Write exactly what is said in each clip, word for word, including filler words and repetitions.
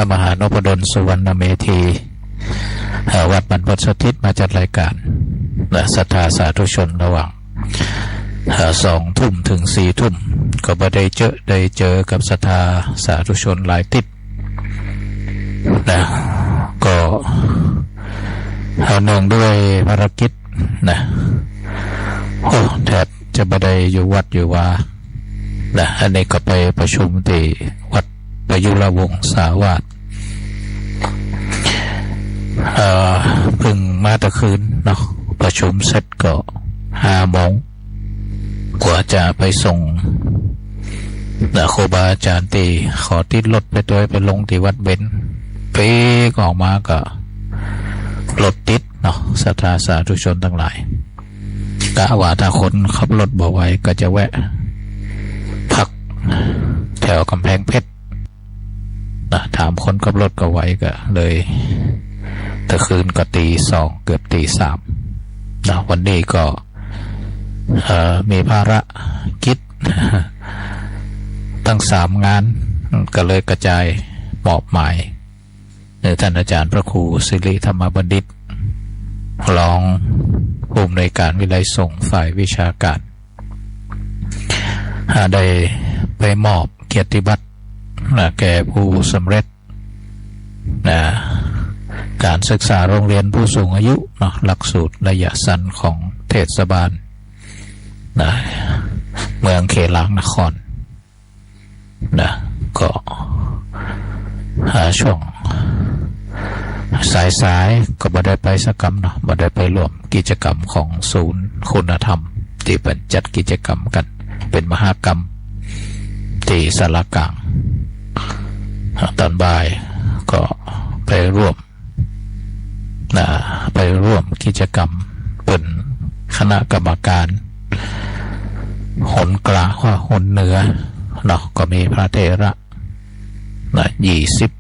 พระมหานพดลสุวรรณเมธี เอ่อ วัดบรรพตสถิตมาจัดรายการ นะ ศรัทธาสาธุชนระหว่าง เอ่อ สองทุ่มถึงสี่ทุ่ม ก็บ่ได้เจอ ได้เจอกับศรัทธาสาธุชนหลายติด นะ ก็ เอ่อ เนื่องด้วยภารกิจ นะ โอ้ แทบจะบ่ได้อยู่วัดอยู่วา นะ อันนี้ก็ไปประชุมตี้วัดประยุรวงศาวาส เอ่อ เพิ่งมาตะคืนเนาะ ประชุมเสร็จก็ห้าโมง กว่าจะไปส่ง นะ ครูบาอาจารย์ตี้ขอติดรถไปตวย ไปลงตี้วัดเบญ ปีกออกมาก็รถติดเนาะ ศรัทธาสาธุชนตังหลาย กะว่าถ้าคนขับรถบ่ไหวก็จะแวะพักแถวกำแพงเพชร นะ ถามคนขับรถก็ไหว ก็เลย ตะคืนก็ตีสอง เกือบตีสาม นะ วันนี้ก็ เอ่อ มีภารกิจ ตั้งสามงาน ก็เลยกระจายมอบหมาย เอ่อ ท่านอาจารย์พระครูสิริธรรมบัณฑิต รองผู้อำนวยการวิทยาลัยสงฆ์ฝ่ายวิชาการ อ่า ได้ไปมอบเกียรติบัตร นะ แก่ผู้สำเร็จ นะ การศึกษาโรงเรียนผู้สูงอายุเนาะ หลักสูตรระยะสั้นของเทศบาล นะ เมืองเขลางนคร นะ ก็ อ่า ช่วงสายๆ ก็บ่ได้ไปสักกำเนาะ บ่ได้ไปร่วมกิจกรรมของศูนย์คุณธรรม ตี้เปิ้นจัดกิจกรรมกั๋น เป๋นมหกรรมตี้ศาลากลาง อ่า ต๋อนบ่ายก็ไปร่วม นะ ไปร่วมกิจกรรม เปิ้นคณะกรรมการ หนกลางว่าหนเหนือเนาะ ก็มีพระเถระ นะ ยี่สิบ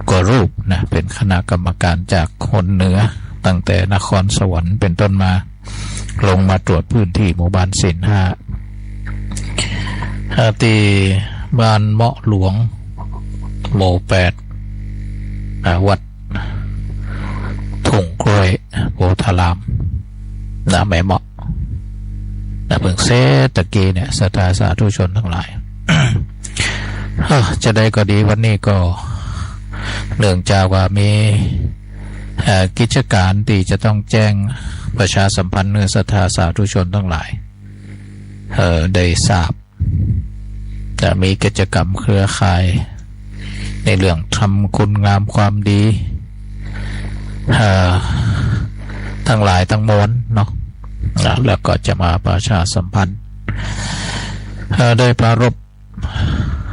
กว่ารูปนะ เป๋นคณะกรรมการจากหนเหนือ ตั้งแต่นครสวรรค์เป๋นต้นมา ลงมาตรวจพื้นที่หมู่บ้านศีลห้า อ่า ตี้บ้านเมาะหลวง หมู่แปด อ่า วัดทุ่งกล้วยโพธาราม นะ แม่เมาะ นะ เพิ่งเสร็จตะกี้เนี่ย ศรัทธาสาธุชนตังหลาย เอ้อ จะใดก็ดี วันนี้ก็เนื่องจากว่ามี เอ่อ กิจก๋านตี้จะต้องแจ้งประชาสัมพันธ์หื้อศรัทธาสาธุชนตังหลาย เอ่อ ได้ทราบ จะมีกิจกรรมเครือข่ายในเรื่องทำคุณงามความดี เอ่อ ตังหลายตังมวลเนาะ นะ แล้วก็จะมาประชาสัมพันธ์ เอ่อ ได้ปรารภ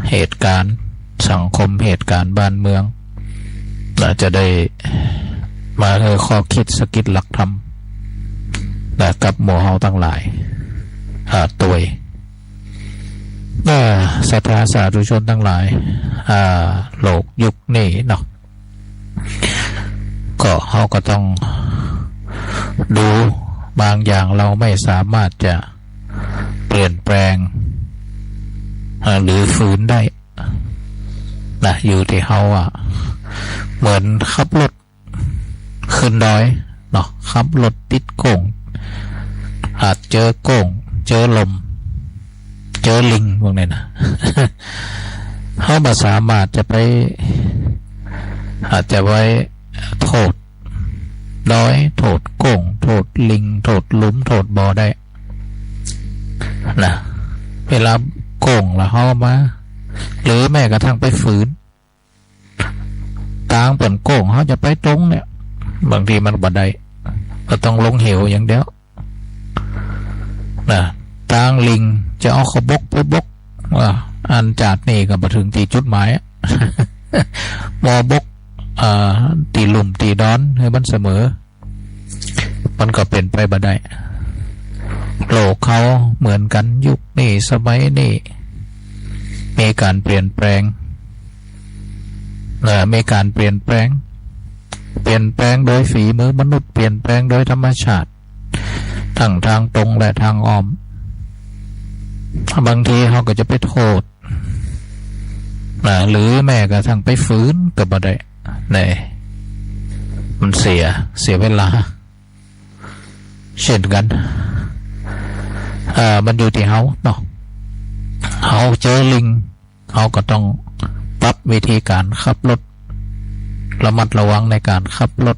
เหตุก๋ารณ์สังคม เหตุก๋ารณ์บ้านเมือง นะ จะได้มาหื้อข้อคิดสะกิดหลักธรรม นะ กับหมู่เฮาตังหลาย อ่า ตวย เอ่อ ศรัทธาสาธุชนตังหลาย อ่า โลกยุคนี้เนาะ ก็เฮาก็ต้องดู บางอย่างเฮาไม่สามารถจะเปลี่ยนแปลง อ่า หรือฝืนได้ นะ อยู่ตี้เฮาอะ เหมือนขับรถ ขึ้นดอยเนาะ ขับรถติดโก้ง อาจเจอโก้ง เจอหล่ม เจอลิงพวกนี้นะ เฮาบ่สามารถจะไป อาจจะไปโทษดอย โทษโก้ง โทษลิง โทษหลุม โทษบ่อได้นะ เวลาโก้งแล้วเฮามา หรือแม้กระทั่งไปฝืน ตางเปิ้นโก้ง เฮาจะไปตรงเนี่ย บางทีมันบ่ได้ ก็ต้องลงเหวอย่างเดียว นะ ตางลิง จะเอาเข้าบกไปบก ว่าอันจาดนี้ก็บ่เถิงตี้จุดหมายอะ บ่บก เอ่อ ตี้ลุ่มตี้ดอนหื้อมันเสมอ มันก็เป๋นไปบ่ได้ โลกเฮาเหมือนกั๋น ยุคนี้ สมัยนี้ มีก๋านเปลี่ยนแปลง เอ่อ มีก๋านเปลี่ยนแปลง เปลี่ยนแปลงโดยฝีมือมนุษย์ เปลี่ยนแปลงโดยธรรมชาติ ทั้งตางตรงและตางอ้อม บางทีเฮาก็จะไปโทษ นะ หรือแม้กระทั่งไปฝืนก็บ่ได้ นี่ มันเสีย เสียเวลา เช่นกั๋น เอ่อ มันอยู่ตี้เฮาเนาะ เฮาเจอลิง เฮาก็ต้องปรับวิธีก๋านขับรถ ระมัดระวังในก๋านขับรถ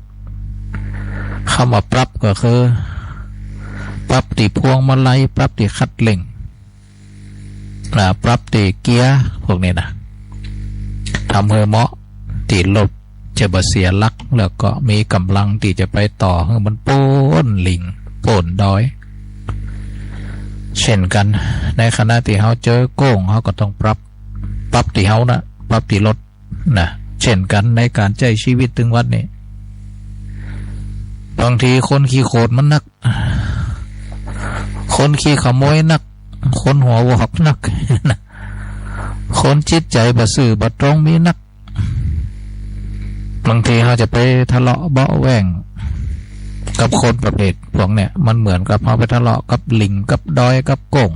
กำว่าปรับก็คือ ปรับตี้พวงมาลัย ปรับตี้คันเร่ง นะ ปรับตี้เกียร์ พวกนี้นะ ทำหื้อเหมาะตี้รถจะบ่เสียหลัก แล้วก็มีก๋ำลังตี้จะไปต่อหื้อมันป๊นลิง ป๊นดอย เช่นกั๋น ในขณะตี้เฮาเจอโก้ง เฮาก็ต้องปรับ ปรับตี้เฮานะ ปรับตี้รถนะ เช่นกั๋นในก๋านใจ๊ชีวิตตึงวันนี้ บางทีคนขี้โขดมันนัก คนขี้ขโมยนัก คนหัววอกนัก คนจิตใจ๋บ่ซื่อบ่ตรงมีนัก บางทีเฮาจะไปทะเลาะเบาะแว้งกับคนประเภทพวกเนี้ย มันเหมือนกับเฮาไปทะเลาะกับลิง กับดอย กับโก้ง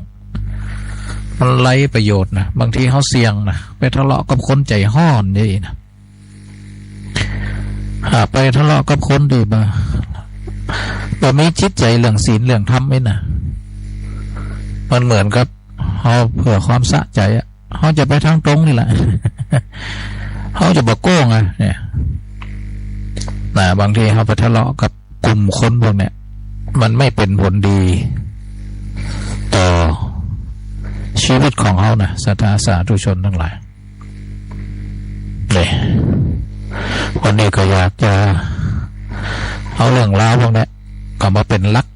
มันไร้ประโยชน์นะ บางทีเฮาเสี่ยงนะ ไปทะเลาะกับคนใจ๋ฮ้อนนี่นะ อ่า ไปทะเลาะกับคนตี้บ่ บ่มีจิตใจ๋เรื่องศีลเรื่องธรรมนี่นะ มันเหมือนกับเฮาเพื่อความสะใจ๋อะ เฮาจะไปตางตรงนี่แหละ เฮาจะบ่โก้งอะ เนี่ย นะ บางทีเฮาไปทะเลาะกับกลุ่มคนพวกเนี้ย มันไม่เป็นผลดีต่อชีวิตของเฮานะ ศรัทธาสาธุชนตังหลาย นี่ วันนี้ก็อยากจะเอาเรื่องราวพวกเนี้ย ก็มาเป๋นหลัก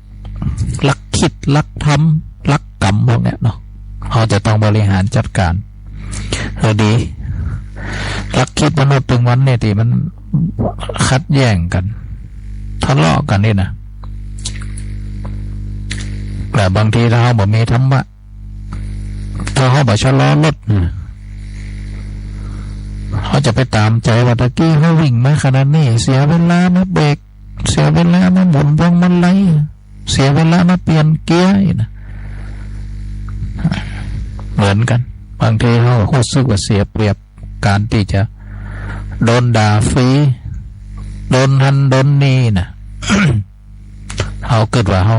หลักคิด หลักธรรม หลักกรรมพวกเนี้ยเนาะ เฮาจะต้องบริหารจัดก๋านหื้อดี หลักคิดมนุษย์ตึงวันนี้ตี้มันขัดแย้งกั๋น ทะเลาะกั๋นนี่นะ แต่บางทีถ้าเฮาบ่มีธรรมะ ถ้าเฮาบ่ชะลอรถนะ เฮาจะไปต๋ามใจ๋ว่าตะกี้เฮาวิ่งมาขนาดนี้ เสียเวลามาเบรก เสียเวลามาหมุนพวงมาลัย เสียเวลามาเปลี่ยนเกียร์อีกนะ เหมือนกั๋น บางทีเฮาฮู้สึกว่าเสียเปรียบ ก๋านตี้จะโดนด่าฟรี โดนหั้นโดนนี่นะ เฮากึ๊ดว่าเฮา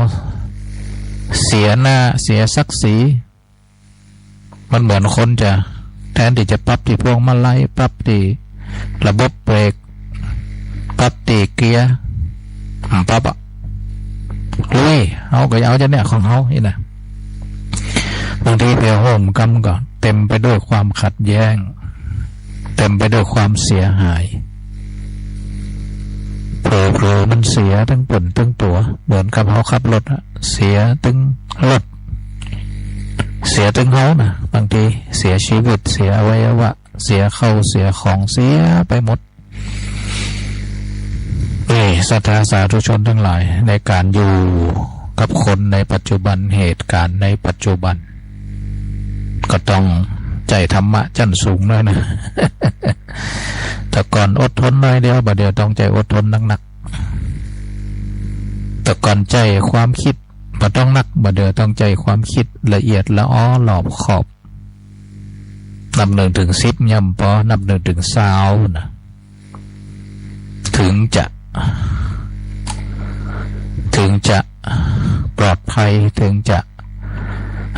เสียหน้า เสียศักดิ์ศรี มันเหมือนคนจะ แทนตี้จะปรับตี้พวงมาลัย ปรับตี้ระบบเบรก ปรับตี้เกียร์ อืม ปรับอะ ลุย เฮาก็เอาจาเนี้ยของเฮานี่นะ บางทีไปโฮมกำก็เต็มไปด้วยความขัดแย้ง เต็มไปด้วยความเสียหาย เผลอๆ มันเสียตึงเปิ้นตึงตั๋ว เหมือนกับเฮาขับรถอะ เสียตึงรถ เสียตึงเฮานะ บางทีเสียชีวิต เสียอวัยวะ เสียข้าว เสียของ เสียไปหมด นี่ ศรัทธาสาธุชนตังหลาย ในก๋านอยู่กับคนในปัจจุบัน เหตุก๋ารณ์ในปัจจุบัน ก็ต้องใจ๊ธรรมะจั้นสูงหน้อยนะ แต่ก่อนอดทนหน้อยเดียว บ่าเดี่ยวต้องใจ๊อดทนนักๆ แต่ก่อนใจ๊ความกึ๊ดบ่ต้องนัก บ่าเดี่ยวต้องใจ๊ความกึ๊ดละเอียดละออรอบคอบ นับหนึ่งเถิงสิบ ย่ำปอ นับหนึ่งเถิงซาวนะ เถิงจะ เถิงจะปลอดภัย เถิงจะ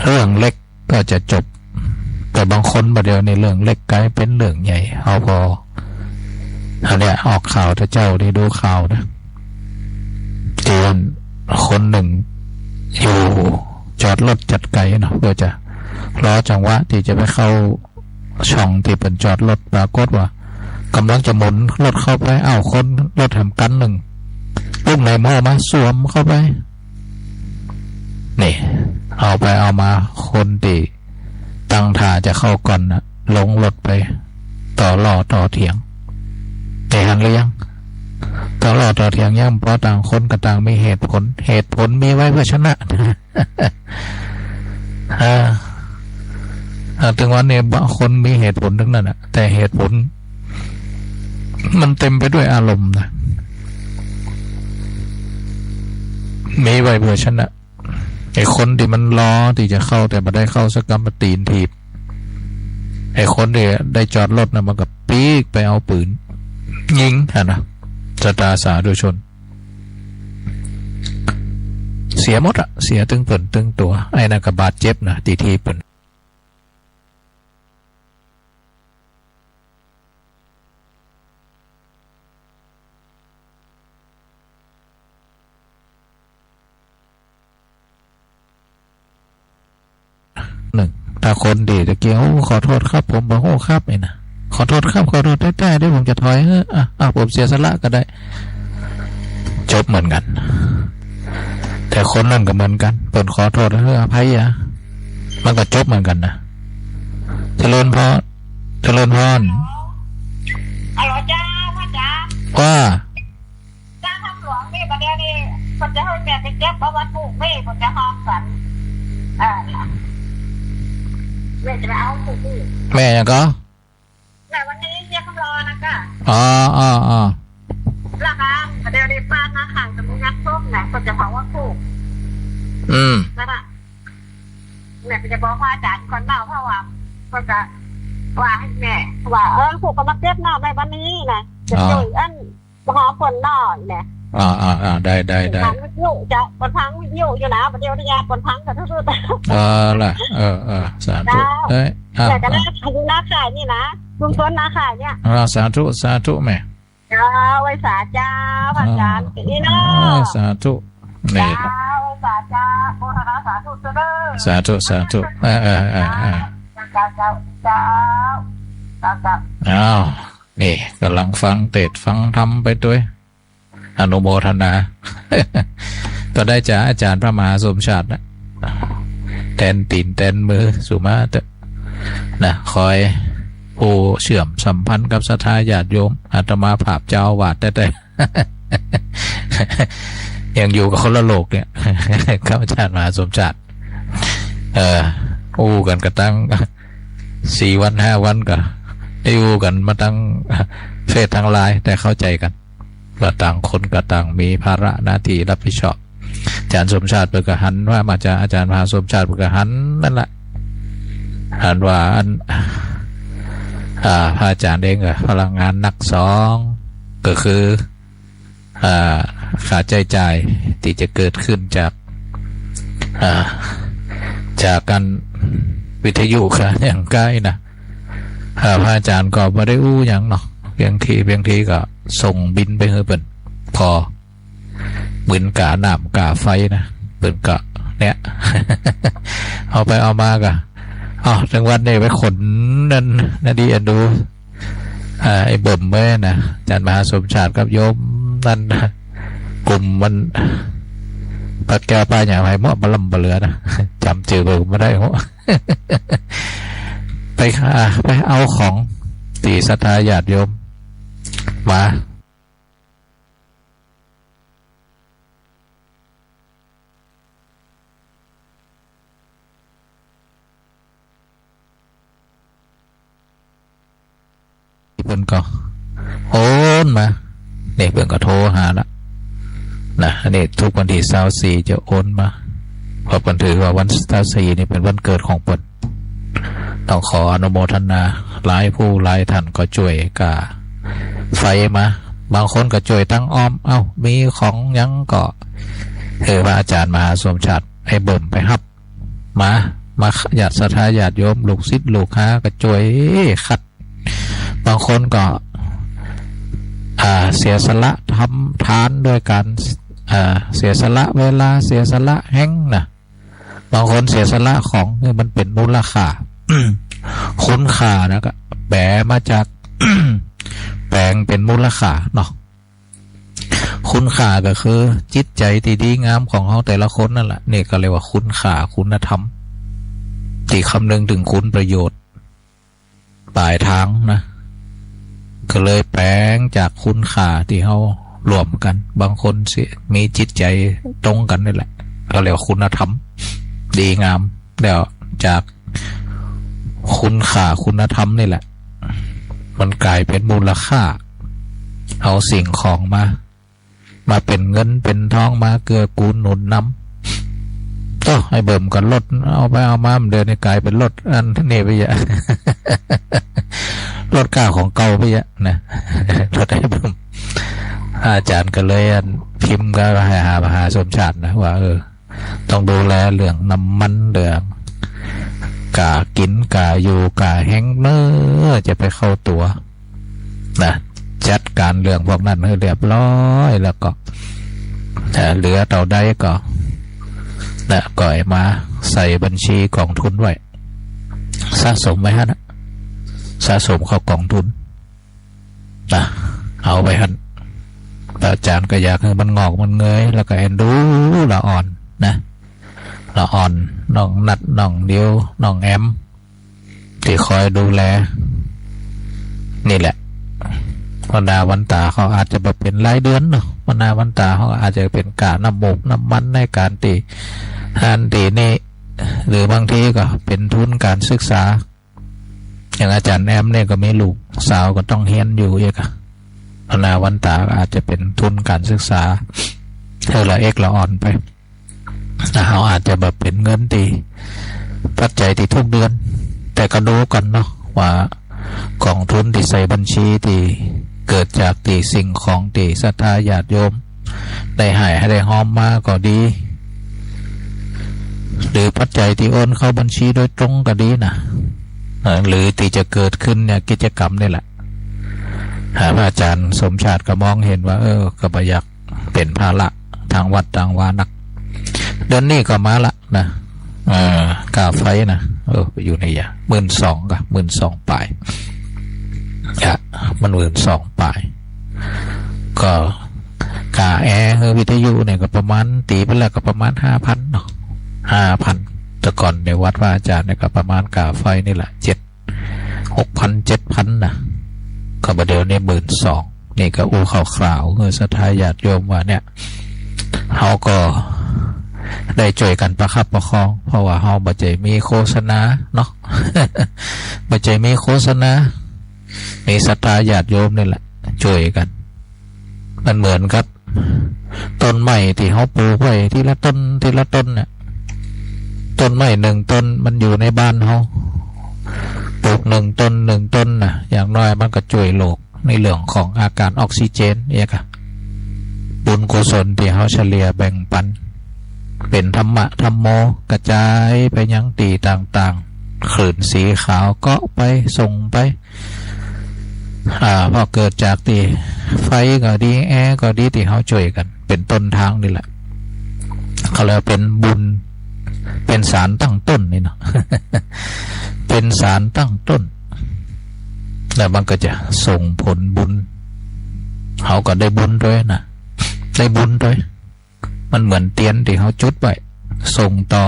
เรื่องเล็กก็จะจบ แต่บางคนบ่าเดี่ยวนี้เรื่องเล็กก๋ายเป๋นเรื่องใหญ่ เฮาผ่อ อันเนี้ยออกข่าว ถ้าเจ้าได้ดูข่าวนะ ตี้คนนึ่งอยู่จอดรถจัดไก๋เนาะ เปื้อจะรอจังหวะตี้จะไปเข้า ช่องตี้เปิ้นจอดรถ ปรากฏว่าก่ำลังจะหมุนรถเข้าไป อ้าว คนรถแหมกั๋นนึ่ง ลุกในหม้อมาสวมเข้าไป นี่ เอาไปเอามา คนตี้ตั้งท่าจะเข้าก่อนน่ะ ลงรถไปต่อล้อต่อเถียง ได้หันหรือยัง ต่อล้อต่อเถียงยัง เพราะต่างคนก็ต่างมีเหตุผล เหตุผลมีไว้เพื่อชนะ อ่า อ่า ตึงวันนี้บางคนมีเหตุผลตึงนั้นน่ะ แต่เหตุผลมันเต็มไปด้วยอารมณ์นะ มีไว้เพื่อชนะ ไอ้คนตี้มันรอตี้จะเข้าแต่บ่ได้เข้าสักกำ มาตี๋นถีบ ไอ้คนตี้ได้จอดรถน่ะ มันก็ปีกไปเอาปืนยิงหั้นนะ ศรัทธาสาธุชน เสียหมดอะ เสียตึงเปิ้นตึงตั๋ว ไอ้นั่นก็บาดเจ็บนะ ตี้ ตี้เปิ้น นึ่ง ถ้าคนตี้ตะกี้ "โอ้ ขอโทษครับ ผมบ่ฮู้ครับ" นี่นะ "ขอโทษครับ ขอโทษแต๊ๆ เดี๋ยวผมจะถอย เออ อ่ะ อ่ะ ผมเสียสละก็ได้" จบเหมือนกั๋น แต่คนนั้นก็เหมือนกั๋น เปิ้นขอโทษ เออ อภัยอะ มันก็จบเหมือนกั๋นนะ เจริญพร เจริญพร ฮัลโหลเจ้า พระอาจารย์ ว่า เจ้า ถ้ำหลวงนี่ บ่าเดี่ยวนี้ เปิ้นจะหื้อแม่ไปเก็บเอาวันพูกนี่ เปิ้นจะฮ้องกั๋น เออ แม่จะไปเอาพูกนี่ แม่หยังก่อ แม่วันนี้เฮียคำรอนะเจ้า อ๋อ อ๋อ อ๋อ แล้วก็บ่าเดี่ยวนี้บ้านนาข่ายจะมีงานศพนะ เปิ้นจะเผาวันพูก อืม แล้วก็ แม่ก็จะบอกพระอาจารย์ก่อนเนาะ เพราะว่าเปิ้นก็ว่าหื้อแม่ ว่า เออ พูกก็มาเก็บเนาะ แม่วันนี้นะ จะ อ๋อ จุ้ยอัน หอเปิ้นหน่อยแหละ อ่า อ่า อ่า ได้ ได้ ได้ เปิ้นฟังวิทยุเจ้า เปิ้นฟังวิทยุอยู่นะ บ่าเดี่ยวนี้เปิ้นฟังกั๋นสุดๆ เออ ละ เออ เออ สาธุ เจ้า ได้ อ่า แต่ก็ได้ อ่า อยู่นาข่ายนี่นะ ชุมชนนาข่ายเนี่ย อ่า สาธุ สาธุแม่ เจ้า ไหว้สาเจ้า พระอาจารย์ อ่า นี่เนาะ อ่า สาธุ นี่ เจ้า ไหว้สาเจ้า โมทนาสาธุเจ้าเด้อ สาธุ สาธุ เออ เออ เออ เออ เจ้า เจ้า เจ้า เจ้า เจ้า อ้าว นี่ก่ำลังฟังเตสน์ฟังธรรมไปตวย อนุโมทนา ก็ได้จากอาจ๋ารย์พระมหาสมชาตินะ แตนตี๋นแตนมือสุมาเต๊อะนะ คอยอู้เจื้อมสัมพันธ์กับศรัทธาญาติโยม อาตมาภาพเจ้าอาวาสแต๊ๆ ยังอยู่กั๋นคนละโลกเนี่ย กับอาจ๋ารย์มหาสมชาติ เออ อู้กั๋นกระตั้งสี่วันห้าวันก็ได้อู้กั๋นมาตังเฟซตังไลน์ แต่เข้าใจ๋กั๋น ว่าต่างคนก็ต่างมีภาระหน้าตี้รับผิดชอบ อาจ๋ารย์สมชาติเปิ้นก็หันว่ามา อาจ๋ารย์ อาจ๋ารย์มหาสมชาติเปิ้นก็หันนั่นแหละ หันว่าอัน อ่า พระอาจ๋ารย์เองก็พลังงานหนักสอง ก็คือ อ่า ค่าใจ๊จ่ายตี้จะเกิดขึ้นจาก อ่า จากก๋านวิทยุค่าอย่างใก้นะ อ่า พระอาจ๋ารย์ก็บ่ได้อู้หยังเนาะ บางที บางทีก็ส่งบิลไปหื้อเปิ้น ผ่อ เหมือนก๋าน้ำก๋าไฟนะ เปิ้นก็เนี่ย เอาไปเอามาก็ อ้าว จังหวัดนี้ไปขนนั่นนะ ดีอันดู อ่า ไอ้เบิ่มไว้นะ อาจ๋ารย์มหาสมชาติกับโยมนั่นนะ กลุ่มมัน ป้าแก้วป้าหยัง ไผเมาะบ่ล้ำบ่เหลือนะ จ๋ำจื้อเปิ้นบ่ได้ ไป อ่า ไปเอาของตี้ศรัทธาญาติโยมมา เปิ้นก็โอนมา นี่เปิ้นก็โทรหาละนะ นี่ทุกวันตี้ซาวสี่จะโอนมา เพราะเปิ้นถือว่าวันซาวสี่นี่เป๋นวันเกิดของเปิ้น ต้องขออนุโมทนา หลายผู้หลายท่านก็จ้วยก่าไฟมา บางคนก็จ้วยตางอ้อม เอ้า มีของหยังก็ เออ พระอาจ๋ารย์มหาสมชาติ ไอ้เบิ่มไปฮับมา มา ญาติศรัทธาญาติโยม ลูกศิษย์ลูกหาก็จ้วยคัด บางคนก็ อ่า เสียสละทำทานด้วยก๋าน อ่า เสียสละเวลา เสียสละแฮงนะ บางคนเสียสละของตี้มันเป๋นมูลค่า คุณค่านะ ก็แป๋มาจาก แป๋เป๋นมูลค่าเนาะ คุณค่าก็คือจิตใจ๋ตี้ดีงามของเฮาแต่ละคนนั่นแหละ นี่ก็เรียกว่าคุณค่า คุณธรรม ตี้คำนึงเถิงคุณประโยชน์ ป๋ายตางนะ ก็เลยแป๋จากคุณค่าตี้เฮาร่วมกั๋น บางคนเสีย มีจิตใจ๋ตรงกั๋นนี่แหละ ก็เรียกว่าคุณธรรม ดีงาม แล้วจากคุณค่าคุณธรรมนี่แหละ มันก๋ายเป๋นมูลค่า เอาสิ่งของมา มาเป๋นเงินเป๋นทอง มาเกื้อกูลหนุนนำ โต้ ไอ้เบิ่มก็ลด เอาไปเอามา เดี๋ยวนี้ก๋ายเป๋นลดอันนี้ไปยะ ลดก้าของเก่าไปยะนะ ลดไอ้เบิ่ม อาจ๋ารย์ก็เลยอันพิมพ์ก็หา หา หาสมชาตินะ ว่า เออ ต้องดูแลเรื่องน้ำมัน เรื่องก้ากิ๋น ก้าอยู่ ก้าแฮงเนาะ จะไปเข้าตั๋ว นะ จัดก๋านเรื่องพวกนั้นหื้อเรียบร้อย แล้วก็ เอ่อ เหลือเต้าใดก็ นะ ก็เอามาใส่บัญชีก๋องทุนไว้ สะสมไว้หั้นนะ สะสมเข้ากองทุน นะ เอาไว้หั้น อาจ๋ารย์ก็อยากหื้อมันงอกมันเงย แล้วก็เอ็นดูละอ่อนนะ ละอ่อน น้องนัด น้องดิว น้องแอม ตี้คอยดูแล นี่แหละ วันหน้าวันต๋าเขาอาจจะบ่เป๋นรายเดือนเนาะ วันหน้าวันต๋าเขาอาจจะเป๋นก้าน้ำมูกน้ำมันในก๋านตี้ อันตี้นี่ หรือบางทีก็เป๋นทุนก๋านศึกษา อย่างอาจ๋ารย์แอมเนี่ยก็มีลูกสาวก็ต้องเฮียนอยู่เอกอะ วันหน้าวันต๋าก็อาจจะเป๋นทุนก๋านศึกษา หื้อละเอกละอ่อนไป นะ เขาอาจจะแบบเป๋นเงินตี้ ปัจจัยตี้ทุกเดือน แต่ก็ดูก่อนเนาะ ว่ากองทุนตี้ใส่บัญชีตี้เกิดจากตี้สิ่งของตี้ศรัทธาญาติโยมได้หื้อได้ฮอมมาก็ดี หรือปัจจัยตี้โอนเข้าบัญชีโดยตรงก็ดีนะ เอ่อ หรือตี้จะเกิดขึ้นเนี่ย กิจกรรมนี่แหละ หากพระอาจ๋ารย์สมชาติก็มองเห็นว่า เออ ก็บ่อยาก เป๋นภาระตางวัดตางวานัก เดือนนี้ก็มาละนะ เอ่อ ก้าไฟนะ เออ ไปอยู่ไหนอะ หมื่นสอง ก่ะ หมื่นสองป๋าย อะ มันหมื่นสองป๋าย ก็ก้าแอร์ เออ วิทยุเนี่ยก็ประมาณ ตี๋ไปแล้วก็ประมาณห้าพันเนาะ ห้าพัน แต่ก่อนในวัดพระอาจ๋ารย์เนี่ยก็ประมาณก้าไฟนี่แหละ เจ็ด หกพัน เจ็ดพัน นะ ก็บ่าเดี๋ยวนี้หมื่นสอง นี่ก็อู้คร่าวๆ เออ ศรัทธาญาติโยมว่าเนี่ย เขาก็ได้จ้วยกั๋นประคับประคอง เพราะว่าเขาบ่ใจ้มีโฆษณาเนาะ บ่ใจ้มีโฆษณา มีศรัทธาญาติโยมนี่แหละ จ้วยกั๋น มันเหมือนกับ ต้นไม้ตี้เขาปลูกไว้ทีละต้น ทีละต้นเนี่ย ต้นไม้หนึ่งต้นมันอยู่ในบ้านเขา ปลูกหนึ่งต้น หนึ่งต้นนะ อย่างน้อยมันก็จ้วยโลกในเรื่องของอาการออกซิเจนเนี่ยค่ะ บุญกุศลตี้เขาเฉลี่ยแบ่งปัน เป๋นธรรมะธัมโม กระจายไปยังตี้ต่างๆ คลื่นสีขาวเกาะไป ส่งไป อ่า พอเกิดจากตี้ไฟก็ดี แอร์ก็ดี ตี้เขาจ้วยกั๋น เป๋นต้นตางนี่แหละ เขาเรียกว่าเป๋นบุญ เป๋นสารตั้งต้นนี่เนาะ เป๋นสารตั้งต้น แล้วมันก็จะส่งผลบุญ เขาก็ได้บุญด้วยนะ ได้บุญด้วย มันเหมือนเตียนตี้เขาจุดไว้ ส่งต่อ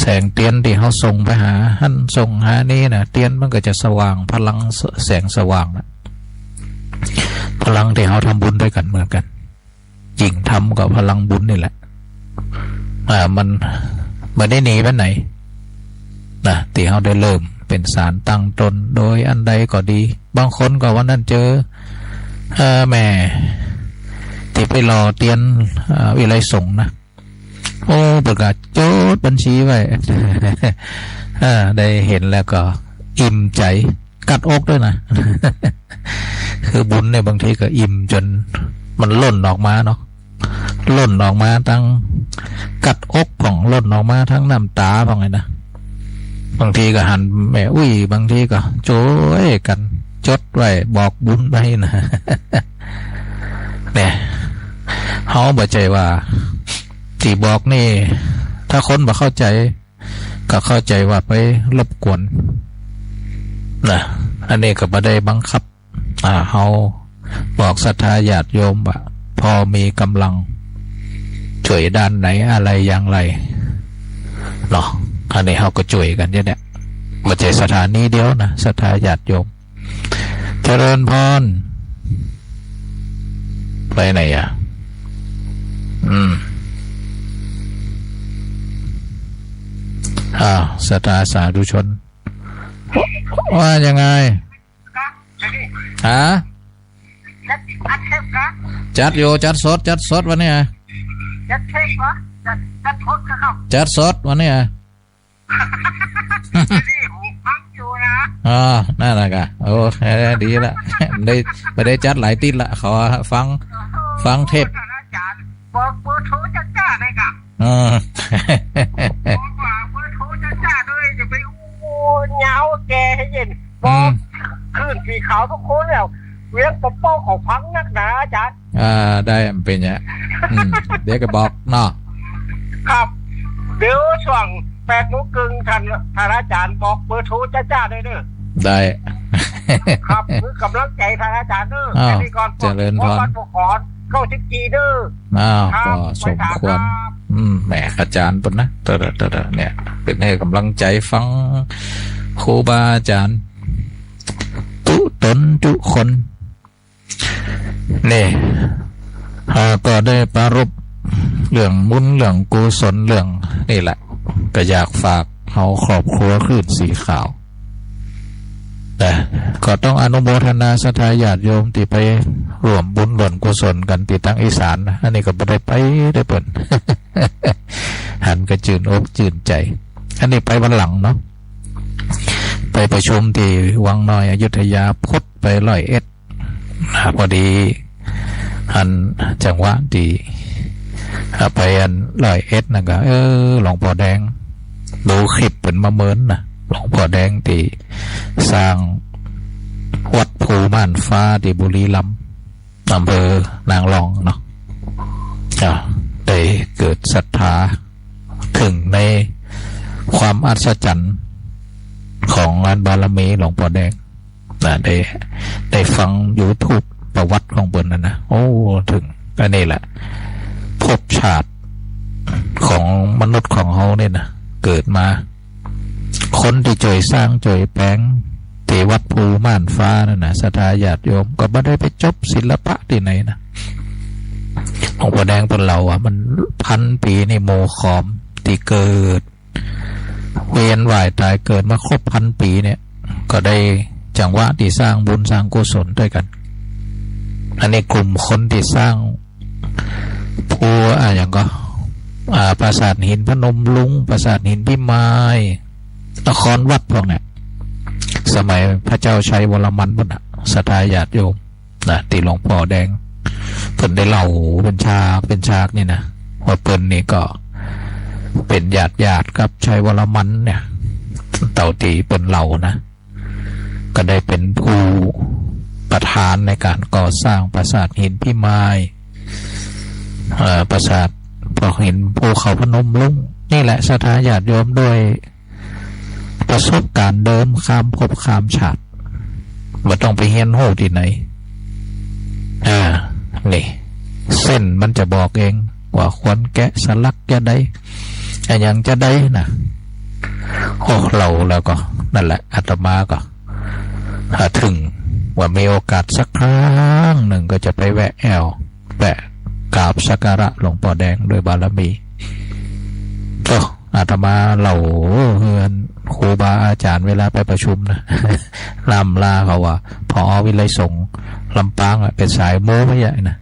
แสงเตียนตี้เขาส่งไปหาหั้นส่งหานี่นะ เตียนมันก็จะสว่าง พลังแสงสว่างนะ พลังตี้เขาทำบุญด้วยกั๋นเหมือนกั๋น ยิ่งทำก็พลังบุญนี่แหละ อ่า มัน มันบ่ได้หนีไปไหนนะ ตี้เขาได้เริ่มเป๋นสารตั้งต้น โดยอันใดก็ดี บางคนก็วันนั้นเจอ เอ่อ แม่ตี้ไปหล่อเตียน เอ่อ วิไลสงฆ์นะ โอ้ เปิ้นก็จดบัญชีไว้ เออ ได้หันแล้วก็อิ่มใจ๋ กัดอกด้วยนะ คือบุญเนี่ยบางทีก็อิ่มจ๋นมันล้นออกมาเนาะ ล้นออกมาตังกัดอกพ่อง ล้นออกมาตังน้ำต๋าพ่องไงนะ บางทีก็หันแม่อุ๊ย บางทีก็จ้วยกั๋นจดไว้ บอกบุญไว้นะ เนี่ย เขาบ่ใจ้ว่าตี้บอกนี่ ถ้าคนบ่เข้าใจ๋ ก็เข้าใจ๋ว่าไปรบกวนนะ อันนี้ก็บ่ได้บังคับ อ่า เขาบอกศรัทธาญาติโยมว่า พอมีก๋ำลังจ้วยด้านไหนอะไรอย่างไรเนาะ อันนี้เขาก็จ้วยกั๋นเนี่ย บ่ใจ้สถานีเดียวนะ ศรัทธาญาติโยม เจริญพร ไปไหนอะ อืม อ้าว ศรัทธาสาธุชน ว่ายังไง ฮะ จัด อัดเทปกะ จัดอยู่ จัดสด จัดสดวันนี้อะ จัดเทปกะ จัด จัดสดครับ จัดสดวันนี้อะ นี่ผมฟังอยู่นะ อ๋อ นั่นแหละกะ โอ้ ดีละ ได้ บ่ได้จัดหลายติดละ ขอฟัง ฟังเทป อาจารย์ บอกเบอร์โทรจ้าๆ หน่อยครับ อืม บอกว่าเบอร์โทรจ้าๆ ด้วย อย่าไปอู้ยาวแก่ให้เย็น บอก อืม คลื่นสีขาวทุกคนแล้ว เวียงปะเป้าเขาฟังนักหนาอาจารย์ อ่า ได้ มันเป๋นไง อืม เดี๋ยวก็บอกเนาะ ครับ เดี๋ยวช่วงแปดโมงครึ่ง ท่าน ท่านอาจารย์บอกเบอร์โทรจ้าๆ ด้วยเด้อ ได้ ครับ เพื่อกำลังใจ๋ท่านอาจารย์เด้อ อ้าว แค่นี้ก่อน เจริญพร ขอบัตรขอขอน เก้าสิบสี่ เด้อ อ้าว ครับ ก็สมควร ไปถามครับ อืม แหม อาจารย์เปิ้นนะ เตอะๆๆๆ เนี่ย เป๋นหื้อกำลังใจ๋ฟังครูบาอาจารย์ ตุ๊ต๋นตุ๊คน นี่ อ่า ก็ได้ปรารภเรื่องบุญเรื่องกุศลเรื่องนี่แหละ ก็อยากฝากเฮาครอบครัวคลื่นสีขาวนะ ก็ต้องอนุโมทนาศรัทธาญาติโยมตี้ไปร่วมบุญร่วมกุศลกั๋นตี้ตางอีสานนะ อันนี้ก็บ่ได้ไปได้เปิ้น หันก็จื้นอกจื้นใจ๋ อันนี้ไปวันหลังเนาะ ไปประชุมตี้วังน้อยอยุธยา พุดไปร้อยเอ็ด อ่า พอดี อันจังหวะตี้ อ่า ไปอันร้อยเอ็ดนั่นก็ เออ หลวงพ่อแดง ดูคลิปเปิ้นมาเมินนะ หลวงพ่อแดงตี้สร้างวัดภูม่านฟ้าตี้บุรีรัมย์ อำเภอนางรองเนาะ อ่า ได้เกิดศรัทธา เถิงในความอัศจรรย์ของอันบารมีหลวงพ่อแดง นะ ได้ ได้ฟังยูทูบประวัติของเปิ้นนั่นนะ โอ้ เถิง อันนี้แหละ ภพชาติของมนุษย์ของเฮาเนี่ยนะ เกิดมา คนตี้จ้วยสร้างจ้วยแป๋งตี้วัดภูม่านฟ้านั่นนะ ศรัทธาญาติโยม ก็บ่ได้ไปจบศิลปะตี้ไหนนะ หลวงพ่อแดงเปิ้นเล่าว่า มันพันปี๋นี่หมู่ขอมตี้เกิด เวียนว่ายต๋ายเกิดมาครบพันปี๋เนี่ย ก็ได้จังหวะตี้สร้างบุญสร้างกุศลตวยกั๋น อันนี้กลุ่มคนตี้สร้างภู อ่า หยังก็ อ่า ปราสาทหินพนมรุ้ง ปราสาทหินพิมาย นครวัดพวกเนี่ย สมัยพระเจ้าชัยวรมันปู้นน่ะ ศรัทธาญาติโยม นะ ตี้หลวงพ่อแดงเปิ้นได้เล่าเป๋นฉากเป๋นฉากนี่นะ ว่าเปิ้นนี่ก็เป๋นญาติๆ กับชัยวรมันเนี่ย เต้าตี้เปิ้นเล่านะ ก็ได้เป๋นผู้ประธานในก๋านก่อสร้างปราสาทหินพิมาย เอ่อ ปราสาทพวกหินภูเขาพนมรุ้ง นี่แหละศรัทธาญาติโยม ด้วย ประสบก๋ารณ์เดิมข้ามภพข้ามชาติ บ่ต้องไปเฮียนฮู้ตี้ไหน อ่า นี่ เส้นมันจะบอกเองว่าควรแกะสลักจะใด อะหยังจะใดนะ โอ้ เล่าแล้วก็นั่นแหละ อาตมาก็ ถ้าเถิงว่ามีโอกาสสักครั้งนึ่งก็จะไปแวะแอ่ว แวะกราบสักการะหลวงพ่อแดงด้วยบารมี โอ้ อาตมาเล่าเฮือนครูบาอาจ๋ารย์เวลาไปประชุมนะ ล่ำลาเขาว่า ผอ.วิไลสงฆ์ลำปางอะ เป๋นสายโม้ไปใหญ่นะ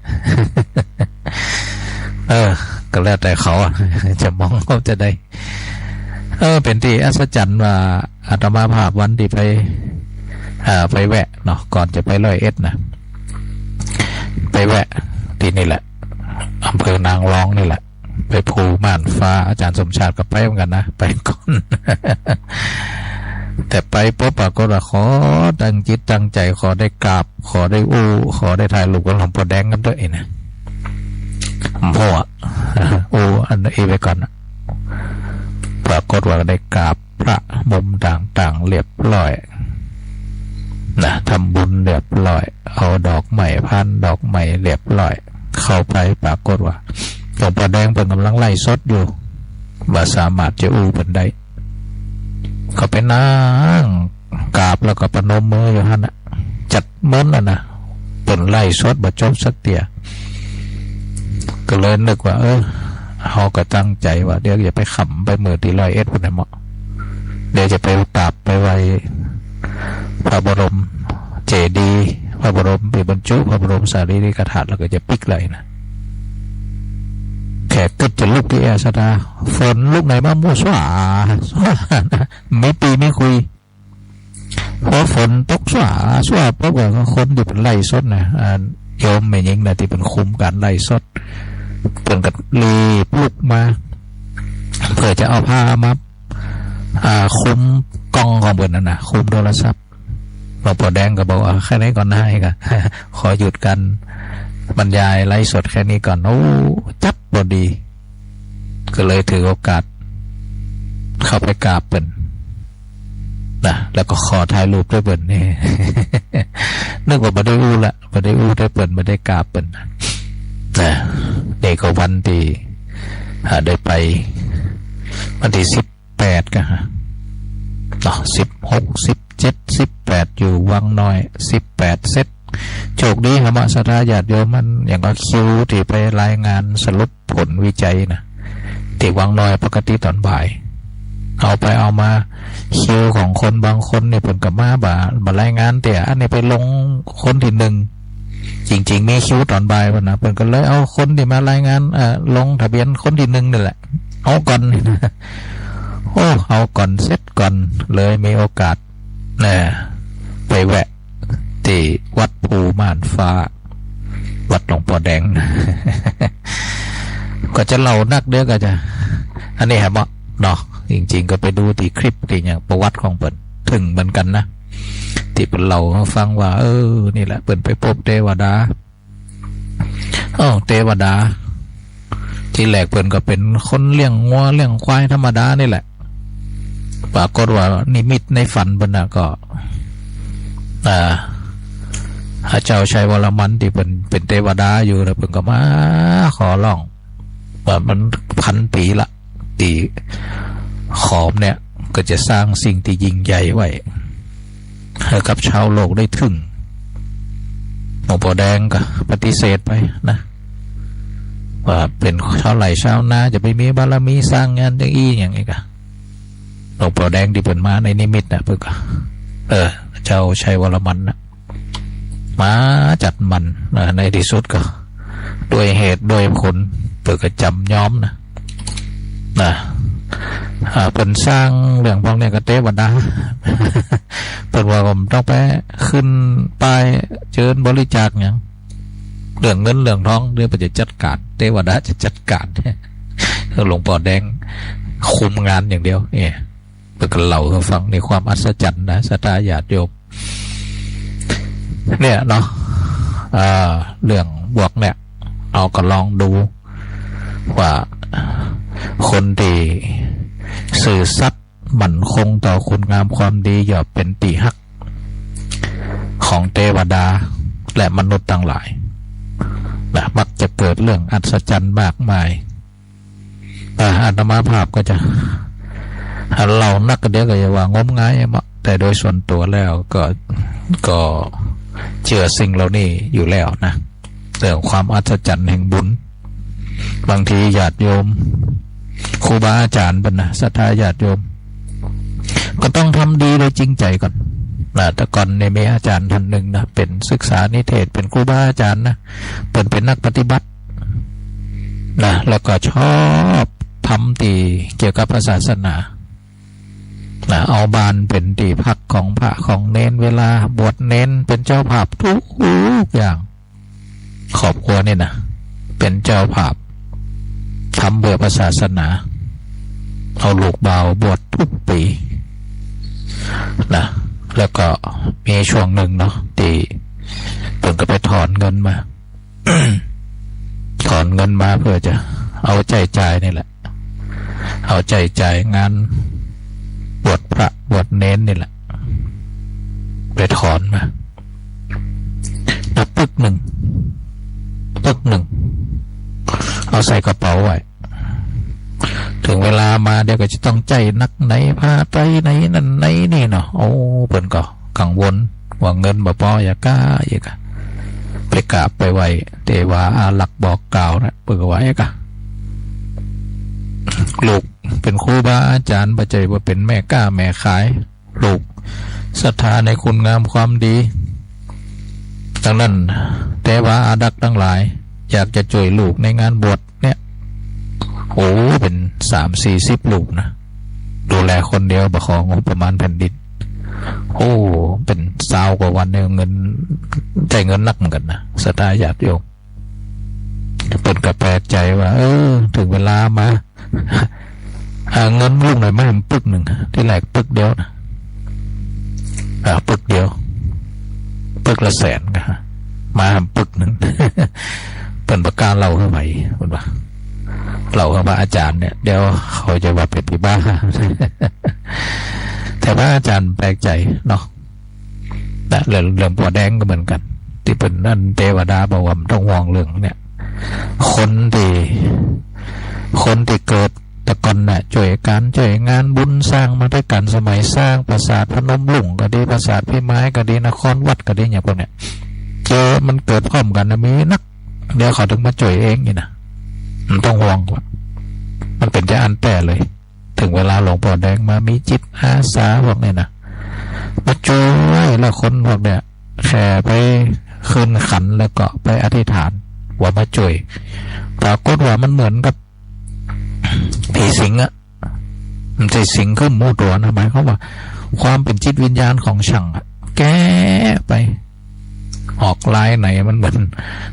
เออ ก็แล้วแต่เขาอะ จะมองเขาจะใด เออ เป๋นตี้อัศจรรย์ว่าอาตมาภาพวันตี้ไป อ่า ไปแวะเนาะ ก่อนจะไปร้อยเอ็ดนะ ไปแวะตี้นี่แหละ อำเภอนางรองนี่แหละ ไปภูม่านฟ้า อาจ๋ารย์สมชาติก็ไปเหมือนกั๋นนะ ไปก่อน แต่ไปปุ๊บปรากฏว่าขอตั้งจิตตั้งใจ๋ ขอได้กราบ ขอได้อู้ ขอได้ถ่ายรูปกับหลวงพ่อแดงนำตวยนะ พ่อ อู้อันอี้ไว้ก่อนนะ ปรากฏว่าได้กราบพระมุมต่างๆ เรียบร้อยนะ ทำบุญเรียบร้อย เอาดอกไม้ พานดอกไม้เรียบร้อย เข้าไปปรากฏว่าหลวงพ่อแดงเปิ้นก่ำลังไลฟ์สดอยู่ บ่สามารถจะอู้เปิ้นได้ ก็ไปนั่งกราบแล้วก็ประนมมืออยู่หั้นน่ะ จัดเมินแล้วนะ เปิ้นไลฟ์สดบ่จบสักเตื้อ ก็เลยนึกว่า เออ เฮาก็ตั้งใจ๋ว่า เดี๋ยวจะไปค่ำไปมืดตี้ร้อยเอ็ดพุ้นน่ะเนาะ เดี๋ยวจะไปกราบไปไหว้พระบรมเจดีย์ พระบรม ตี้บรรจุพระบรมสารีริกธาตุ แล้วก็จะปิ๊กเลยนะ แกกึ๊ดจะลุกตี้แอ่ศรัทธา ฝนลุกไหนมามั่วซั่ว ซั่ว มีปีมีคุย พอฝนตกซั่ว ซั่วปั๊บ ก็คนตี้เปิ้นไลฟ์สดนะ อ่า โยมแม่ญิงนะ ตี้เปิ้นคุมก๋านไลฟ์สด เปิ้นก็รีบลุกมา เปื้อจะเอาผ้ามา อ่า คุมกล้องของเปิ้นนั่นนะ คุมโทรศัพท์ หลวงป้อแดงก็บอกว่า แค่นี้ก่อนนะ ก็ขอหยุดการบรรยายไลฟ์สดแค่นี้ก่อน โอ้ จั๊บพอดี ก็เลยถือโอกาสเข้าไปกราบเปิ้นนะ แล้วก็ขอถ่ายรูปด้วยเปิ้นนี่ นึกว่าบ่ได้อู้ละ บ่ได้อู้ด้วยเปิ้น บ่ได้กราบเปิ้นนะ นี่ก็วันตี้ อ่า ได้ไป วันตี้สิบ แปดก็ฮะ เนาะ สิบหก สิบเจ็ด สิบแปด อยู่วังน้อย สิบแปด เสร็จ โชคดีฮะ มะ ศรัทธาญาติโยม มันอย่างก็คิวตี้ไปรายงานสรุปผลวิจัยนะ ตี้วังน้อยปกติต๋อนบ่าย เอาไปเอามา คิวของคนบางคนนี่เปิ้นก็มาบ่า บ่ารายงานเตื้อ อันนี้ไปลงคนตี้นึ่ง จริงๆ มีคิวต๋อนบ่ายพุ้นนะ เปิ้นก็เลยเอาคนตี้มารายงาน เอ่อ ลงทะเบียนคนตี้นึ่งนี่แหละ เอาก่อน โอ้ เอาก่อนเสร็จก่อน เลยมีโอกาส นะ ไปแวะตี้วัดภูม่านฟ้า วัดหลวงป้อแดง ก็จะเล่านักเดี๋ยวก็จะ อันนี้ฮะ เนาะ จริงๆ ก็ไปดูตี้คลิปตี้อย่างประวัติของเปิ้น เถิงเหมือนกั๋นนะ ตี้เปิ้นเล่าหื้อฟังว่า เออ นี่แหละ เปิ้นไปปบเตวดา เอ้า เตวดา ตี้แรกเปิ้นก็เป๋นคนเลี้ยงงัวเลี้ยงควายธรรมดานี่แหละ ปรากฏว่านิมิตในฝันเปิ้นน่ะก็ อ่า พระเจ้าชัยวรมันตี้เปิ้นเป๋นเตวดาอยู่นะ เปิ้นก็มาขอร้องว่ามันพันปีละ ตี้ขอมเนี่ยก็จะสร้างสิ่งตี้ยิ่งใหญ่ไว้ หื้อกับชาวโลกได้เถิง หลวงป้อแดงก็ปฏิเสธไปนะ ว่าเป๋นชาวไร่ชาวนา จะไปมีบารมีสร้างงานจักอี้อย่างอี้กะ หลวงป้อแดงตี้เปิ้นมาในนิมิตนะ เปิ้นก็ เออ เจ้าชัยวรมันนะ มาจัดมันนะ ในตี้สุดก็ ด้วยเหตุด้วยผล เปิ้นก็จ๋ำยอมนะ นะ อ่า เปิ้นสร้างเรื่องพวกเนี้ยกับเตวดา เปิ้นว่าบ่ต้องไปขึ้นป้ายเจิญบริจาคหยัง เรื่องเงินเรื่องทองเดี๋ยวเปิ้นจะจัดก๋าน เตวดาจะจัดก๋าน หลวงป้อแดงคุมงานอย่างเดียว เนี่ย เปิ้นก็เล่าหื้อฟังในความอัศจรรย์นะ ศรัทธาญาติโยม เนี่ยเนาะ อ่า เรื่องพวกเนี่ย เอาก็ลองดูว่าคนตี้ซื่อสัตย์มั่นคงต่อคุณงามความดี ย่อมเป๋นตี้ฮักของเตวดาและมนุษย์ตังหลายนะ มักจะเกิดเรื่องอัศจรรย์มากมาย อ่า อาตมาภาพก็จะเล่านักก็เดี๋ยวก็จะว่างมงายอะเนาะ แต่โดยส่วนตั๋วแล้วก็ ก็เจื้อสิ่งเหล่านี้อยู่แล้วนะ เรื่องความอัศจรรย์แห่งบุญ บางทีญาติโยม ครูบาอาจ๋ารย์เปิ้นนะ ศรัทธาญาติโยม ก็ต้องทำดีโดยจริงใจ๋ก่อนนะ แต่ก่อนเนี่ยมีอาจ๋ารย์ท่านนึ่งนะ เป๋นศึกษานิเทศ เป๋นครูบาอาจ๋ารย์นะ เปิ้นเป๋นนักปฏิบัติ นะ แล้วก็ชอบทำตี้เกี่ยวกับพระศาสนา นะ เอาบ้านเป๋นตี้พักของพระของเณร เวลาบวชเณรเป๋นเจ้าภาพทุกอย่าง ครอบครัวนี่นะ เป๋นเจ้าภาพทำเปื้อพระศาสนา เอาลูกบ่าวบวชทุกปี๋ นะ แล้วก็มีช่วงนึ่งเนาะ ตี้เปิ้นก็ไปถอนเงินมา ถอนเงินมาเปื้อจะเอาใจ๊จ่ายนี่แหละ เอาใจ๊จ่ายงานบวชพระบวชเณรนี่แหละ ไปถอนมา นะ ปึกนึ่ง ปึกนึ่ง เอาใส่กระเป๋าไว้ เถิงเวลามาเดี๋ยวก็จะต้องใจ๊นักไหน ผ้าไตรไหน นั่นไหนนี่เนาะ โอ้ เปิ้นก็กังวลว่าเงินบ่ปอ อย่าก้า อย่าก้า ไปกราบไปไหว้เตวาอารักษ์บอกกล่าวนะ เปิ้นก็ว่า เอ๊ะกะ ลูกเป๋นครูบาอาจ๋ารย์ บ่ใจ้ว่าเป๋นแม่ก้าแม่ขาย ลูกศรัทธาในคุณงามความดี ดังนั้นเตวาอารักษ์ตังหลาย อยากจะจ้วยลูกในงานบวชเนี่ย โอ้ เป๋นสามสี่สิบรูปนะ ดูแลคนเดียว บ่ของงบประมาณแผ่นดิน โอ้ เป๋นซาวกว่าวันเนี่ย เงิน ใจ๊เงินนักเหมือนกั๋นนะ ศรัทธาญาติโยม เปิ้นก็แปลกใจ๋ว่า เออ เถิงเวลามา หาเงินลุงหน่อย มาแหมปึกนึ่ง ตี้แรกปึกเดียวนะ อ่า ปึกเดียว ปึกละแสนนะ มาแหมปึกนึ่ง เปิ้นบ่กล้าเล่าหื้อใผ เปิ้นว่า เล่าหื้อพระอาจ๋ารย์เนี่ย เดี๋ยวเขาจะว่าเป๋นผีบ้า แต่พระอาจ๋ารย์แปลกใจ๋เนาะ นะ เรื่อง เรื่องปอแดงก็เหมือนกั๋น ตี้เปิ้นอั้น เตวดาบอกว่าบ่ต้องห่วงเรื่องเนี่ย คนตี้ คนตี้เกิดแต่ก่อนน่ะ จ้วยก๋านจ้วยงานบุญ สร้างมาแต่ก๋าน สมัยสร้างปราสาทพนมรุ้งก็ดี ปราสาทพิมายก็ดี นครวัดก็ดี อย่างพวกเนี่ย เจอมันเกิดพร้อมกั๋นนะ มีนัก เดี๋ยวเขาเถิงมาจ้วยเองนี่นะ บ่ต้องห่วงว่า มันเป๋นจาอั้นแต๊เลย เถิงเวลาหลวงปอแดงมามีจิตอาสาพวกเนี่ยนะ มาจ้วย แล้วคนพวกเนี่ย แค่ไปขึ้นขันแล้วก็ไปอธิษฐานว่ามาจ้วย ปรากฏว่ามันเหมือนกับผีสิงอะ บ่ใจ้สิงคือหมู่ตั๋วนะ หมายความว่าความเป๋นจิตวิญญาณของฉันอะ แก้ไป ออกลายไหนมันเหมือน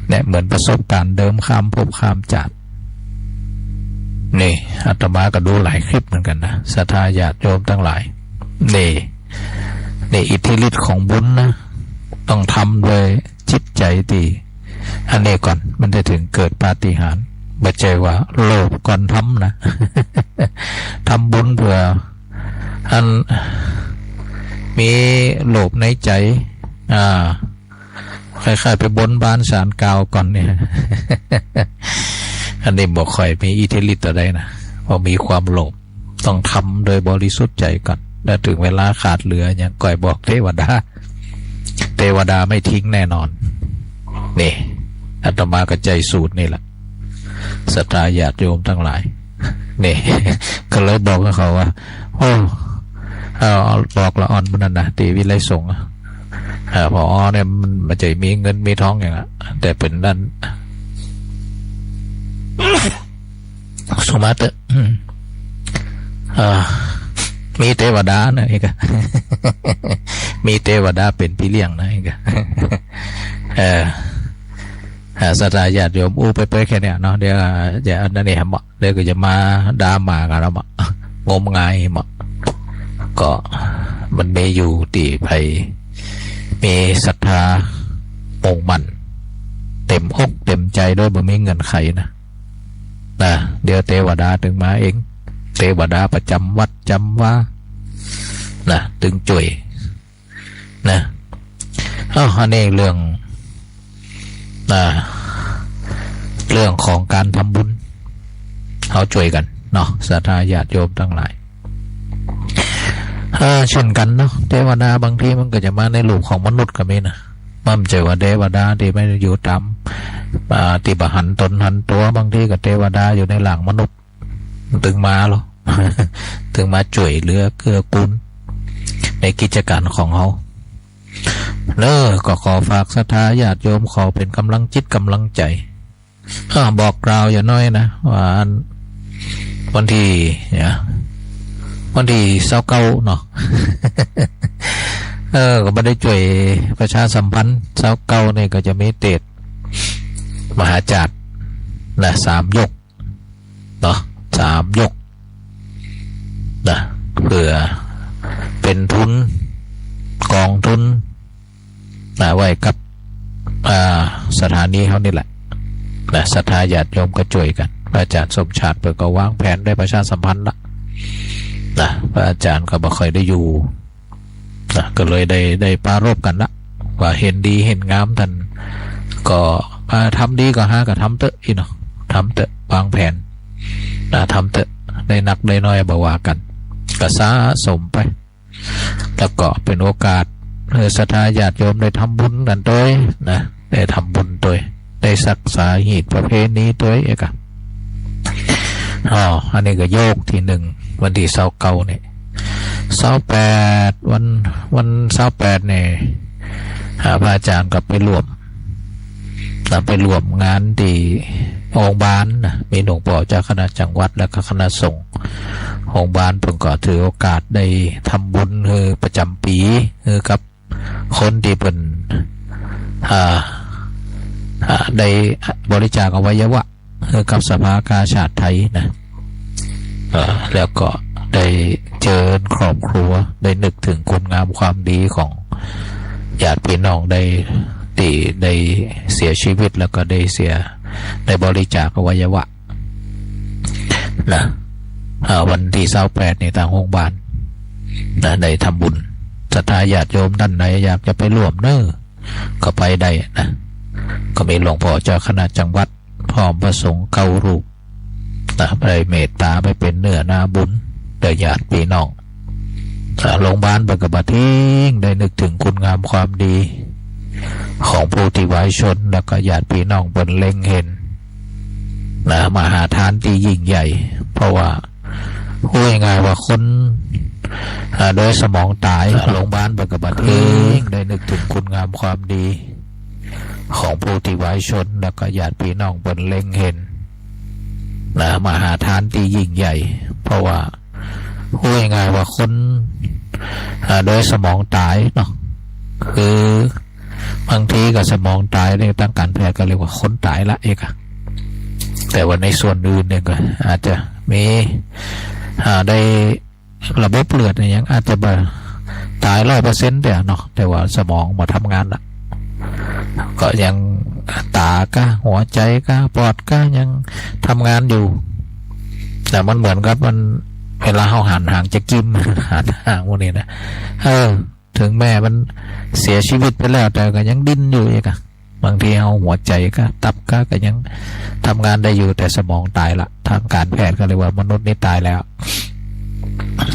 เนี่ย เหมือนประสบก๋ารณ์เดิมข้ามภพข้ามจาติ นี่ อาตมาก็ดูหลายคลิปเหมือนกั๋นนะ ศรัทธาญาติโยมตังหลาย นี่ นี่อิทธิฤทธิ์ของบุญนะ ต้องทำด้วยจิตใจ๋ตี้ อันนี้ก่อน มันจะเถิงเกิดปาฏิหาริย์ บ่ใจ้ว่าโลภก่อนทำนะ ทำบุญเปื้อ อัน มีโลภในใจ๋ อ่า คล้ายๆ ไปบนบานศาลกล่าวก่อนเนี่ย อันนี้บ่ค่อยมีอิทธิฤทธิ์เต้าใดนะ เพราะมีความโลภ ต้องทำโดยบริสุทธิ์ใจ๋ก่อน แล้วเถิงเวลาขาดเหลือหยัง ก่อยบอกเตวดา เตวดาไม่ทิ้งแน่นอน นี่ อาตมาก็ใจ๊สูตรนี่แหละ ศรัทธาญาติโยมตังหลาย นี่ ก็เลยบอกกับเขาว่า โอ้ เอา เอาบอกละอ่อนมันนั่นนะ ตี้วิไลสงฆ์อะ อ่า ผอ.เนี่ยมันบ่ใจ้มีเงินมีทองหยังอะ แต่เป๋นอั้น สุมาเต๊อะ อืม อ่า มีเตวดานะ เอกะ มีเตวดาเป๋นปี้เลี้ยงนะ เอกะ เออ อ่า ศรัทธาญาติโยม อู้ไปเปื้อยแค่เนี่ยเนาะ เดี๋ยว เดี๋ยวอันนั้นนี่แหม เดี๋ยวก็จะมาด่าหม่ากั๋นแล้ว งมงายหมด ก็มันมีอยู่ตี้ใผมีศรัทธามุ่งมั่น เต็มอกเต็มใจ๋โดยบ่มีเงื่อนไขนะ นะ เดี๋ยวเตวดาเถิงมาเอง เตวดาประจ๋ำวัดจ๋ำวา นะ เถิงจ้วย นะ อ้าว อันนี้เรื่อง อ่า เรื่องของก๋านทำบุญ เฮาจ้วยกั๋นเนาะ ศรัทธาญาติโยมตังหลาย เออ เช่นกั๋นเนาะ เตวดาบางทีมันก็จะมาในรูปของมนุษย์ก็มีนะ มันบ่ใจ้ว่าเตวดาตี้มันอยู่ต๋าม อ่า ตี้บ่หันต๋นหันตั๋ว บางทีก็เตวดาอยู่ในร่างมนุษย์ เถิงมาลอ เถิงมาจ้วยเหลือเกื้อกูลในกิจก๋านของเฮา เนาะ ก็ขอฝากศรัทธาญาติโยม ขอเป๋นก๋ำลังจิตก๋ำลังใจ๋ อ่า บอกกล่าวหย่าน้อยนะ ว่าอัน วันตี้ เนี่ย วันตี้ซาวเก้าเนาะ เออ ก็บ่ได้จ้วยประชาสัมพันธ์ ซาวเก้านี่ก็จะมีเตสน์มหาจาร์นะ สามยก เนาะ สามยก นะ เปื้อเป๋นทุน ก๋องทุน นะ ไว้กับ อ่า สถานีเฮานี่แหละ นะ ศรัทธาญาติโยมก็จ้วยกั๋น พระอาจ๋ารย์สมชาติเปิ้นก็วางแผนได้ประชาสัมพันธ์ละ นะ พระอาจ๋ารย์ก็บ่ค่อยได้อยู่ นะ ก็เลยได้ ได้ปรารภกั๋นละ ว่าเห็นดีเห็นงาม ต้านก็ อ่า ทำดีก็หากระทำเต๊อะ อี้เนาะ ทำเต๊อะ วางแผน นะ ทำเต๊อะ ได้นักได้น้อยบ่ว่ากั๋น ก็สะสมไป แล้วก็เป๋นโอกาสหื้อศรัทธาญาติโยมได้ทำบุญกั๋นตวยนะ ได้ทำบุญตวย ได้สักษาฮีตประเพณีตวยเอกะ อ้อ อันนี้ก็ยกตี้นึ่ง วันตี้ซาวเก้านี่ ซาวแปด วัน วันซาวแปดนี่ อ่า พระอาจ๋ารย์ก็ไปร่วม นะ ไปร่วมงานตี้ โฮงบ้านนะ มีหลวงป้อเจ้าคณะจังหวัด แล้วก็คณะสงฆ์โฮงบ้าน เปิ้นก็ถือโอกาสได้ทำบุญหื้อประจ๋ำปี๋ หื้อกับคนตี้เปิ้น อ่า อ่า ได้บริจาคอวัยวะ หื้อกับสภากาชาดไทยนะ เอ่อ แล้วก็ได้เจิญครอบครัว ได้นึกเถิงคุณงามความดีของญาติพี่น้อง ได้ ตี้ได้เสียชีวิต แล้วก็ได้เสีย ได้บริจาคอวัยวะนะ เอ่อ วันตี้ซาวแปดนี่ตางโฮงบ้านนะ ได้ทำบุญ ศรัทธาญาติโยมต้านใดอยากจะไปร่วมเน้อ ก็ไปได้นะ ก็มีหลวงป้อเจ้าคณะจังหวัด พร้อมพระสงฆ์เก้ารูปนะ ได้เมตต๋าไปเป๋นเนื้อนาบุญแด่ญาติพี่น้อง อ่า โฮงบ้านเปิ้นก็บ่ทิ้ง ได้นึกเถิงคุณงามความดีของผู้ตี้วายชน แล้วก็ญาติพี่น้องเปิ้นเล็งเห็นนะ มหาทานตี้ยิ่งใหญ่ เพราะว่า พูดง่ายๆว่าคน อ่า โดยสมองต๋าย อ่า โฮงบ้านเปิ้นก็บ่ทิ้ง ได้นึกเถิงคุณงามความดีของผู้ตี้วายชน แล้วก็ญาติพี่น้องเปิ้นเล็งเห็นนะ มหาทานตี้ยิ่งใหญ่ เพราะว่า พูดง่ายๆว่าคน อ่า โดยสมองต๋ายเนาะ คือบางทีก็สมองต๋ายนี่ ตางก๋านแพทย์ก็เรียกว่าคนต๋ายละเอกอะ แต่ว่าในส่วนอื่นเนี่ยก็อาจจะมี อ่า ได้ระบบเลือดเนี่ยยังอาจจะบ่ต๋ายร้อยเปอร์เซ็นต์เตื้อเนาะ แต่ว่าสมองบ่ทำงานละ ก็ยังต๋าก้า หัวใจ๋ก้า ปอดก้า ยังทำงานอยู่ แต่มันเหมือนกับมัน เวลาเฮาหันหางจะกิม หันหางพวกนี้นะ เออ เถิงแม้มันเสียชีวิตไปแล้ว แต่ก็ยังดิ้นอยู่เอกอะ บางทีเฮาหัวใจ๋ก้า ตับก้า ก็ยังทำงานได้อยู่ แต่สมองต๋ายละ ตางก๋านแพทย์ก็เรียกว่ามนุษย์นี่ต๋ายแล้ว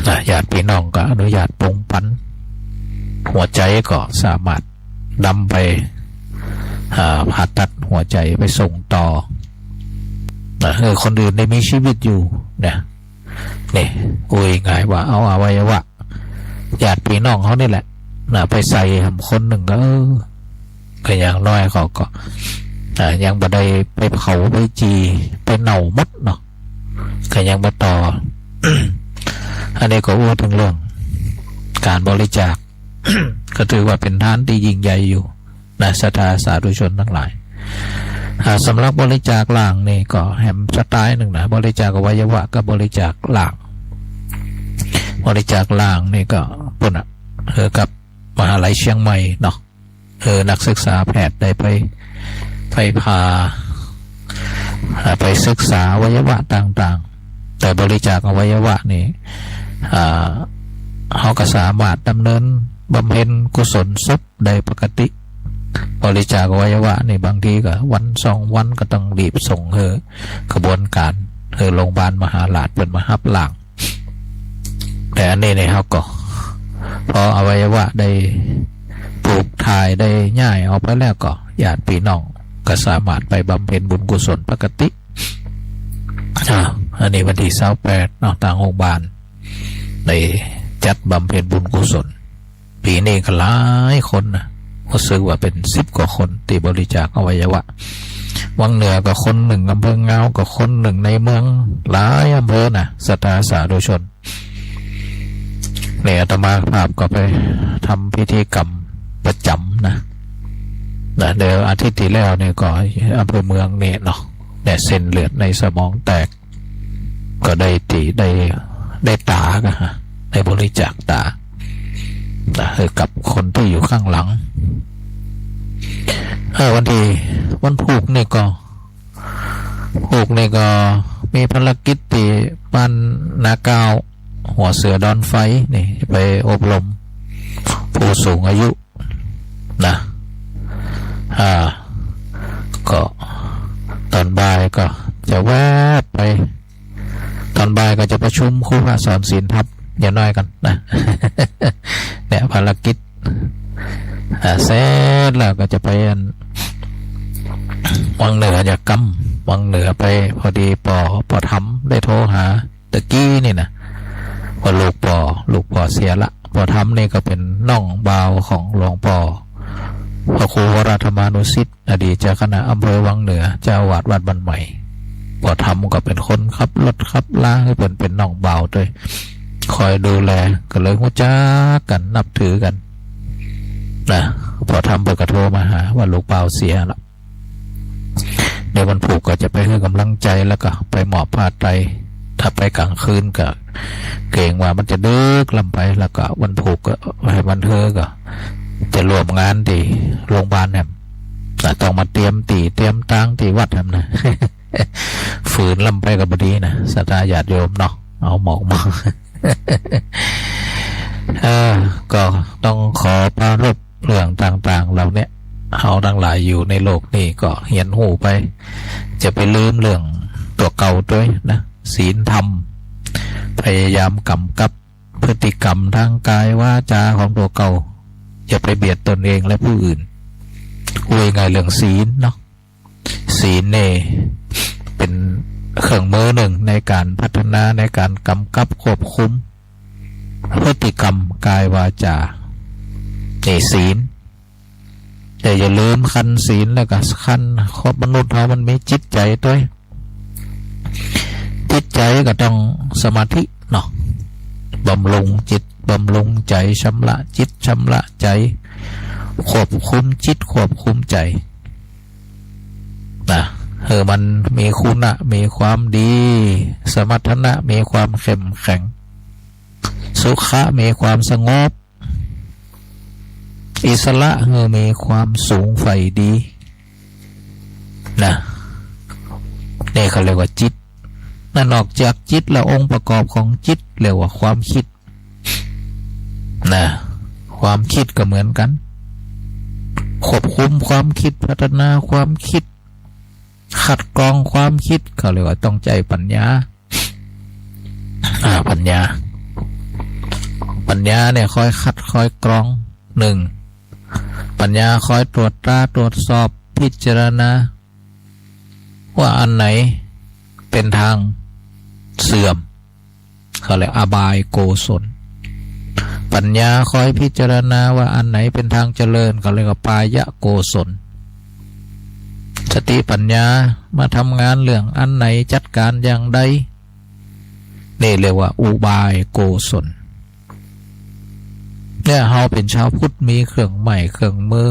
นะ ญาติพี่น้องก็อนุญาตปงปัน หัวใจ๋ก็สามารถนำไป อ่า ผ่าตัดหัวใจ๋ไปส่งต่อนะ เออ คนอื่นได้มีชีวิตอยู่นะ นี่ พูดง่ายๆว่าเอาอวัยวะญาติพี่น้องเฮานี่แหละนะ ไปใส่หำคนนึ่งก็ เออ ก็อย่างน้อยเขาก็ อ่า ยังบ่ได้ไปเผาไปจี่ไปเน่าหมดเนาะ ก็ยังบ่ต่อ อันนี้ก็อู้เถิงเรื่องก๋านบริจาค ก็ถือว่าเป๋นทานตี้ยิ่งใหญ่อยู่นะ ศรัทธาสาธุชนตังหลาย อ่า สำหรับบริจาคร่างนี่ก็แหมสไตล์นึ่งนะ บริจาคอวัยวะกับบริจาคร่าง บริจาคร่างนี่ก็ปู้นน่ะ เออ กับมหาลัยเชียงใหม่เนาะ เออ นักศึกษาแพทย์ได้ไป ไปผ่า อ่า ไปศึกษาอวัยวะต่างๆ แต่บริจาคอวัยวะนี่ อ่า เฮาก็สามารถดำเนินบำเพ็ญกุศลศพได้ปกติ บริจาคอวัยวะนี่บางทีก็วันสองวันก็ต้องรีบส่งหื้อขบวนก๋าน หื้อโรงพยาบาลมหาราชเปิ้นมาฮับร่าง แต่อันนี้เนี่ยเฮาก็ พออวัยวะได้ปลูกถ่ายได้ย้ายออกไปแล้วก็ ญาติพี่น้องก็สามารถไปบำเพ็ญบุญกุศลปกติ อ่า อันนี้วันตี้ซาวแปดเนาะ ตางโฮงบ้านได้จัดบำเพ็ญบุญกุศล ปี๋นี้ก็หลายคนนะ รู้สึกว่าเป๋นสิบกว่าคนตี้บริจาคอวัยวะ วังเหนือก็คนนึ่ง อำเภองาวก็คนนึ่ง ในเมืองหลายอำเภอนะ ศรัทธาสาธุชน เนี่ยอาตมาภาพก็ไปทำพิธีกรรมประจ๋ำนะ นะ เดี๋ยวอาทิตย์ตี้แล้วเนี่ยก็อำเภอเมืองเนี่ยเนาะ เนี่ยเส้นเลือดในสมองแตก ก็ได้ตี้ ได้ ได้ต๋าก็ฮะ ได้บริจาคต๋า นะ หื้อกับคนตี้อยู่ข้างหลัง เออ วันตี้ วันพูกนี่ก็ พูกนี่ก็มีภารกิจตี้บ้านนาก้าว หัวเสือดอนไฟนี่ ไปอบรมผู้สูงอายุนะ อ่า ก็ตอนบ่ายก็จะแวบไป ตอนบ่ายก็จะประชุมครูพระสอนศีลทัพยาน้อยกั๋นนะ เนี่ยภารกิจ อ่า เสร็จแล้วก็จะไปอัน วังเหนือจะกำ วังเหนือไป พอดีป้อ ป้อธรรมได้โทรหาตะกี้นี่นะ ว่าลูกป้อ ลูกป้อเสียละ ป้อธรรมนี่ก็เป๋นน้องบ่าวของหลวงป้อ พระครูวรธรรมานุสิทธิ์ อดีตเจ้าคณะอำเภอวังเหนือ เจ้าอาวาสวัดบ้านใหม่ ป้อทำก็เป๋นคนขับรถขับลาหื้อเปิ้น เป๋นน้องบ่าวตวย คอยดูแล ก็เลยฮู้จักกั๋น นับถือกั๋น นะ ป้อทำเปิ้นก็โทรมาหาว่าลูกบ่าวเสียละ เดี๋ยววันพูกก็จะไปหื้อก๋ำลังใจ๋ แล้วก็ไปมอบผ้าไตร ถ้าไปก๋างคืนก็เกรงว่ามันจะดึกล้ำไป แล้วก็วันพูกก็หื้อวันเฮอก็จะร่วมงานตี้โรงบาลแหม นะ ต้องมาเตรียมตี้เตรียมตางตี้วัดแหมนะ ฝืนล้ำไปก็บ่ดีนะ ศรัทธาญาติโยมเนาะ เอาหมอกมา เออ ก็ต้องขอปรารภเรื่องต่างๆ เหล่าเนี้ย เฮาตังหลายอยู่ในโลกนี้ก็เฮียนฮู้ไป จะไปลืมเรื่องตั๋วเก่าตวยนะ ศีลธรรม พยายามก๋ำกับพฤติกรรมตางก๋ายวาจ๋าของตั๋วเก่า อย่าไปเบียดตนเองและผู้อื่น ว่าง่ายเรื่องศีลเนาะ ศีลนี่เป๋นเครื่องมือนึ่งในก๋านพัฒนา ในก๋านก๋ำกับควบคุมพฤติกรรมก๋ายวาจ๋า นี่ศีล แต่อย่าลืมคันศีลแล้วก็คันคนมนุษย์เฮามันมีจิตใจ๋ตวย จิตใจ๋ก็ต้องสมาธิเนาะ บำรุงจิต บำรุงใจ๋ ชำระจิต ชำระใจ๋ ควบคุมจิต ควบคุมใจ๋ นะ หื้อมันมีคุณะ มีความดี สมรรถนะ มีความเข้มแข็ง สุขะ มีความสงบ อิสระ หื้อมีความสูงใฝ่ดี นะ นี่เขาเรียกว่าจิต นะ นอกจากจิตแล้วองค์ประกอบของจิตเรียกว่าความคิด นะ ความคิดก็เหมือนกั๋น ควบคุมความคิด พัฒนาความคิด คัดกรองความคิด เขาเรียกว่าต้องใจ๊ปัญญา อ่า ปัญญา ปัญญาเนี่ยคอยคัดคอยกรอง นึ่ง ปัญญาคอยตรวจตราตรวจสอบพิจารณา ว่าอันไหนเป๋นตางเสื่อม เขาเรียกอบายโกศล ปัญญาคอยพิจารณาว่าอันไหนเป๋นตางเจริญ เขาเรียกว่าปายโกศล สติปัญญามาทำงานเรื่องอันไหนจัดก๋านอย่างใด นี่เรียกว่าอุบายโกศล เนี่ย เฮาเป๋นจาวพุทธมีเครื่องไม้เครื่องมือ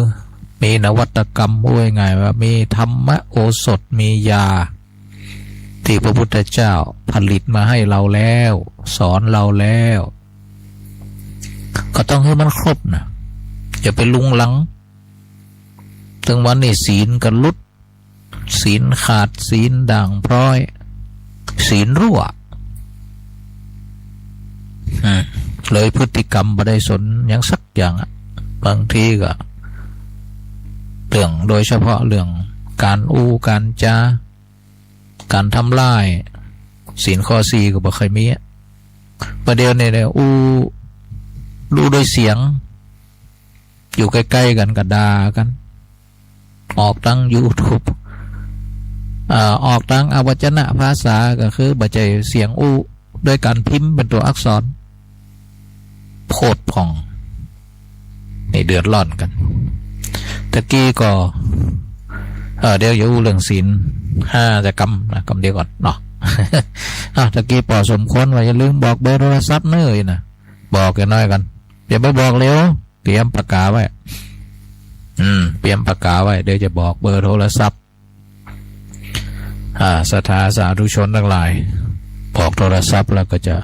มีนวัตกรรม ว่าง่ายว่ามีธรรมโอสถ มียา ตี้พระพุทธเจ้าผลิตมาหื้อเฮาแล้ว สอนเฮาแล้ว ก็ต้องหื้อมันครบนะ อย่าไปลุงลัง ตึงวันนี้ศีลก็หลุด ศีลขาด ศีลด่างพร้อย ศีลรั่ว อืม เลยพฤติกรรมบ่ได้สนหยังสักอย่างอะ บางทีก็เรื่อง โดยเฉพาะเรื่องก๋านอู้ก๋านจา ก๋านทำลาย ศีลข้อสี่ก็บ่ค่อยมีอะ ประเดี๋ยวนี้เนี่ย อู้ อู้ด้วยเสียง อยู่ใก้ๆ กั๋นก็ด่ากั๋น ออกตางยูทูบ เอ่อ ออกตางอวัจนะภาษา ก็คือบ่ใจ้เสียงอู้ ด้วยก๋านพิมพ์เป๋นตั๋วอักษร โพดพ่อง นี่เดือดร้อนกั๋น ตะกี้ก็ เอ่อ เดี๋ยวอยู่เรื่องศีลห้าจะกำนะ กำเดียวก่อนเนาะ อ่ะ ตะกี้ป้อสมควรว่าอย่าลืมบอกเบอร์โทรศัพท์เน้อนะ บอกแก่น้อยก่อน อย่าไปบอกเร็ว เตรียมปากกาไว้ อืม เตรียมปากกาไว้ เดี๋ยวจะบอกเบอร์โทรศัพท์ อ่า ศรัทธาสาธุชนตังหลาย บอกโทรศัพท์แล้วก็จะ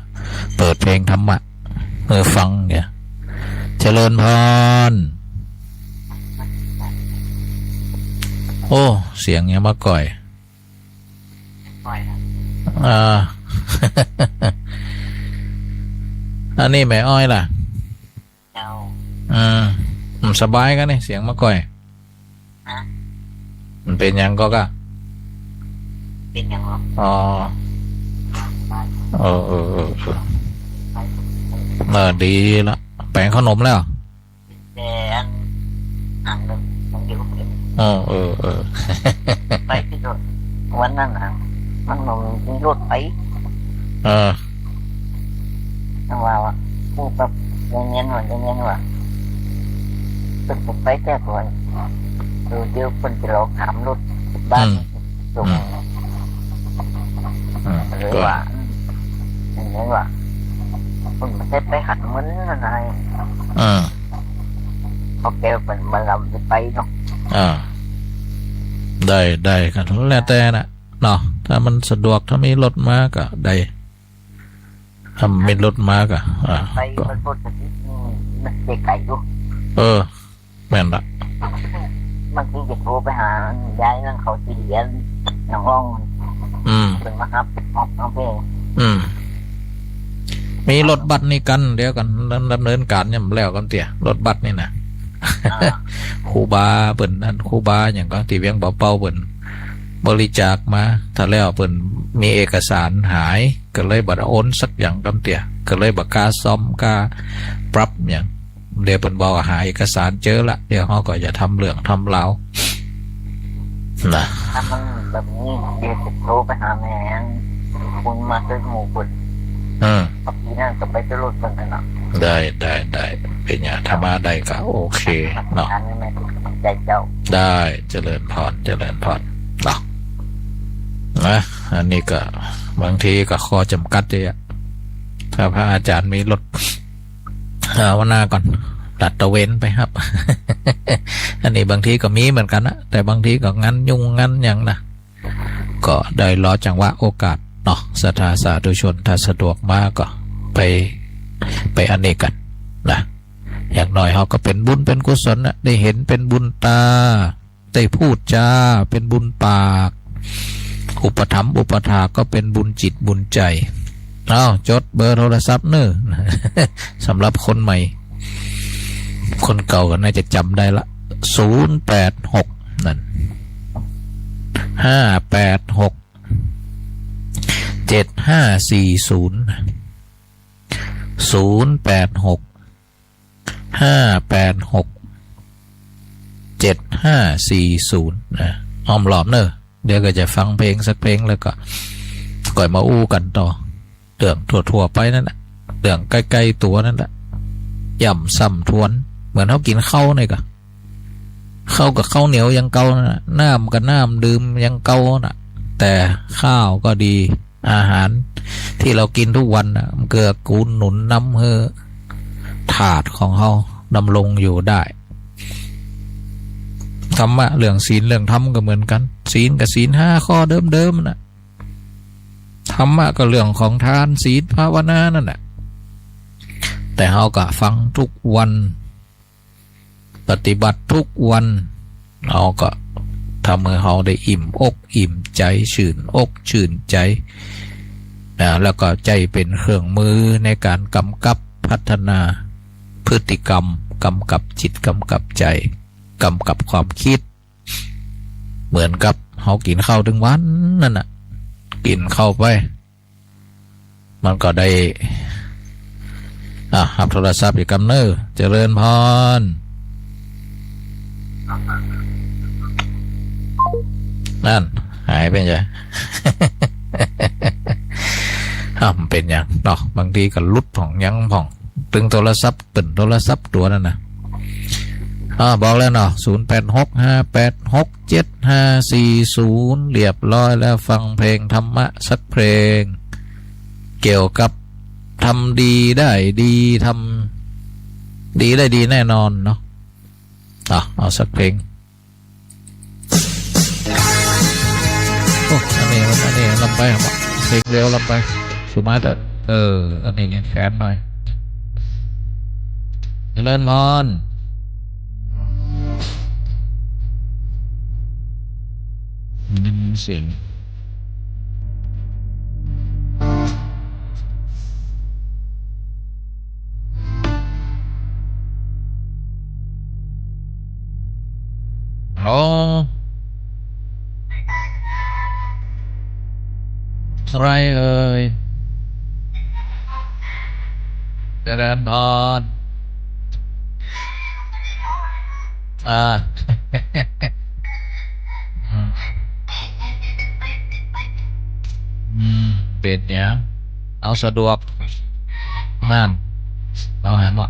เปิดเพลงธรรมะหื้อฟังเนี่ย เจริญพร โอ้ เสียงยังมาก่อย อ่า อันนี้แม่อ้อยล่ะ เจ้า อืม อืม สบายกั๋นนี่ เสียงมาก่อย ฮะ มันเป๋นหยังก็กะ เป๋นหยังเหรอ อ๋อ เออ เออ เออ เออ ดีละ แป๋งข้าวหนมแล้ว แต่อัน อันหนึ่งมันอยู่ เออ เออ เออ ไปตี้รถ วันนั้นน่ะ มันบ่มีรถไป เออ จั่งว่า ว่า กู้กับยายเนียนว่า ยายเนียนว่า เปิ้นบ่ไปแต๊ก่อน เออ เดี๋ยวเปิ้นจะหลอกถามรถบ้าน อืม ส่ง อืม อืม ก็เลยว่า อืม อย่างนี้ว่า มันบ่ใจ้ไปหันมันอะไร อ่า เพราะแกเปิ้นบ่ลำไปเนาะ อ่า ได้ ได้ครับ แล้วแต่นะเนาะ ถ้ามันสะดวก ถ้ามีรถมาก็ได้ ถ้ามีรถมาก็ อ่า ไป ก็ มันก็ อืม มันไกลๆ อยู่ เออ แม่นละ บางทีจะโทรไปหายายนั่นเขาสิเรียนน้องอ้อง อืม เปิ้นมาฮับ ฮับน้องเพลง อืม มีรถบัสนี่กั๋นเดียวกั๋น ดำเนินก๋านยังบ่แล้วกั๋นเตื้อ รถบัสนี่นะ อ่า ครูบาเปิ้นนั่น ครูบาหยังก็ตี้เวียงป่าเป้าเปิ้นบริจาคมา ถ้าแล้วเปิ้นมีเอกสารหาย ก็เลยบ่ได้โอนสักอย่างกั๋นเตื้อ ก็เลยบ่กล้าซ่อมกล้าปรับหยัง เดี๋ยวเปิ้นบอกว่าหาเอกสารเจอละ เดี๋ยวเฮาก็จะทำเรื่องทำราวนะ ถ้ามันแบบนี้เดี๋ยวจะโทรไปหาแม่คุณมาซื้อหมูคุณ อืม พอดีนั่นก็ไปซื้อรถเหมือนกันเนาะ ได้ ได้ ได้ เป๋นหยัง ถ้ามาได้ก็โอเคเนาะ อันนี้แม่ใจเจ้า ได้ เจริญพร เจริญพรเนาะ นะ อันนี้ก็บางทีก็ข้อจำกัดเด้อ ถ้าพระอาจารย์มีรถ ภาวนาก่อน ลาดตระเวนไปฮับ อันนี้บางทีก็มีเหมือนกั๋นนะ แต่บางทีก็งานยุ่งงานหยังนะ ก็ได้รอจังหวะโอกาสเนาะ ศรัทธาสาธุชน ถ้าสะดวกมาก็ไป ไปอันนี้กั๋นนะ อย่างน้อยเฮาก็เป๋นบุญเป๋นกุศลนะ ได้หันเป๋นบุญต๋า ได้พูดจ๋าเป๋นบุญปาก อุปถัมภ์อุปถากก็เป๋นบุญจิตบุญใจ๋ อ้าว จดเบอร์โทรศัพท์เน่อ สำหรับคนใหม่ คนเก่าก็น่าจะจ๋ำได้ละ ศูนย์แปดหก นั่น ห้าแปดหก เจ็ดห้าสี่ศูนย์ ศูนย์แปดหก ห้าแปดหก เจ็ดห้าสี่ศูนย์ นะ อ้อมล้อมเน่อ เดี๋ยวก็จะฟังเพลงสักเพลงแล้วก็ ก่อยมาอู้กั๋นต่อ เรื่องทั่วๆ ไปนั่นแหละ เรื่องใก้ๆ ตั๋วนั่นแหละ ย้ำซ้ำทวน เหมือนเฮากิ๋นข้าวนี่ก็ ข้าวก็ข้าวเหนียวอย่างเก่านั่นแหละ น้ำก็น้ำดื่มอย่างเก่าน่ะ แต่ข้าวก็ดี อาหารตี้เฮากิ๋นกู้วันน่ะ มันเกื้อกูลหนุนนำหื้อธาตุของเฮาดำรงอยู่ได้ ธรรมะเรื่องศีลเรื่องธรรมก็เหมือนกั๋น ศีลก็ศีลห้าข้อเดิมๆ น่ะ ธรรมะก็เรื่องของทาน ศีล ภาวนานั่นแหละ แต่เฮาก็ฟังกู้วัน ปฏิบัติกู้วัน เฮาก็ทำหื้อเฮาได้อิ่มอกอิ่มใจ๋ ชื่นอกชื่นใจ๋ นะ แล้วก็ใจ๊เป๋นเครื่องมือในก๋านก๋ำกับพัฒนาพฤติกรรม ก๋ำกับจิต ก๋ำกับใจ๋ ก๋ำกับความคิด เหมือนกับเฮากิ๋นข้าวตึงวันนั่นน่ะ กิ๋นข้าวไป มันก็ได้ อ่ะ ฮับโทรศัพท์อีกกำเน่อ เจริญพร นั่น หายไปจ้ะ อ่ะ มันเป๋นหยังเนาะ บางทีก็หลุดพ่องหยังพ่อง ตึงโทรศัพท์ เปิ้นโทรศัพท์ตั๋วนั่นน่ะ อ่า บอกแล้วเนาะ ศูนย์แปดหก ห้าแปดหก เจ็ดห้าสี่ศูนย์ เรียบร้อยแล้ว ฟังเพลงธรรมะสักเพลง เกี่ยวกับทำดีได้ดี ทำดีได้ดีแน่นอนเนาะ อ่ะ เอาสักเพลง โอ้ อันนี้ อันนี้ลำไปครับ เพลงเร็วลำไป สุมาเตอร์ เออ อันนี้แขนหน่อย เจริญพร อืม เสียง อ๋อ ใครเอ่ย เจริญพร อ่า อืม อืม เป๋นหยัง เอาสะดวก นั่น เอาหันว่า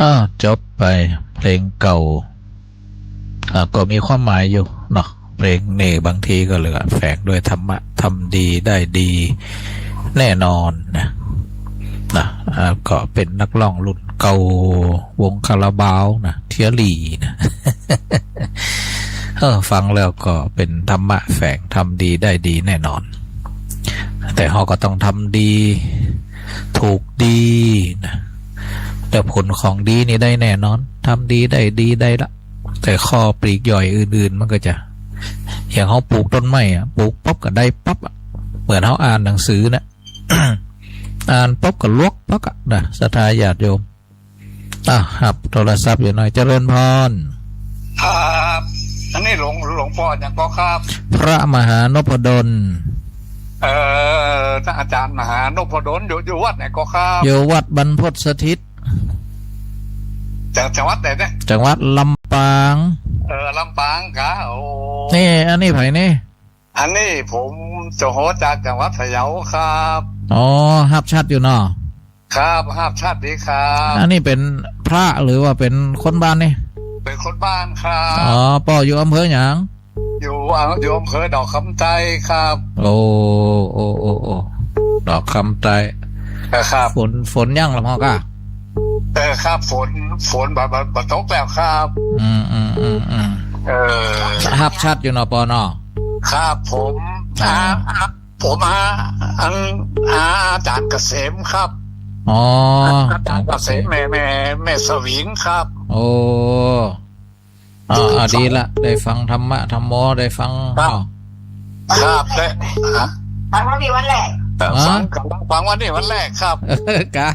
อ้าว จบไปเพลงเก่า อ่า ก็มีความหมายอยู่เนาะ เพลงนี่บางทีก็เหลือแฝงด้วยธรรมะ ทำดีได้ดีแน่นอนนะ นะ อ่า ก็เป็นนักร้องรุ่นเก่า วงคาราบาวนะ เทียรี่นะ เออ ฟังแล้วก็เป็นธรรมะแฝง ทำดีได้ดีแน่นอน แต่เฮาก็ต้องทำดี ถูกดีนะ แต่ผลของดีนี่ได้แน่นอน ทำดีได้ดีได้ละ แต่ข้อปลีกย่อยอื่นๆ มันก็จะ อย่างเฮาปลูกต้นไม้อะ ปลูกปั๊บก็ได้ปั๊บอะ เหมือนเฮาอ่านหนังสือนะ อ่านปั๊บก็ลวกปั๊บอะนะ ศรัทธาญาติโยม อ่ะ ฮับโทรศัพท์อยู่หน่อย เจริญพร ครับ อันนี้หลวง หลวงป้อหยังก่อครับ พระมหานพดล เอ่อ ท่านอาจารย์มหานพดล อยู่ อยู่วัดไหนก่อครับ อยู่วัดบรรพตสถิต จัง จังหวัดไหนเนี่ย จังหวัดลำปาง เออ ลำปางกะ โอ้ นี่ อันนี้ใผนี่ อันนี้ผมเจ้าฮ้อจากจังหวัดพะเยาครับ อ๋อ ฮับชัดอยู่เนาะ ครับ ฮับชัดดีครับ อันนี้เป๋นพระหรือว่าเป๋นคนบ้านนี่ เป๋นคนบ้านครับ อ๋อ ป้ออยู่อำเภอหยัง อยู่ อยู่อำเภอดอกคำใต้ครับ โอ้ โอ้ โอ้ โอ้ ดอกคำใต้ เออ ครับ ฝน ฝนยังละพ่อกะ เออ ครับ ฝน ฝนบ่ บ่ บ่ตกแล้วครับ อืม อืม อืม อืม เออ ฮับชัดอยู่เนาะป้อเนาะ ครับผม อ่า อ่า อ่า ผมหา อัน อา อาจารย์เกษมครับ อ๋อ อาจารย์เกษม แม่ แม่ แม่สวิงครับ โอ้ อ่า อ่า ดีละ ได้ฟังธรรมะ ธัมโม ได้ฟัง ครับ อ้าว ครับ ได้ ฮะ ฟังวันนี้วันแรก เอ่อ ฮะ ฟัง ฟังวันนี้วันแรกครับ กะ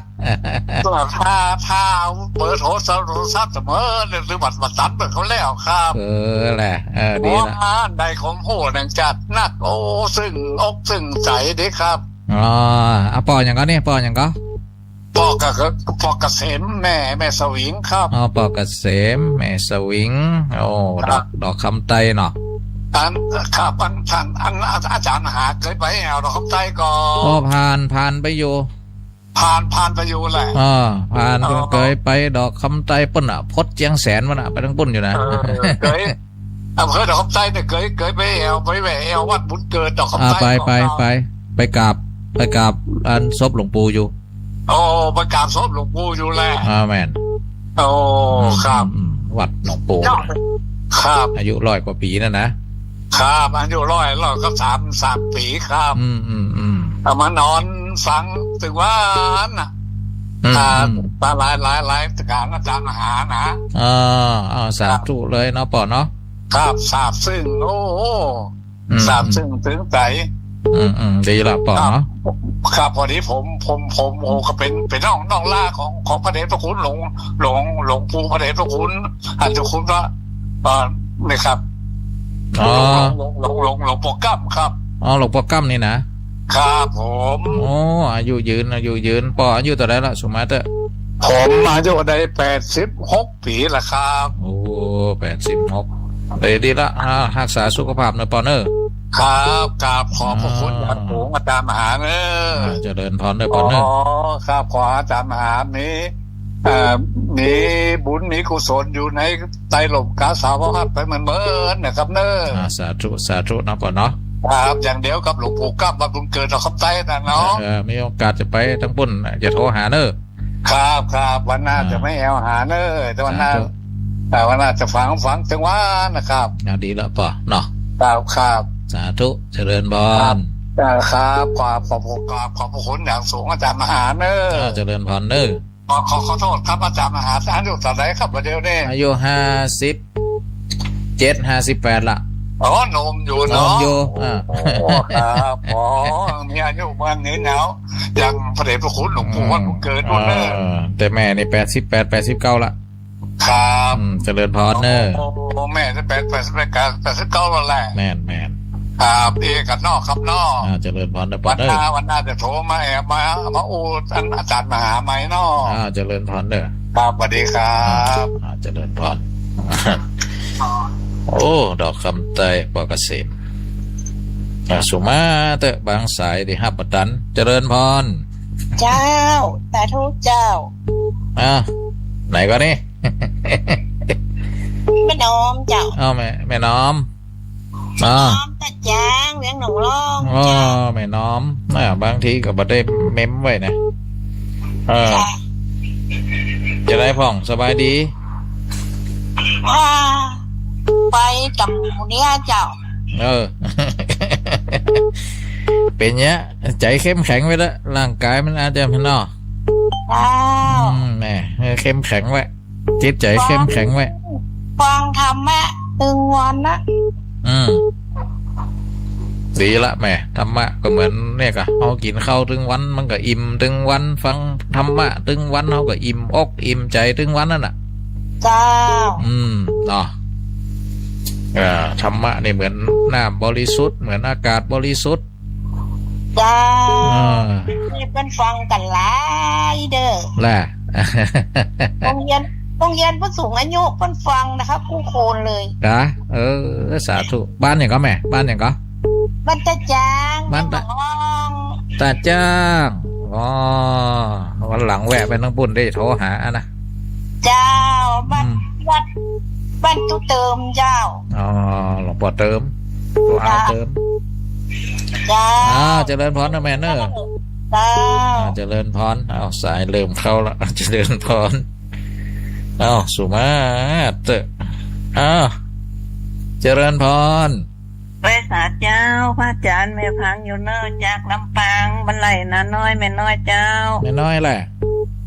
ถ้า ถ้าเอาเบอร์โทรศัพท์ โทรศัพท์เสมอเนี่ย หรือบัตร บัตรตันเปิดเขาแล้วครับ เออแหละ เออ ดีละ ว่าได้ความฮู้แหน่งจัดนัก โอ้ ซึ่งอกซึ่งใจดีครับ อ๋อ อ่ะ ป้อหยังก่อนี่ ป้อหยังก่อ ป้อกะ ป้อเกษม แม่ แม่สวิงครับ อ๋อ ป้อเกษม แม่สวิง โอ้ ครับ ดอก ดอกคำใต้เนาะ อัน ครับ อัน ท่าน อัน อาจารย์มหาเกยไปแอ่วดอกคำใต้ก่อ อ๋อ ผ่าน ผ่านไปอยู่ ผ่าน ผ่านไปอยู่แหละ อ่า ผ่าน อ๋อ เกยไปดอกคำใต้ปุ้นน่ะ พดเจียงแสนปุ้นน่ะ ไปตางปุ้นอยู่นะ เออ เกย อำเภอดอกคำใต้เนี่ย เกย เกยไปแอ่ว ไปแหว่แอ่ววัดบุญเกิดดอกคำใต้ อ่า ไป ของ ไป เรา ไป ไปกราบ ไปกราบอันศพหลวงปู่อยู่ โอ้ ไปกราบศพหลวงปู่อยู่แหละ อ่า แม่น โอ้ อืม ครับ อืม อืม วัดหลวงปู่ ครับ อายุร้อยกว่าปี๋นั่นนะ ครับ อายุร้อย ร้อยกับสาม สามปี๋ครับ อืม อืม อืม เอามานอนฟังตึงวันน่ะ อืม อ่า อืม หลาย หลาย หลายการอาจารย์มหานะ อ่า อ่า สาธุเลยเนาะป้อเนาะ ครับ ซาบซึ้ง โอ้โห อืม ซาบซึ้งตึงใจ๋ อืม อืม ดีละป้อเนาะ ครับ ครับ พอดีผม ผม ผม โอ้ ก็เป๋น เป๋นน้อง น้องหล้าของ ของพระเดชพระคุณหลวง หลวง หลวงปู่พระเดชพระคุณ ท่านเจ้าคุณพระ เอ่อ นี่ครับ อ๋อ หลวง หลวง หลวง หลวง หลวงป้อก้ำครับ อ๋อ หลวงป้อก้ำนี่นะ ครับผม โอ้ อายุยืน อายุยืน ป้ออายุเต้าใดละ สุมาเต๊อะ ผมอายุได้แปดสิบหก ปี๋ละครับ โอ้ แปดสิบหก เอ้ย ดีละ อ่า ฮักษาสุขภาพเน่อป้อเน่อ ครับ กราบขอบพระคุณ อ่า อย่างสูงอาจารย์มหาเน่อ อ่า เจริญพรเน่อป้อเน่อ อ๋อ ครับ ขออาจารย์มหามี เอ่อ มีบุญมีกุศลอยู่ในไตรโลกาสาวพัสไปเหมือนๆ นะครับเน่อ อ่า สาธุ สาธุเนาะป้อเนาะ ครับ อย่างเดียวกับหลวงปู่ก้ำวัดบุญเกิดดอกคำใต้น่ะเนาะ เออ มีโอกาสจะไปตางปุ้น จะโทรหาเน่อ ครับ ครับ วันหน้า อ่า จะมาแอ่วหาเน่อ แต่วันหน้า สาธุ อ่า วันหน้าจะฟัง ฟังตึงวันนะครับ อ่า ดีละป้อเนาะ ครับ ครับ สาธุ เจริญพร ครับ อ่า ครับ ขอบ ขอบ ขอบ ขอบพระคุณอย่างสูงอาจารย์มหาเน่อ อ่า เจริญพรเน่อ ขอ ขอ ขอโทษครับอาจารย์มหา อายุเต้าใดครับเดี๋ยวนี้ อายุห้าสิบเจ็ด ห้าสิบแปดละ อ๋อ หนุ่มอยู่เนาะ หนุ่มอยู่ อ่า โอ้ ครับ อ๋อ มีอายุประมาณนี้แล้ว อย่างพระเดชพระคุณหลวงปู่ อืม วัดบุญเกิด เออ นู่นเน่อ แต่แม่นี่แปดสิบแปด แปดสิบเก้าละ ครับ อืม เจริญพรเน่อ โอ้ แม่จะแปด แปดสิบแปด แปดสิบเก้าแล้วแหละ แม่น แม่น ครับ เอกันเนาะครับเนาะ อ่า เจริญพรเน่อป้อเน่อ วันหน้า วันหน้าจะโทรมาแอ่ว มา มาอู้อันอาจารย์มหาใหม่เนาะ อ่า เจริญพรเน่อ ครับ สวัสดีครับ อ่า เจริญพร โอ้ ดอกคำใต้ ป้อเกษม อ่า สุมาเต๊อะ บางสายตี้ฮับบ่ตัน เจริญพร เจ้า สาธุเจ้า อ่ะ ไหนก่อนนี่ แม่น้อมเจ้า อ้าว แม่ แม่น้อม อ๋อ น้อมตาจาง เวียงหนองล่อง อ๋อ เจ้า แม่น้อม อ่า บางทีก็บ่ได้เมมไว้นะ เออ เจ้า จะได้พ่อง สบายดี อ่า ไปกับหมู่เนี่ยเจ้า เออ เป๋นเยียะ ใจ๋เข้มแข็งไว้เต๊อะ ร่างก๋ายมันอาจจะเนาะ เจ้า อืม แหม เออ เข้มแข็งไว้ จิตใจ๋เข้มแข็งไว้ ฟังธรรมะตึงวันนะ อืม ดีละแหม ธรรมะก็เหมือนเนี่ยกะ เฮากิ๋นข้าวตึงวัน มันก็อิ่มตึงวัน ฟังธรรมะตึงวัน เฮาก็อิ่มอกอิ่มใจ๋ตึงวันนั่นน่ะ เจ้า อืม เนาะ อ่า ธรรมะนี่เหมือนน้ำบริสุทธิ์ เหมือนอากาศบริสุทธิ์ เจ้า อ่า นี่เปิ้นฟังกั๋นหลายเด้อ แหละ โฮงเฮียน โฮงเฮียนผู้สูงอายุเปิ้นฟังนะคะ กู้คนเลย จ้ะ เออ สาธุ บ้านหยังก่อแม่ บ้านหยังก่อ บ้านตาจาง บ้านตา แม่หนองล่อง ตาจาง อ๋อ วันหลังแวะไปตางปุ้นได้ โทรหาอะนะ เจ้า บ้าน อืม วัด บ้านตู้เติมเจ้า อ๋อ หลวงป้อเติม หลวงป้อเติม เจ้า อ้าว เจริญพรนะแม่เนอะ เจ้า อ้าว เจริญพร อ้าว สายเริ่มเข้าละ เจริญพร อ้าว สุมาเตอะ อ้าว เจริญพร ไหว้สาเจ้า พระอาจ๋ารย์ แม่ฟังอยู่เนอะ จากลำปางบ้านไร่นาน้อย แม่น้อยเจ้า แม่น้อยแหละ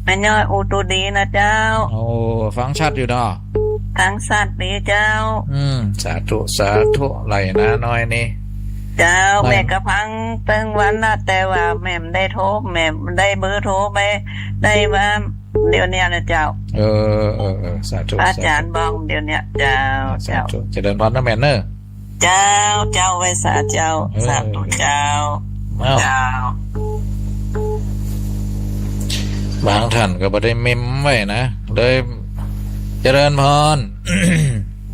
แม่น้อยอู้ตูดีนะเจ้า โอ้ ฟังชัดอยู่เนาะ ฟังชัดดีเจ้า อืม สาธุ สาธุ ไร่นาน้อยนี่ เจ้า ไร่ แม่ก็ฟังตึงวันนะ แต่ว่าแม่บ่ได้โทร แม่บ่ได้เบอร์โทรไป ได้ว่าเดี๋ยวเนี้ยนะเจ้า เออ เออ เออ สาธุ พระอาจ๋ารย์ สาธุ บอกเดี๋ยวเนี้ย เจ้า สาธุ เจ้า เจริญพรนะแม่เนอะ เจ้า เจ้า ไหว้สาเจ้า เออ สาธุเจ้า เอ้า เจ้า บางท่านก็บ่ได้เมมไว้นะ เลย เจริญพร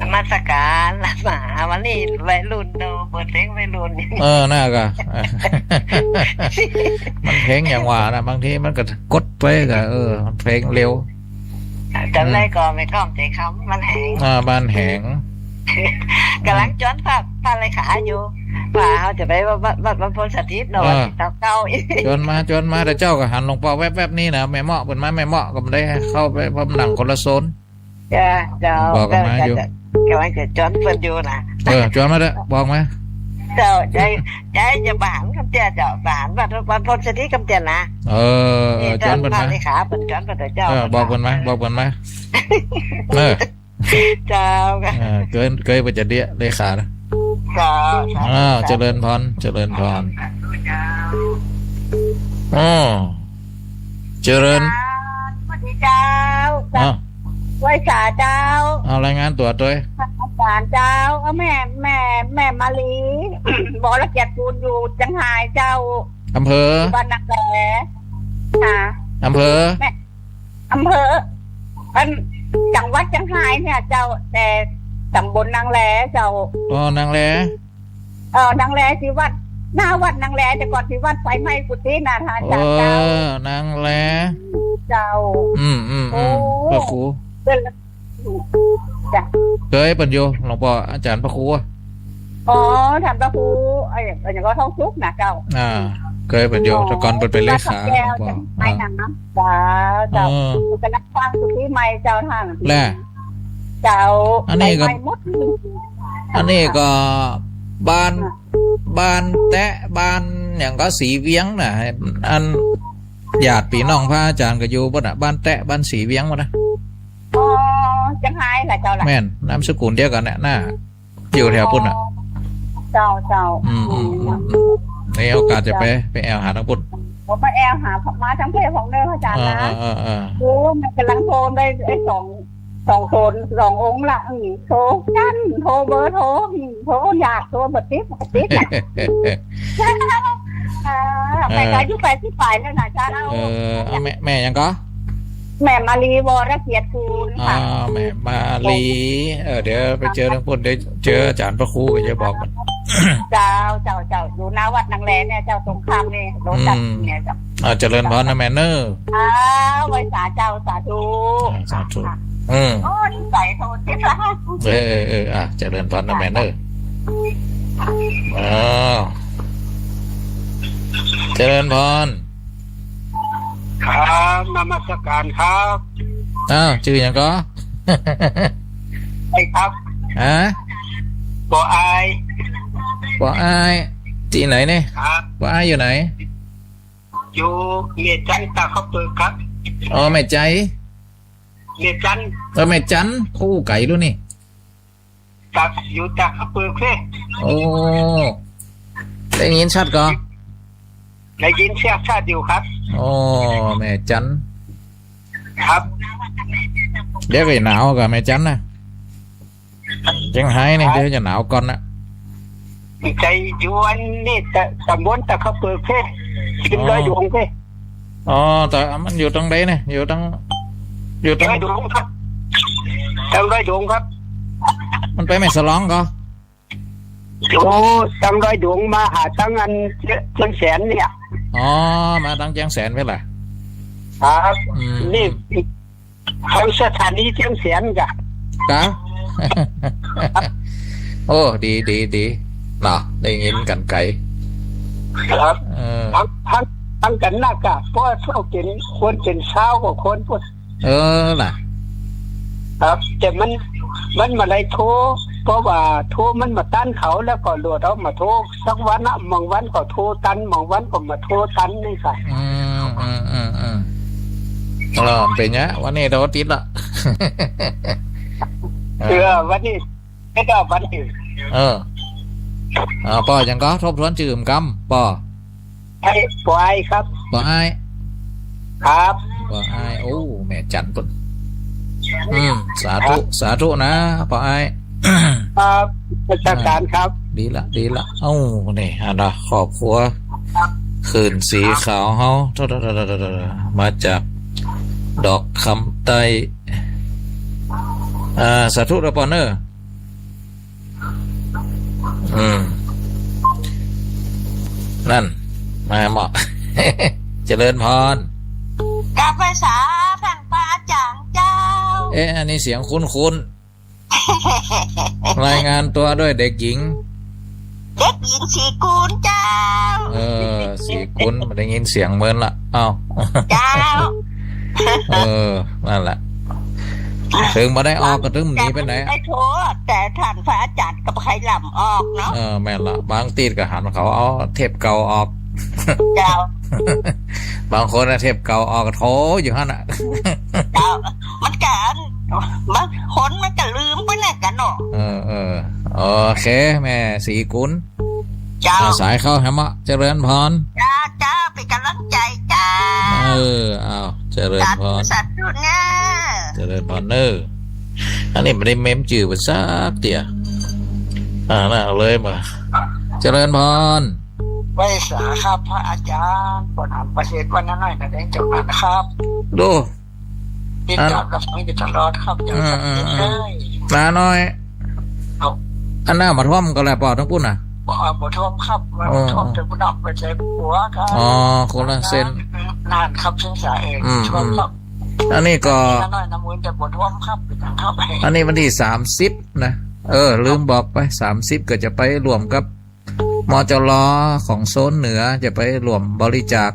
นมัสการ มหา วันนี้วัยรุ่นเนาะ เปิดเพลงวัยรุ่น เออ น่าก็ มันเพลงอย่างว่านะ บางทีมันก็กดไปก็ เออ มันเพลงเร็ว จ๋ำได้ก่อ แม่ก้อมใจ๋คำ บ้านแหง อ่า บ้านแหง ก๋ำลังจวนพระ พระเลขาอยู่ ว่าเฮาจะไปวัด วัด วัดบรรพตสถิตเนาะ เออ วันที่เก้าอีก จวนมา จวนมา แต่เจ้าก็หันหลวงป้อแวบๆ นี่นะ แม่เมาะเปิ้นมา แม่เมาะก็บ่ได้เข้าไป เพราะมันนั่งคนละโซน เจ้า เจ้า บอกกั๋นมาอยู่ ก๋ำลังจะ ก๋ำลังจะจวนเปิ้นอยู่นะ เออ จวนมาเต๊อะ บอกมา เจ้า ใจ๋ ใจ๋จะบ่หันกำเตี้ย เจ้า บ่หันวัด วัดบรรพตสถิตกำเตี้ยนะ เออ เออ นี่ จวนเปิ้นมา พระเลขาเปิ้นจวนเปิ้นเจ้า เออ บอกเปิ้นมา บอกเปิ้นมา เออ เจ้า เออ เกย เกยเปิ้นจะเดียะเลขานะ เจ้า อ้าว เจริญพร เจริญพร อ๋อ เจริญ สวัสดีเจ้า อ้าว ไหว้สาเจ้า เอารายงานตั๋วตวย อาจ๋ารย์เจ้า เอาแม่ แม่ แม่มาลี วรเกียรติกูล อยู่เจียงฮายเจ้า อำเภอ บ้านนางแล ค่ะ อำเภอ แม่ อำเภอ อัน จังหวัดเจียงฮายเนี่ยเจ้า แต่ตำบลนางแลเจ้า อ๋อ นางแล เออ นางแลตี้วัด หน้าวัดนางแล แต่ก่อนตี้วัดไฟไหม้กุฏิน่ะ อาจ๋ารย์เจ้า เออ นางแล เจ้า อืม อืม อืม โอ้ พระครู เปิ้นละ จ้ะ เกยเปิ้นอยู่ หลวงป้อ อาจ๋ารย์พระครูอะ อ๋อ ท่านพระครู ไอ้ ไอ้หยังก็ ทองสุขนะเจ้า อ่า เกยเปิ้นอยู่ อ๋อ แต่ก่อนเปิ้นเป๋นเลขา วัดพระแก้ว หลวงป้อ เจียงฮายนะ อ่า เจ้า เจ้า เออ เปิ้นก๋ำลังสร้างกุฏิใหม่เจ้าท่าน แหละ เจ้า อันนี้ก็ ไฟไหม้หมด อันนี้ก็บ้าน อ่ะ บ้านแต๊ บ้านหยังก็สีเวียงน่ะ อันญาติปี้น้องพระอาจ๋ารย์ก็อยู่ปุ้นน่ะ บ้านแต๊ บ้านสีเวียงปุ้นน่ะ อ๋อ เจียงฮายแหละเจ้าล่ะ แม่น นามสกุลเดียวกั๋นเนี่ย น่า อยู่แถวปุ้นน่ะ อ๋อ เจ้า เจ้า อืม อืม อืม อืม มีโอกาสจะไป เจ้า ไปแอ่วหาตางปุ้น ผมมาแอ่วหา มาตางเพจของเด้ออาจ๋ารย์นะ เออ เออ เออ เออ โอ้ แม่ก๋ำลังโทรได้ไอ้สอง สองคน สององค์ละ อืม โทรกั๋น โทรเบอร์โทร อืม โทรอยากโทรบ่ติด บ่ติดน่ะ อ่า แม่ก็อายุแปดสิบปลายแล้วนะเจ้า เออ เอาแม่ แม่หยังก่อ แม่มาลี วรเกียรติกูล ค่ะ อ่า แม่มาลี เออ เดี๋ยวไปเจอตางปุ้น เดี๋ยวเจออาจ๋ารย์พระครู เดี๋ยวบอกมัน เจ้า เจ้า เจ้า อยู่หน้าวัดนางแลเนี่ยเจ้า ตรงข้ามนี่ โลตัส อืม เนี่ยเจ้า อ่า เจริญพรนะแม่เนอะ อ้าว ไหว้สาเจ้า สาธุ อ่า สาธุ ค่ะ อืม โอ้ นิสัยโทษทีละ เออ เออ เออ อ่ะ เจริญพรนะแม่เนอะ อ้าว เจริญพร ครับ นมัสการครับ อ้าว จื้อหยังก่อ ไอ้ครับ ฮะ บ่อาย บ่อาย ตี้ไหนเนี่ย ครับ บ่อายอยู่ไหน อยู่แม่จันตาข้าวเปลือกครับ อ๋อ แม่ใจ แม่จัน เออ แม่จัน โอ้ ไก๋ลูกนี่ ครับ อยู่ตาข้าวเปลือกเพ่ โอ้ ได้ยินชัดก่อ ได้ยินชัดๆ อยู่ครับ โอ้ แม่จัน ครับ เดี๋ยวก็หนาวก่อแม่จันนะ เจียงไฮ้นี่ ครับ เดี๋ยวจะหนาวก่อนนะ ใจอยู่อันนี้ ตะ ตำบลตาข้าวเปลือกเพ่ ขึ้นดอยดวงเพ่ อ๋อ แต่มันอยู่ตรงไหนเนี่ย อยู่ตรง อยู่ตรง ดอยดวงครับ ตางดอยดวงครับ มันไปแม่สลองก่อ โอ้ ตางดอยดวงมาหาตางอันเจียงแสนเนี่ย อ๋อ มาตางเจียงแสนเพ่นละ ครับ อืม นี่ ของสถานีเจียงแสนก่ะ กะ โอ้ ดี ดี ดี เนาะ ได้ยินกั๋นไก๋ ครับ เออ ตัง ตัง ตังกั๋นนักก่ะ เพราะว่าเขาเป๋น คนเป๋นซาวกว่าคนพุ้น เออ น่ะ ครับ แต่มัน มันบ่ได้โทร เพราะว่าโทรมันบ่ตันเขา แล้วก็หลวดเอามาโทรสักวันนะ บางวันก็โทรตัน บางวันก็บ่โทรตันนี่ก่ะ อืม อืม อืม อืม เออ เป๋นไง วันนี้เสาร์อาทิตย์ละ เออ วันนี้ ไม่ได้วันนี้ เออ อ่า ป้อหยังก่อ ทบทวนจื้อหนึ่งกำ ป้อ ไอ้ ป้ออ้ายครับ ป้ออ้าย ครับ ป้ออ้าย โอ้ แม่จันปุ้น อืม สาธุ ครับ สาธุนะ ป้ออ้าย ครับ นมัสการครับ ดีละ ดีละ เอ้า นี่ อันน่ะ ครอบครัว ครับ ขื่นสีขาวเฮา มาจากดอกคำใต้ อ่า สาธุเด้อป้อเนอะ อืม นั่น มาเหมาะ เจริญพร กราบไหว้สาท่านพระอาจารย์เจ้า เอ๊ะ อันนี้เสียงคุ้นๆ รายงานตัวด้วยเด็กหญิง เด็กหญิงศรีกุลเจ้า เออ ศรีกุล ได้ยินเสียงเหมือนละ เอ้า เจ้า เออ นั่นแหละ เถิงบ่ได้ออกก็เถิงหนีไปไหน แต่ได้โทร แต่ท่านพระอาจารย์ก็บ่ใค่ลำออกเนาะ เออ แม่นละ บางตี้ก็หันเขาเอาเทปเก่าออก เจ้า บางคนน่ะเทปเก่าออกก็โทรอยู่หั้นน่ะ เจ้า มันก็ บางคนมันก็ลืมไปแล้วกั๋นเนาะ เออ เออ โอเค แม่ศรีกุล เจ้า อ่า สายเข้าแหมเนาะ เจริญพร เจ้า เจ้า เป๋นก๋ำลังใจ๋เจ้า เออ เอา เจริญพร สาธุ สาธุเน่อ เจริญพรเน่อ อันนี้บ่ได้เม้มจื้อเปิ้นสักเตื้อ อ่า น่ะ เอาเลยมา เจริญพร ไหว้สาครับ พระอาจารย์ ปอหนานประเสริฐ วันนั้นหน่อยนะ เด้งจบนั้นนะครับ ดู ติดตามรับฟังอยู่ตลอดครับ อืม อืม อืม เอ้ย นาหน่อย ครับ อันหน้าบ่ท่วมก่อแล ป้อตังปุ้นน่ะ บ่ บ่ท่วมครับ บ่ อ๋อ บ่ท่วม แต่บ่นับไปใส่หัวครับ อ๋อ คนละเส้น นั่นครับ เส้นสายเอง อืม ท่วมครับ อืม อันนี้ก็ น้อยน้ำมูลแต่บ่ท่วมครับ เป๋นหยังครับ อันนี้วันตี้สามสิบนะ เออ ลืมบอกไป สามสิบก็จะไปร่วมกับ มจร ของโซนเหนือ จะไปร่วมบริจาค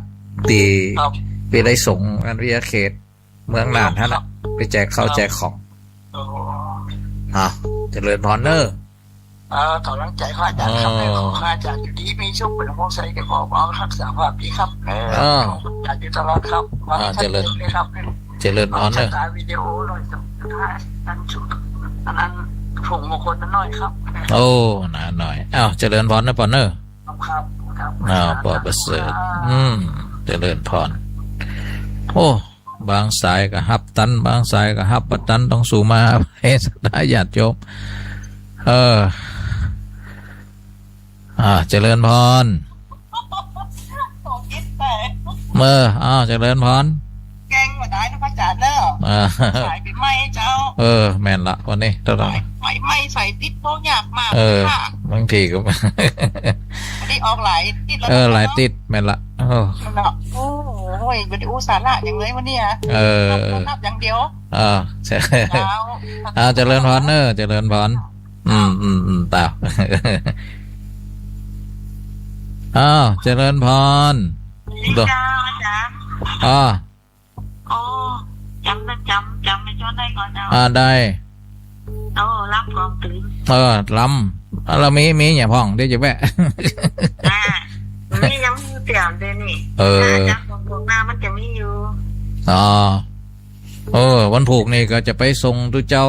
ตี้ ครับ วิทยาลัยสงฆ์อันวิทยาเขต เมืองน่านหั้นน่ะ ครับ ไปแจกข้าว ครับ แจกของ อ๋อ อ่ะ เจริญพรเน่อ เออ ก๋ำลังใจ๋พระอาจารย์ครับ เออ ขอให้พระอาจารย์อยู่ดีมีสุข เป๋นห่วงใยเกี่ยวกับการรักษาภาพดีครับ เออ เออ ขอบคุณอาจารย์อยู่ตลอดครับ อ่า เจริญ วันนี้ท่านเต็มเลยครับ เจริญพรเน่อ เอาสายตาวิดีโอหน่อยครับ อันนั้นผงมงคลหน้อยครับ โอ้ นาหน่อย อ้าว เจริญพรเน่อป้อเน่อ ครับ ครับ อ้าว ป้อประเสริฐ ครับ อืม เจริญพร โอ้ บางสายก็ฮับตัน บางสายก็ฮับบ่ตัน ต้องสูมาอภัยศรัทธาญาติโยม เออ อ่า เจริญพร เออ อ้าว เจริญพร แกงบ่ได้นะพระอาจารย์เนอะ อ่า สายปีใหม่เจ้า เออ แม่นละ วันนี้เท่าไหร่ ไหวไหม ไม่ใส่ติดโตยากมาก เออ ค่ะ บางทีก็ อันนี้ออกหลายติดแล้ว เออ นะ หลายติด แม่นละ โอ้ เนาะ โอ้โห บ่ได้อู้สาระหยังเลยวันนี้อะ เออ นับ นับอย่างเดียว อ่า ใช่ เจ้า อ่า เจริญพรเนอะ เจริญพร อืม อืม อืม ตาม อ้าว เจริญพร ดีเจ้า อาจ๋ารย์ อ่า โอ้ จ๋ำนะ จ๋ำ จ๋ำไปจนได้ก่อนเจ้า อ่า ได้ โอ้ ลำกลองตื่น เออ ลำ อ่ะ แล้วมี มีอย่างพ่อง เดี๋ยวจะแวะ อ่า มียังมีเตรียมเดี๋ยวนี้ เออ อาจ๋ารย์ของผมมามันจะมีอยู่ อ๋อ เออ วันพูกนี่ก็จะไปส่งตุ๊เจ้า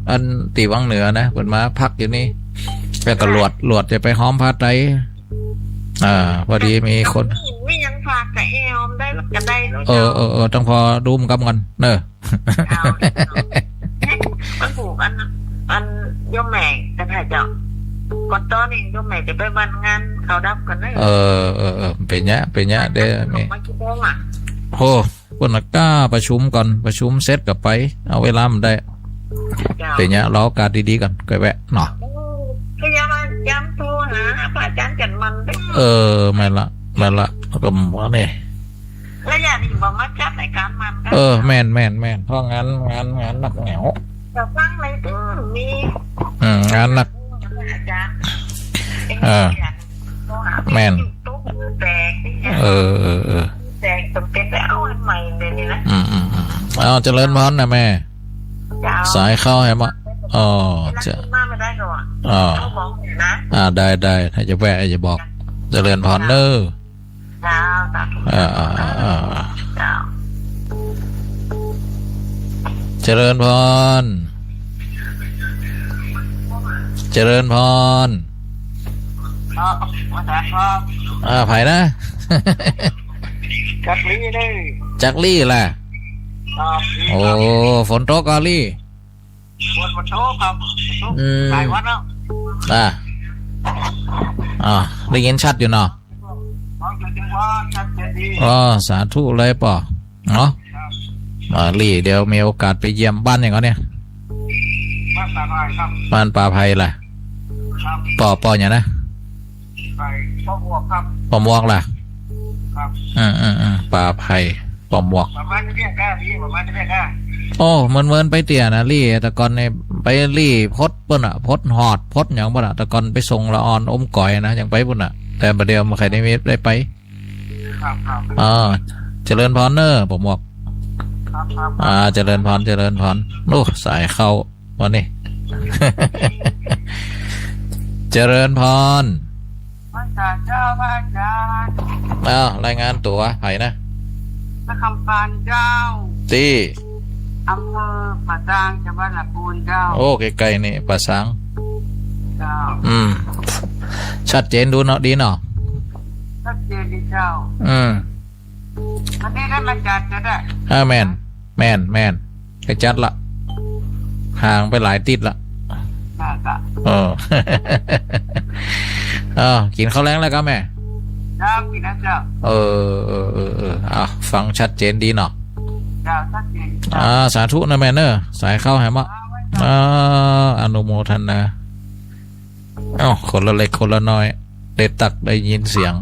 อันตี้วังเหนือนะ เปิ้นมาพักอยู่นี่ แล้วก็หลวด หลวดจะไปฮ้อมผ้าไตร อ่า พอดีมีคน มี มียังฝากกับแอมได้ ก็ได้แล้ว เออ เจ้า เออ เออ ต้องพอดูมกำก่อนเนอะ เจ้า มันผูกอัน อันโยมแม่ก็ถ่ายเจ้า ก่อนตอนนี้โยมแม่จะไปวันงานเขาดำกันเนอะ เออ เออ เออ เป๋นเยียะ เป๋นเยียะ เดี๋ยวมี มากี่โมงอะ โห เปิ้นก้าประชุมก่อน ประชุมเสร็จก็ไป เอาเวลามันได้ เจ้า เป๋นเยียะ รอโอกาสดีๆ ก่อน ก็แวะเนาะ โอ้ พยายามย้ำโทรหาพระอาจารย์จันทร์มันเด้อ เออ แม่นละ แม่นละ ก็ว่านี่ แล้วอย่างนี้บ่มาจัดรายการมันก็ เออ แม่น แม่น แม่น เพราะงาน งาน งานหนักแหนว แต่ฟังอะไรก็มี อืม งานหนัก อาจ๋ารย์ เออ แม่น ตุ๊กแตกนี่ไง เออ เออ เออ แตกจำเป็นไปเอาอันใหม่เลยนี่นะ อืม อืม อืม เอา เจริญพรนะแม่ เจ้า สายเข้าแหมะ อ๋อ เวลา เจ้า ขึ้นมาไม่ได้หรอก อ๋อ เขาบอกนะ อ่า ได้ ได้ ถ้าจะแวะจะบอก เจริญพรเนอะ เจ้า สาธุ อ่า อ่า อ่า อ่า เจ้า เจริญพร เจริญพร ครับ อาจ๋ารย์ครับ อ่า ไผนะ จักรีเลย จักรีล่ะ ครับ โอ้ ฝนตกก่อรี ฝน ฝนตกครับ อืม หลายวันแล้ว อ่า อ่า ได้ยินชัดอยู่เนาะ ฟังชัดเจนว่าชัดเจนดี อ๋อ สาธุเลยป้อ เนาะ ครับ อ่า รี เดี๋ยวมีโอกาสไปเยี่ยมบ้านอย่างก่อเนี่ย บ้านป่าไผ่ครับ บ้านป่าไผ่ล่ะ ครับ ป้อ ป้ออย่างนะ ไผ่ ป้อหมวกครับ ป้อหมวกล่ะ ครับ อืม อืม อืม ป่าไผ่ ป้อหมวก ประมาณนี้ก็ดี ประมาณนี้ก็ โอ้ เหมือนๆ ไปเตื้อนะ รี แต่ก่อนเนี่ยไปรี พดปุ้นอะ พดหอด พดอย่างปุ้นอะ แต่ก่อนไปส่งละอ่อนอมก๋อยนะ ยังไปปุ้นอะ แต่บ่าเดี่ยวบ่ใค่ได้มี ได้ไป ครับ ครับ อ่า เจริญพรเนอะ ป้อหมวก ครับ ครับ อ่า เจริญพร เจริญพร โอ้ สายเข้าวันนี้ เจริญพร พระอาจารย์เจ้า พระอาจารย์ อ้าว รายงานตั๋ว ไผนะ นครปานเจ้า ตี้ อำเภอป่าซาง จังหวัดลำพูนเจ้า โอ้ ใก้ๆ นี่ ป่าซาง เจ้า อืม ชัดเจนดูเนาะ ดีเนาะ ชัดเจนดีเจ้า อืม อันนี้ได้มาจัดจะได้ อ่า แม่น แม่น แม่น ไปจัดละ ห่างไปหลายติ๊ดละ ได้จ้ะ เออ เออ กิ๋นข้าวแลงแล้วก็แม่ เจ้า กิ๋นแล้วเจ้า เออ เออ เออ เออ อ่ะ ฟังชัดเจนดีเนาะ เจ้า ชัดเจน อ่า สาธุนะแม่เนอะ สายเข้าแหมะ อ่า อนุโมทนา เอ้า คนละเล็กคนละน้อย ได้ตักได้ยินเสียง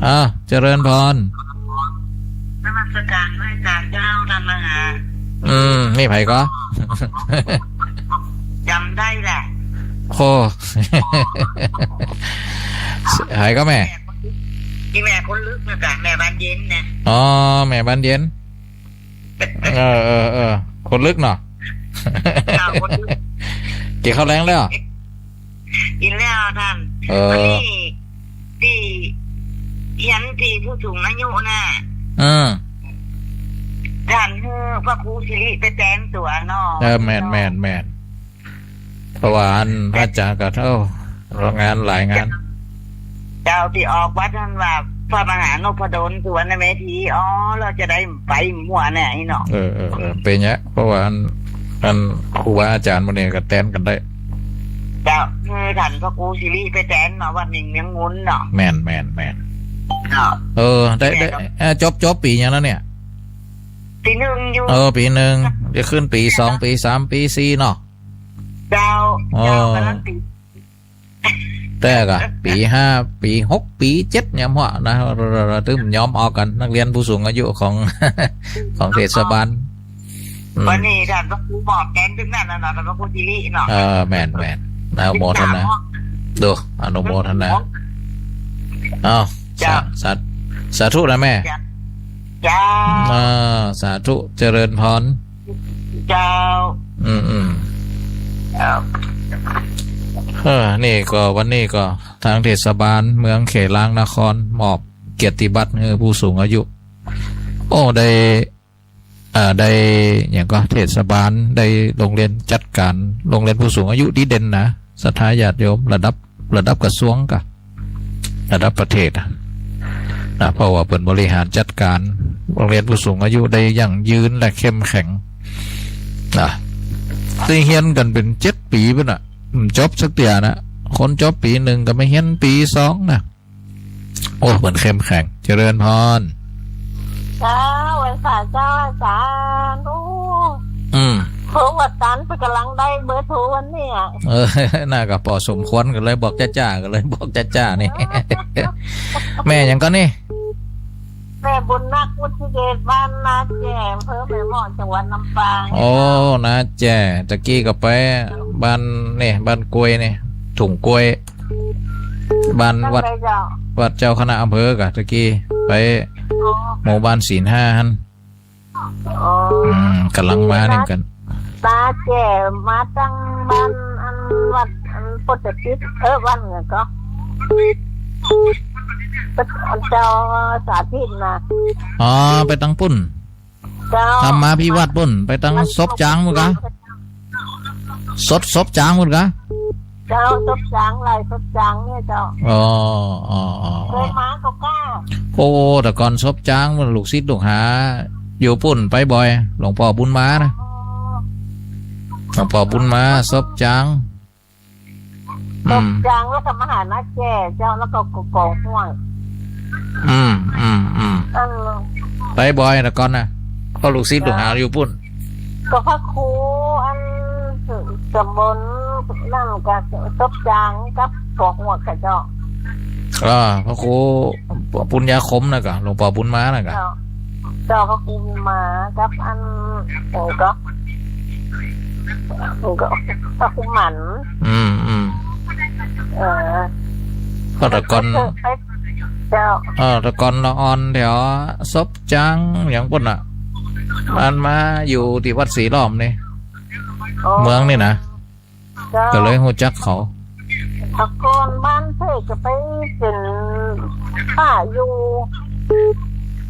อ่า เจริญพร นมัสการพระอาจารย์เจ้า ท่านมหา อืม นี่ไผก็ จ๋ำได้แหละ โอ้ ไผก็แม่ อีแม่คนลึกนะจ๊ะ แม่บานเย็นนะ อ๋อ แม่บานเย็น เออ เออ เออ คนลึกเนาะ เจ้า คนลึก กิ๋นข้าวแลงแล้ว กิ๋นแล้วท่าน เออ วันนี้ตี้เฮียนตี้ผู้สูงอายุน่ะ อืม ท่านหื้อพระครูสิริไปแตนตั๋วเนาะ เออ แม่น แม่น แม่น เพราะว่าอันพระอาจารย์ก็ โอ้ งานหลายงาน เจ้าตี้ออกวัดนั่นว่า พระมหานพดลสุวรรณเมธี อ๋อ เฮาจะได้ไปมั่วเนี่ยไอ้เนาะ เออ เออ เออ เป๋นเยียะ เพราะว่าอัน อันครูบาอาจารย์หมู่นี้ก็แตนกั๋นได้ เจ้า คือท่านพระครูสิริไปแตนมาวัดหนึ่งเมืองงุ่นเนาะ แม่น แม่น แม่น เนาะ เออ ได้ ได้ แม่นครับ เออ จบ จบปี๋หยังแล้วเนี่ย ปี๋หนึ่งอยู่ เออ ปี๋หนึ่ง จะขึ้นปี๋สอง ปี๋สาม ปี๋สี่เนาะ เจ้า อ๋อ เจ้า กำลังติด แต่ก็ปี๋ห้า ปี๋หก ปี๋เจ็ดเนี่ยหั้นนะ ตึงยอมออกกั๋น นักเรียนผู้สูงอายุของ ของเทศบาล อืม วันนี้ต้านพระครูมอบแตนตึงนั้นน่ะเนาะ ต้านพระครูจิริเนาะ เออ แม่น แม่น อนุโมทนา ดู อนุโมทนา อ้าว เจ้า สา สา สาธุนะแม่ เจ้า เจ้า อ่า สาธุ เจริญพร เจ้า อืม อืม ครับ เออ นี่ก็ วันนี้ก็ตางเทศบาลเมืองเขลางนครมอบเกียรติบัตรหื้อผู้สูงอายุ โอ้ ได้ เอ่อ ได้ หยังก่อ เทศบาล ได้โฮงเฮียนจัดก๋านโฮงเฮียนผู้สูงอายุดีเด่นนะ ศรัทธาญาติโยม ระดับ ระดับกระทรวงก่อ ระดับประเทศอะ นะ เพราะว่าเปิ้นบริหารจัดก๋านโฮงเฮียนผู้สูงอายุได้ยั่งยืนและเข้มแข็ง นะ ตี้เฮียนกั๋นเป๋นเจ็ดปี๋ปุ้นน่ะ บ่จบสักเตื้อนะ คนจบปี๋นึ่งก็มาเฮียนปี๋สองนะ โอ้ เปิ้นเข้มแข็ง เจริญพร เจ้า ไหว้สาเจ้าอาจ๋ารย์ โอ้ อืม เพราะว่าอาจ๋ารย์เปิ้นก่ำลังได้เบอร์โทรวันนี้อะ เออ น่าก็ปอสมควร ก็เลยบอกจ้าๆ ก็เลยบอกจ้าๆ นี่ แม่หยังก่อนี่ แม่บุญนัก วุฒิเดช บ้านนาแจ้ อำเภอแม่เมาะ จังหวัดลำปาง โอ้ นาแจ้ ตะกี้ก็ไปบ้านนี่ บ้านกล้วยนี่ ถุงกล้วย บ้านวัด วัดเจ้าคณะอำเภอก่อ ตะกี้ไป อ๋อ หมู่บ้านศีลห้าหั้น อ๋อ อืม ก่ำลังมานี่กั๋น นาแจ้มาตังบ้านอันวัดอันโพธิจิต เออ บ้านหยังก่อ เจ้าสาธิตนะ อ๋อ ไปตังปุ้น เจ้า ธรรมาภิวัฒน์ปุ้น ไปตังศพจ๊างปุ้นก่อ ศพ ศพจ๊างปุ้นก่อ เจ้า ศพจ๊าง ไล่ศพจ๊างเนี่ยเจ้า อ๋อ อ๋อ อ๋อ เคยมาก็กล้า โอ้ แต่ก่อนศพจ๊างปุ้นลูกศิษย์ลูกหาอยู่ปุ้นไปบ่อย หลวงป้อบุญมานะ อ๋อ หลวงป้อบุญมา ศพจ๊าง อืม ศพจ๊างแล้วก็มาหานาแจ้เจ้า แล้วก็ก่อห้วย อืม อืม อืม เออ ไปบ่อยแต่ก่อนนะ เพราะลูกศิษย์ลูกหาอยู่ปุ้น ก็พระครูอันตำบลนั่นก็ศพจ๊างกับก่อห้วยค่ะเจ้า อ่า พระครูปุญญาคมนะก่อ หลวงป้อบุญมานะก่อ เจ้า เจ้าพระครูบุญมากับอัน เออ ก็ ก็พระครูหมัน อืม อืม เออ ก็แต่ก่อน เจ้า เออ แต่ก่อนละอ่อนแถวศพจ๊างหยังปุ้นน่ะ มันมาอยู่ตี้วัดสีล้อมนี่ อ๋อ เมืองนี่นะ เจ้า ก็เลยฮู้จักเขา แต่ก่อนบ้านเปิ้นก็ไปเป๋นพระอยู่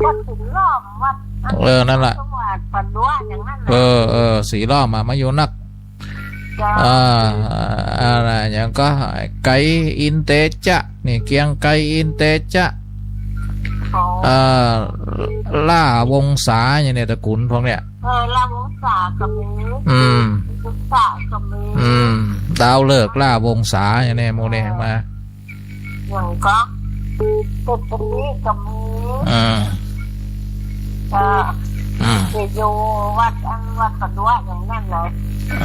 วัดสีล้อม วัด เออ นั่นแหละ จังหวัดปะดัวอย่างนั้นน่ะ เออ เออ สีล้อมอะ มาอยู่นัก เจ้า อ่า อะไรอย่างก็ ไกรอินเตจะ นี่ เกรียงไกรอินเตจะ อ๋อ เอ่อ ล่าวงศาอย่างเนี่ย ตระกูลพวกเนี่ย เออ ล่าวงศาก็มี อืม วงศาก็มี อืม ดาวฤกษ์ล่าวงศาอย่างเนี่ย หมู่เนี่ยมา อย่างก็ เศรษฐกิจก็มี อ่า เออ อืม จะอยู่วัดอันวัดปะดัวอย่างนั้นเลย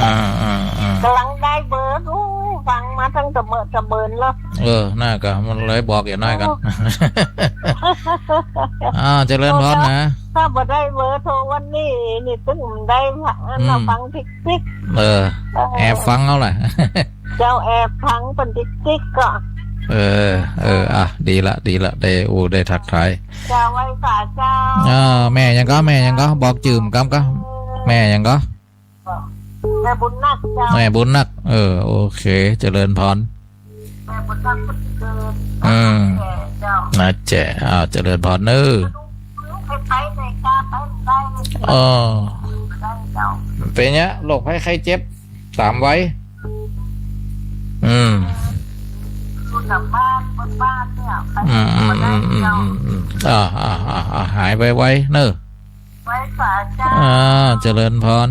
อ่า อ่า อ่า ก่ำลังได้เบอร์ ดู ฟังมาตั้งแต่เมื่อแต่เมินแล้ว เออ น่าก็มันเลยบอกอย่างน้อยก่อน โอ้ อ่า เจริญพรนะ ถ้าบ่ได้เบอร์โทรวันนี้ นี่ตึงได้ อืม ฟังติ๊กติ๊ก เออ เออ แอบฟังเอาแหละ เจ้าแอบฟังเปิ้นติ๊กติ๊กก่อ เออ เออ อ่ะ ดีละ ดีละ ได้ โอ้ ได้ทักทาย เจ้า ไหว้สาเจ้า อ่า แม่หยังก่อ แม่หยังก่อ บอกจื้อก่ำก่อ แม่หยังก่อ แม่บุญนักเจ้า แม่บุญนัก เออ โอเค เจริญพร แม่บุญนัก อืม เจ้า นาแจ้ อ้าว เจริญพรเน้อ ไปไหนก็ไปได้ อ๋อ ได้เจ้า เป๋นเนี้ย โรคภัยไข้เจ็บ ต๋ามวัย อืม อยู่กับบ้าน บนบ้านเนี่ย ไป อืม อืม บ่ได้ อืม อืม เจ้า อืม อืม อ่า อ่า อ่า อ่า หายไวๆ เน้อ ไหว้สาเจ้า อ่า เจริญพร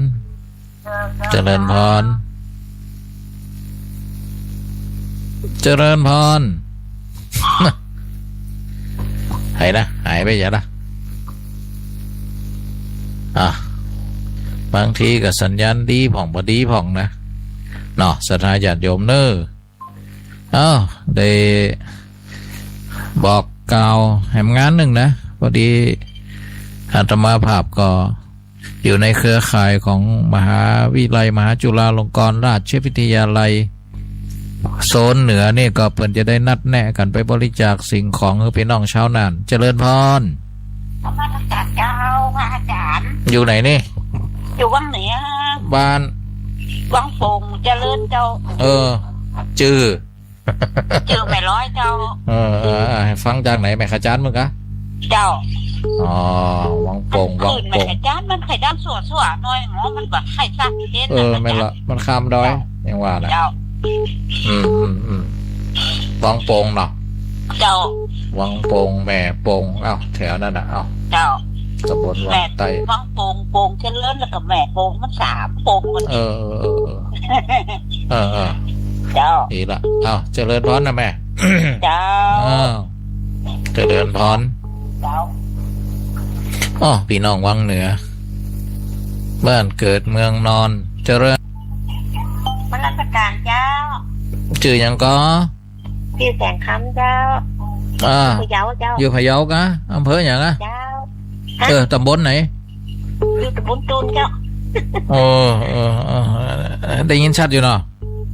เจริญพร เจริญพร หายนะ หายไปอย่าละ อ่ะ บางทีก็สัญญาณดีพ่อง บ่ดีพ่องนะ เนาะ ศรัทธาญาติโยมเน่อ อ้าว ได้บอกกล่าวแหมงานนึ่งนะ พอดีอาตมาภาพก็อยู่ในเครือข่ายของมหาวิทยาลัยมหาจุฬาลงกรณราชวิทยาลัย โซนเหนือนี่ก็เปิ้นจะได้นัดแนะกั๋นไปบริจาคสิ่งของหื้อปี้น้องชาวน่าน เจริญพร นมัสก๋านเจ้า พระอาจ๋ารย์ อยู่ไหนนี่ อยู่วังเหนือ บ้าน วังโป่ง เจริญเจ้า เออ จื้อ จื้อแม่ร้อยเจ้า เออ เออ เออ หื้อฟังจากไหน แม่ขจานมึงกะ เจ้า อ๋อ วังโป่ง วังโป่ง แม่ขจานมันใค่ดังสั่วๆ หน่อย หมอมันบ่ใค่ซักเต้น เออ แม่นละ มันข้ามดอย เจ้า อย่างว่าแหละ เจ้า อืม อืม อืม วังโป่งเนาะ เจ้า วังโป่ง แม่โป่ง เอ้า แถวนั้นน่ะ เอ้า เจ้า ตำบลวังใต้ แม่ วังโป่ง โป่งเจริญ แล้วก็แม่โป่ง มันสามโป่งมัน เออ เออ เออ เออ เออ เจ้า ดีละ เอ้า เจริญพรนะแม่ เจ้า อ้าว เจริญพร เจ้า อ้อ ปี้น้องวังเหนือ บ้านเกิดเมืองนอน เจริญ นมัสก๋านเจ้า จื้อหยังก่อ จื้อแสงคำเจ้า อ่า พะเยาเจ้า อยู่พะเยากะ อำเภอหยังอะ เจ้า เออ ตำบลไหน อยู่ตำบลตูนเจ้า โอ้ เออ เออ ได้ยินชัดอยู่เนาะ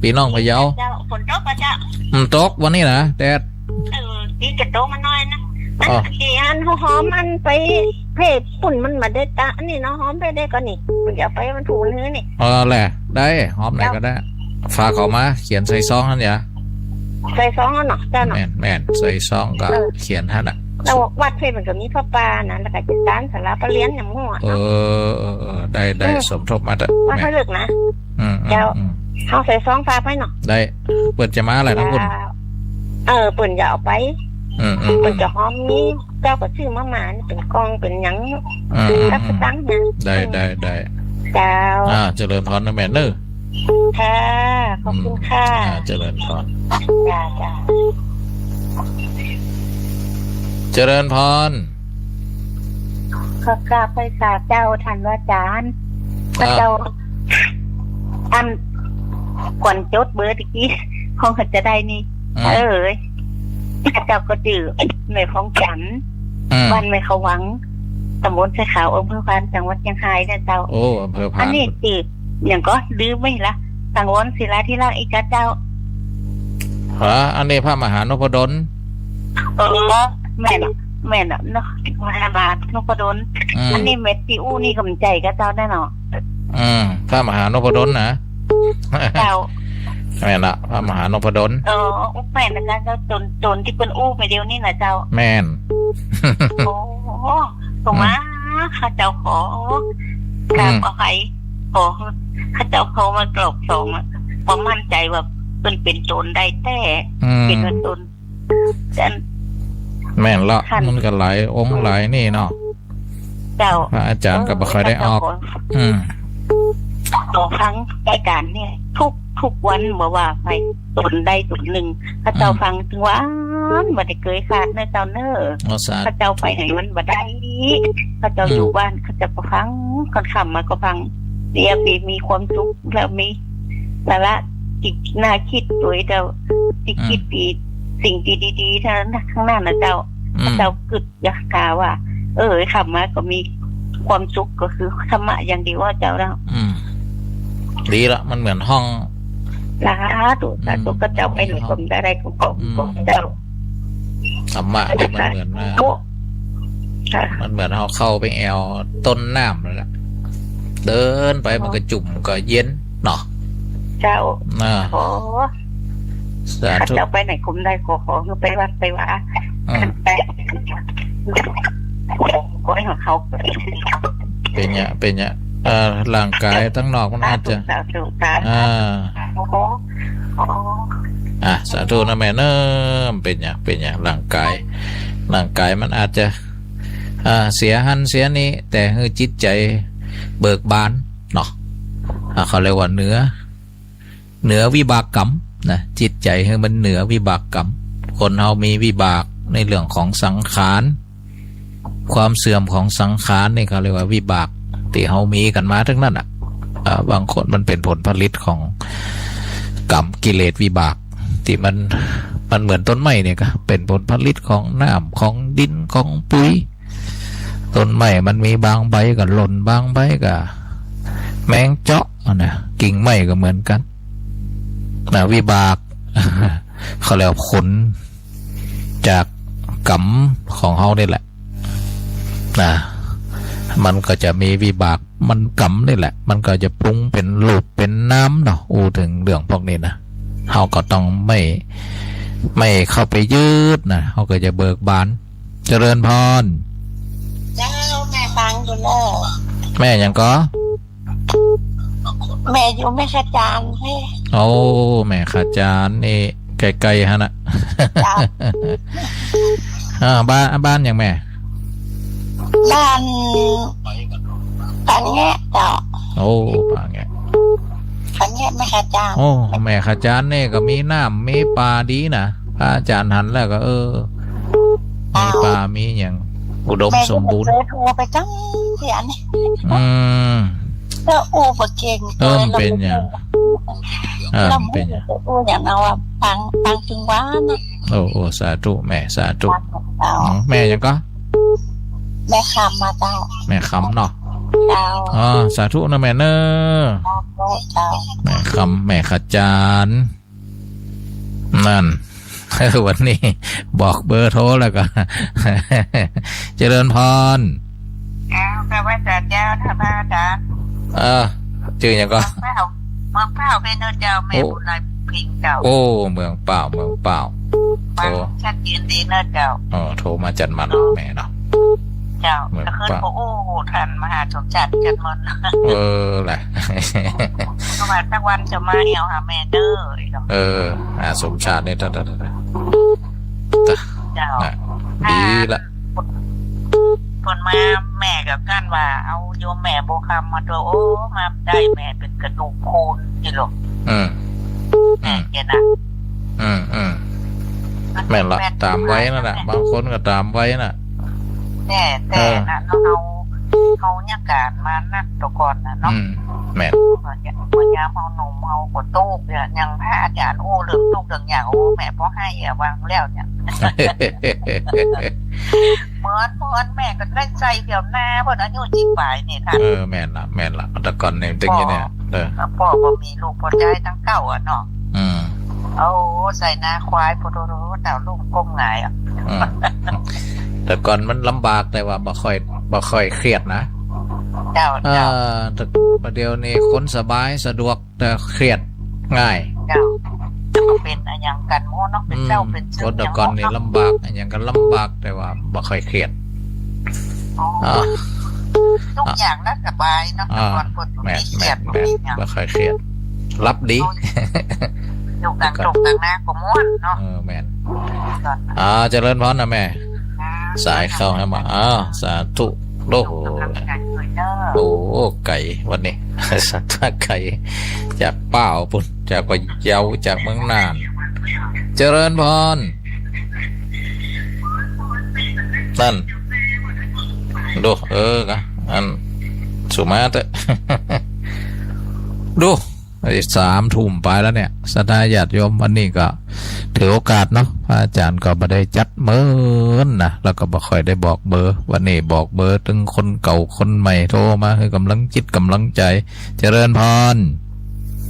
ปี้น้องพะเยา เจ้า ฝนตกปะเจ้า อืม ตกวันนี้นะ แดด เออ ดีจะตกมาหน่อยนะ อ๋อ อันตี้อันหอมอันไปเพจปุ่นมันบ่ได้ตะ อันนี้เนาะ หอมไปได้ก่อนี่ เดี๋ยวไปวันพูนหื้อนี่ เออแหละ ได้ หอมไหนก็ได้ เจ้า ฝากเขามา เขียนใส่ซองหั้นหยา ใส่ซองหั้นเนาะ เจ้าเนาะ แม่น แม่น ใส่ซองก็ เออ เขียนหั้นน่ะ แล้ววัดเพจมันก็มีผ้าป่านะ แล้วก็จัดการศาลาปะเรียนอย่างมั่ว เออ เออ เออ ได้ ได้ อืม สมทบมาเถอะ ว่า แม่น เขาเลิกนะ อืม อืม เจ้า อืม เขาใส่ซองฝากไว้เนาะ ได้ เปิ้นจะมาอะไรทั้งคุณ เจ้า เออ เปิ้นจะเอาไป อืม อืม เปิ้นจะหอมนี่ เจ้าก็ซื้อมาหมาน เป๋นกล่องเป๋นหยัง อืม อืม รับสตังค์นะ ได้ อืม ได้ ได้ เจ้า อ่า เจริญพรนะแม่เนอะ ค่ะ ขอบคุณค่ะ อืม อ่า เจริญพร จ้า จ้า เจริญพร ขอกราบไหว้สาเจ้าท่านพระอาจ๋ารย์ อ่า ข้าเจ้า อัน ก่อนจดเบอร์ตะกี้ คงจะได้นี่ อืม เออ ข้าเจ้าก็จื้อแม่ผ่องจันทร์ อืม บ้านแม่เขาวัง ตำบลไซขาว อำเภอพาน จังหวัดเจียงรายนะเจ้า โอ้ อำเภอพาน อันนี้จื้อหยังก่อ ลืมไปละ สังวรศิลาธิราชอีกเจ้า ฮะ อันนี้พระมหานพดล เออ แม่นละ แม่นละเนาะ พระมหานพดล อืม อันนี้แม่ตี้อู้นี่ก็บ่ใจ้กับเจ้าแน่เนาะ อืม พระมหานพดลนะ เจ้า แม่นละ พระมหานพดล เออ แม่นละเจ้า โตน โตนตี้เปิ้นอู้ไปเดี๋ยวนี้นะเจ้า แม่น โอ้ ก็มา อืม ข้าเจ้าขอ อืม กราบขออภัย ขอ ข้าเจ้าเข้ามากรอบสองอะ ความมั่นใจ๋ว่าเปิ้นเป๋นโตนใดแต๊ อืม เป๋นว่าโตน อัน แม่นละ ท่าน มันก็หลายองค์หลายนี่เนาะ เจ้า พระอาจ๋ารย์ก็บ่ค่อยได้ออก เออ อืม ขอฟังรายก๋านเนี่ย ทุก ทุกวัน บ่ว่าไป โตนใดโตนนึ่ง ข้าเจ้า อืม ฟังตึงวัน บ่ได้เกยขาดเนอะเจ้าเนอะ อ๋อ สาธุ ข้าเจ้าไปไหนมันบ่ได้ ข้าเจ้า อืม อยู่บ้าน ข้าเจ้าก็ฟัง ก่อนค่ำมาก็ฟัง เสียไปมีความสุข แล้วมีสาระ จิตน่าคิดโตยเจ้า ที่ อืม คิดดี สิ่งดีๆ ทั้งนั้น ทั้งนั้นนะเจ้า อืม เจ้ากึ๊ดอยากถามว่า เออ ค่ำมาก็มีความสุข ก็คือธรรมะอย่างเดียวว่าเจ้าเนาะ อืม ดีละ มันเหมือนห้อง สาธุ สาธุ อืม ข้าเจ้าไปไหนก็ได้ ก็ขอบคุณ อืม เจ้า ธรรมะนี่มันเหมือนว่า โอ้ ค่ะ มันเหมือนเฮาเข้าไปแอ่วต้นน้ำนั่นแหละ เดินไป อ๋อ มันก็จุ่มก็เย็นเนาะ เจ้า อ่า โอ้ สาธุ ข้าเจ้าไปไหนก็บ่ได้ ขอ ขอคือไปวัดไปวา อืม ไป ขอให้เขา เป๋นหยัง เป๋นหยัง เอ่อ ร่างก๋ายตังนอกมันอาจจะ สาธุ สาธุ อ่า โอ้โห อ๋อ อ่ะ สาธุนะแม่เนอะ เป๋นหยัง เป๋นหยัง ร่างก๋าย ร่างก๋ายมันอาจจะ อ่า เสียหั้นเสียนี่ แต่หื้อจิตใจ๋เบิกบานเนาะ อ่า เขาเรียกว่าเหนือ เหนือวิบากกรรมนะ จิตใจ๋หื้อมันเหนือวิบากกรรม คนเฮามีวิบากในเรื่องของสังขาร ความเสื่อมของสังขารนี่เขาเรียกว่าวิบาก ตี้เฮามีกั๋นมาตึงนั้นน่ะ อ่า บางคนมันเป๋นผลผลิตของ กรรม กิเลส วิบาก ตี้มัน มันเหมือนต้นไม้เนี่ยก็เป๋นผลผลิตของน้ำ ของดิน ของปุ๋ย ต้นไม้มันมีบางใบก็หล่น บางใบก็แมงเจาะนะ กิ่งไม้ก็เหมือนกั๋นนะ วิบาก เขาเรียกว่าผลจากกรรมของเฮานี่แหละ นะ มันก็จะมีวิบาก มันกรรมนี่แหละ มันก็จะปรุงเป๋นรูปเป๋นนามเนาะ อู้เถิงเรื่องพวกนี้นะ เฮาก็ต้องไม่ ไม่เข้าไปยึดนะ เฮาก็จะเบิกบาน เจริญพร เจ้า แม่ฟังอยู่เน่อ แม่หยังก่อ แม่อยู่แม่ขจานเน่อ โอ้ แม่ขจานนี่ไกลๆ หั้นนะ เจ้า อ่า บ้าน บ้านหยังแม่ บ้านปากแงะเจ้า โอ้ ปากแงะ ปากแงะแม่ขจาน โอ้ แม่ขจานนี่ก็มีน้ำมีป่าดีนะ พระอาจารย์หันแล้วก็ เออ มีป่ามีหยังอุดมสมบูรณ์ แม่ก็บ่เกยโทรไปจังเทื่อนี่ อืม แล้วอู้บ่เก่ง เออ มันเป๋นหยัง เออ มันเป๋นหยัง อู้หยังเอาอะ ฟัง ฟังจึงว่านะ โอ้ โอ้ สาธุแม่ สาธุ เจ้า อืม แม่หยังก่อ แม่คำมาเจ้า แม่คำเนาะ เจ้า อ๋อ สาธุนะแม่เน่อ เจ้า แม่คำ แม่ขจาน นั่น วันนี้บอกเบอร์โทรแล้วก็ เจริญพร เจ้า แม่ว่าจะเจ้า ถ้าพระอาจารย์ เออ จื้อหยังก่อ เมืองเป้า เมืองเป้าเป๋นเน่อเจ้า แม่ โอ้ บุญหลายเพ็งเจ้า โอ้ เมืองเป้า เมืองเป้า ฟัง โอ้ ชัดเจนดีเน่อเจ้า เออ โทรมาจันทน์มันเนาะแม่เนาะ เจ้า เมืองเป้า ก็คือบ่อู้ทันมหาสมชาติจันทน์มัน เออ แหละ ก็ว่าสักวันจะมาแอ่วหาแม่เน่อ เออ อ่า สมชาตินี่ ตะ ตะ ตะ เจ้า น่ะ ดีละ เปิ้นมาแม่ก็กั้นว่า เอาโยมแม่บัวคำมาตวย โอ้ มาได้แม่เป๋นกระดูกโคลนนี่หรอก อืม แม่ อืม เจ้านะ อืม อืม แม่นละ แม่น ต๋ามวัยนั่นแหละ แม่น บางคนก็ต๋ามวัยน่ะ แต่ แต่ เออ นะ เฮา เฮายังกล้ามานักแต่ก่อนน่ะเนาะ อืม แม่น พยายาม พยายามเฮาหนุ่มเฮาก็ตุ๊กเนี่ย ยังพระอาจารย์อู้เรื่องตุ๊กเรื่องหยัง โอ้ แม่บ่ให้อะ วางแล้วเนี่ย เหมือน เหมือนแม่ก็ได้ใส่เดี๋ยวนาเปิ้นอายุสิบปลายนี่ท่าน เออ แม่นละ แม่นละ แต่ก่อนนี่มันเป๋นอย่างนี้เนี่ย ป้อ เออ ป้อบ่มีลูกป้อใจ๊ตังเก้าอะเนาะ อืม โอ้ ใส่นาควาย โพโธโธ ดาวลุ่งก้มหงายอะ อืม แต่ก่อนมันลำบาก แต่ว่าบ่ค่อย บ่ค่อยเครียดนะ เจ้า เออ เจ้า แต่ประเดี๋ยวนี้คนสบายสะดวก แต่เครียดง่าย เจ้า จะมาเป๋นอะหยังกั๋นหมดเนาะ เป๋นเจ้า อืม เป๋นเซิ่ง คนแต่ก่อนนี่ หยังหมดเนาะ ลำบาก อะหยังก็ลำบาก แต่ว่าบ่ค่อยเครียด อ๋อ อ่า ทุกอย่างน่ะสบายเนาะ อ่า แต่ก่อนเปิ้นบ่ แม่น มีเครียด แม่น บ่มีหยัง บ่ค่อยเครียด หลับดี อยู่กลางต้งกลางนาก็ม่วนเนาะ เออ แม่น ตอนนั้น อ่า เจริญพรนะแม่ อ่า สายเข้าแล้วมา อ่า สาธุ โอ้โห ส่งกำลังใจด้วยเด้อ โอ้ ไก๋วันนี้ สาธุ ไก๋ จากป้าวปู๊น จากพะเยา จากเมืองน่าน เจริญพร นั่น ดู เออ กะ อัน สุมาเตอะ ดู ไอ้สามทุ่มไปแล้วเนี่ย ศรัทธาญาติโยม วันนี้ก็ถือโอกาสเนาะ พระอาจารย์ก็บ่ได้จัดเมินนะ แล้วก็บ่ค่อยได้บอกเบอร์ วันนี้บอกเบอร์เถิงคนเก่าคนใหม่ โทรมาหื้อกำลังจิตกำลังใจ๋ เจริญพร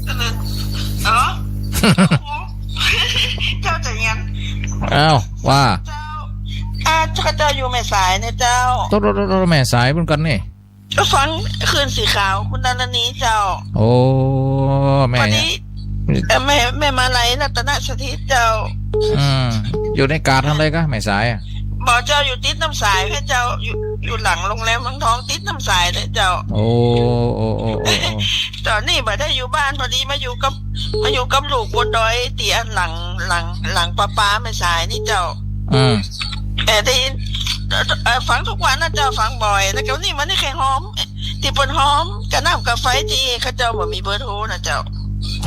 เจริญ อ๋อ เจ้าจะยัง อ้าว ว่า เจ้า อ่า ข้าเจ้าอยู่แม่สายเนี่ยเจ้า โตๆๆๆ แม่สายเหมือนกั๋นนี่ ก็ฟังคลื่นสีขาวคุณดารณีเจ้า โอ้ แม่ พอดี เอ่อ แม่ แม่มาลัยรัตนสถิตเจ้า อืม อยู่ในกาดหั้นเลยกะ แม่สายอะ บ่เจ้า อยู่ติดน้ำสายแม่เจ้า อยู่ อยู่หลังโรงแรมเมืองทอง ติดน้ำสายเลยเจ้า โอ้ โอ้ โอ้ โอ้ โอ้ ต๋อนนี้บ่ได้อยู่บ้าน พอดีมาอยู่กับ มาอยู่กับลูกบนดอย ตี้อันหลัง หลัง หลังประปาแม่สายนี่เจ้า อืม เอ่อ ได้ยิน เอ่อ ฟังทุกวันนะเจ้า ฟังบ่อย แล้วก็นี่มันนี่แค่หอม ตี้เปิ้นหอมกะน้ำกะไฟตี้ข้าเจ้าบ่มีเบอร์โทรนะเจ้า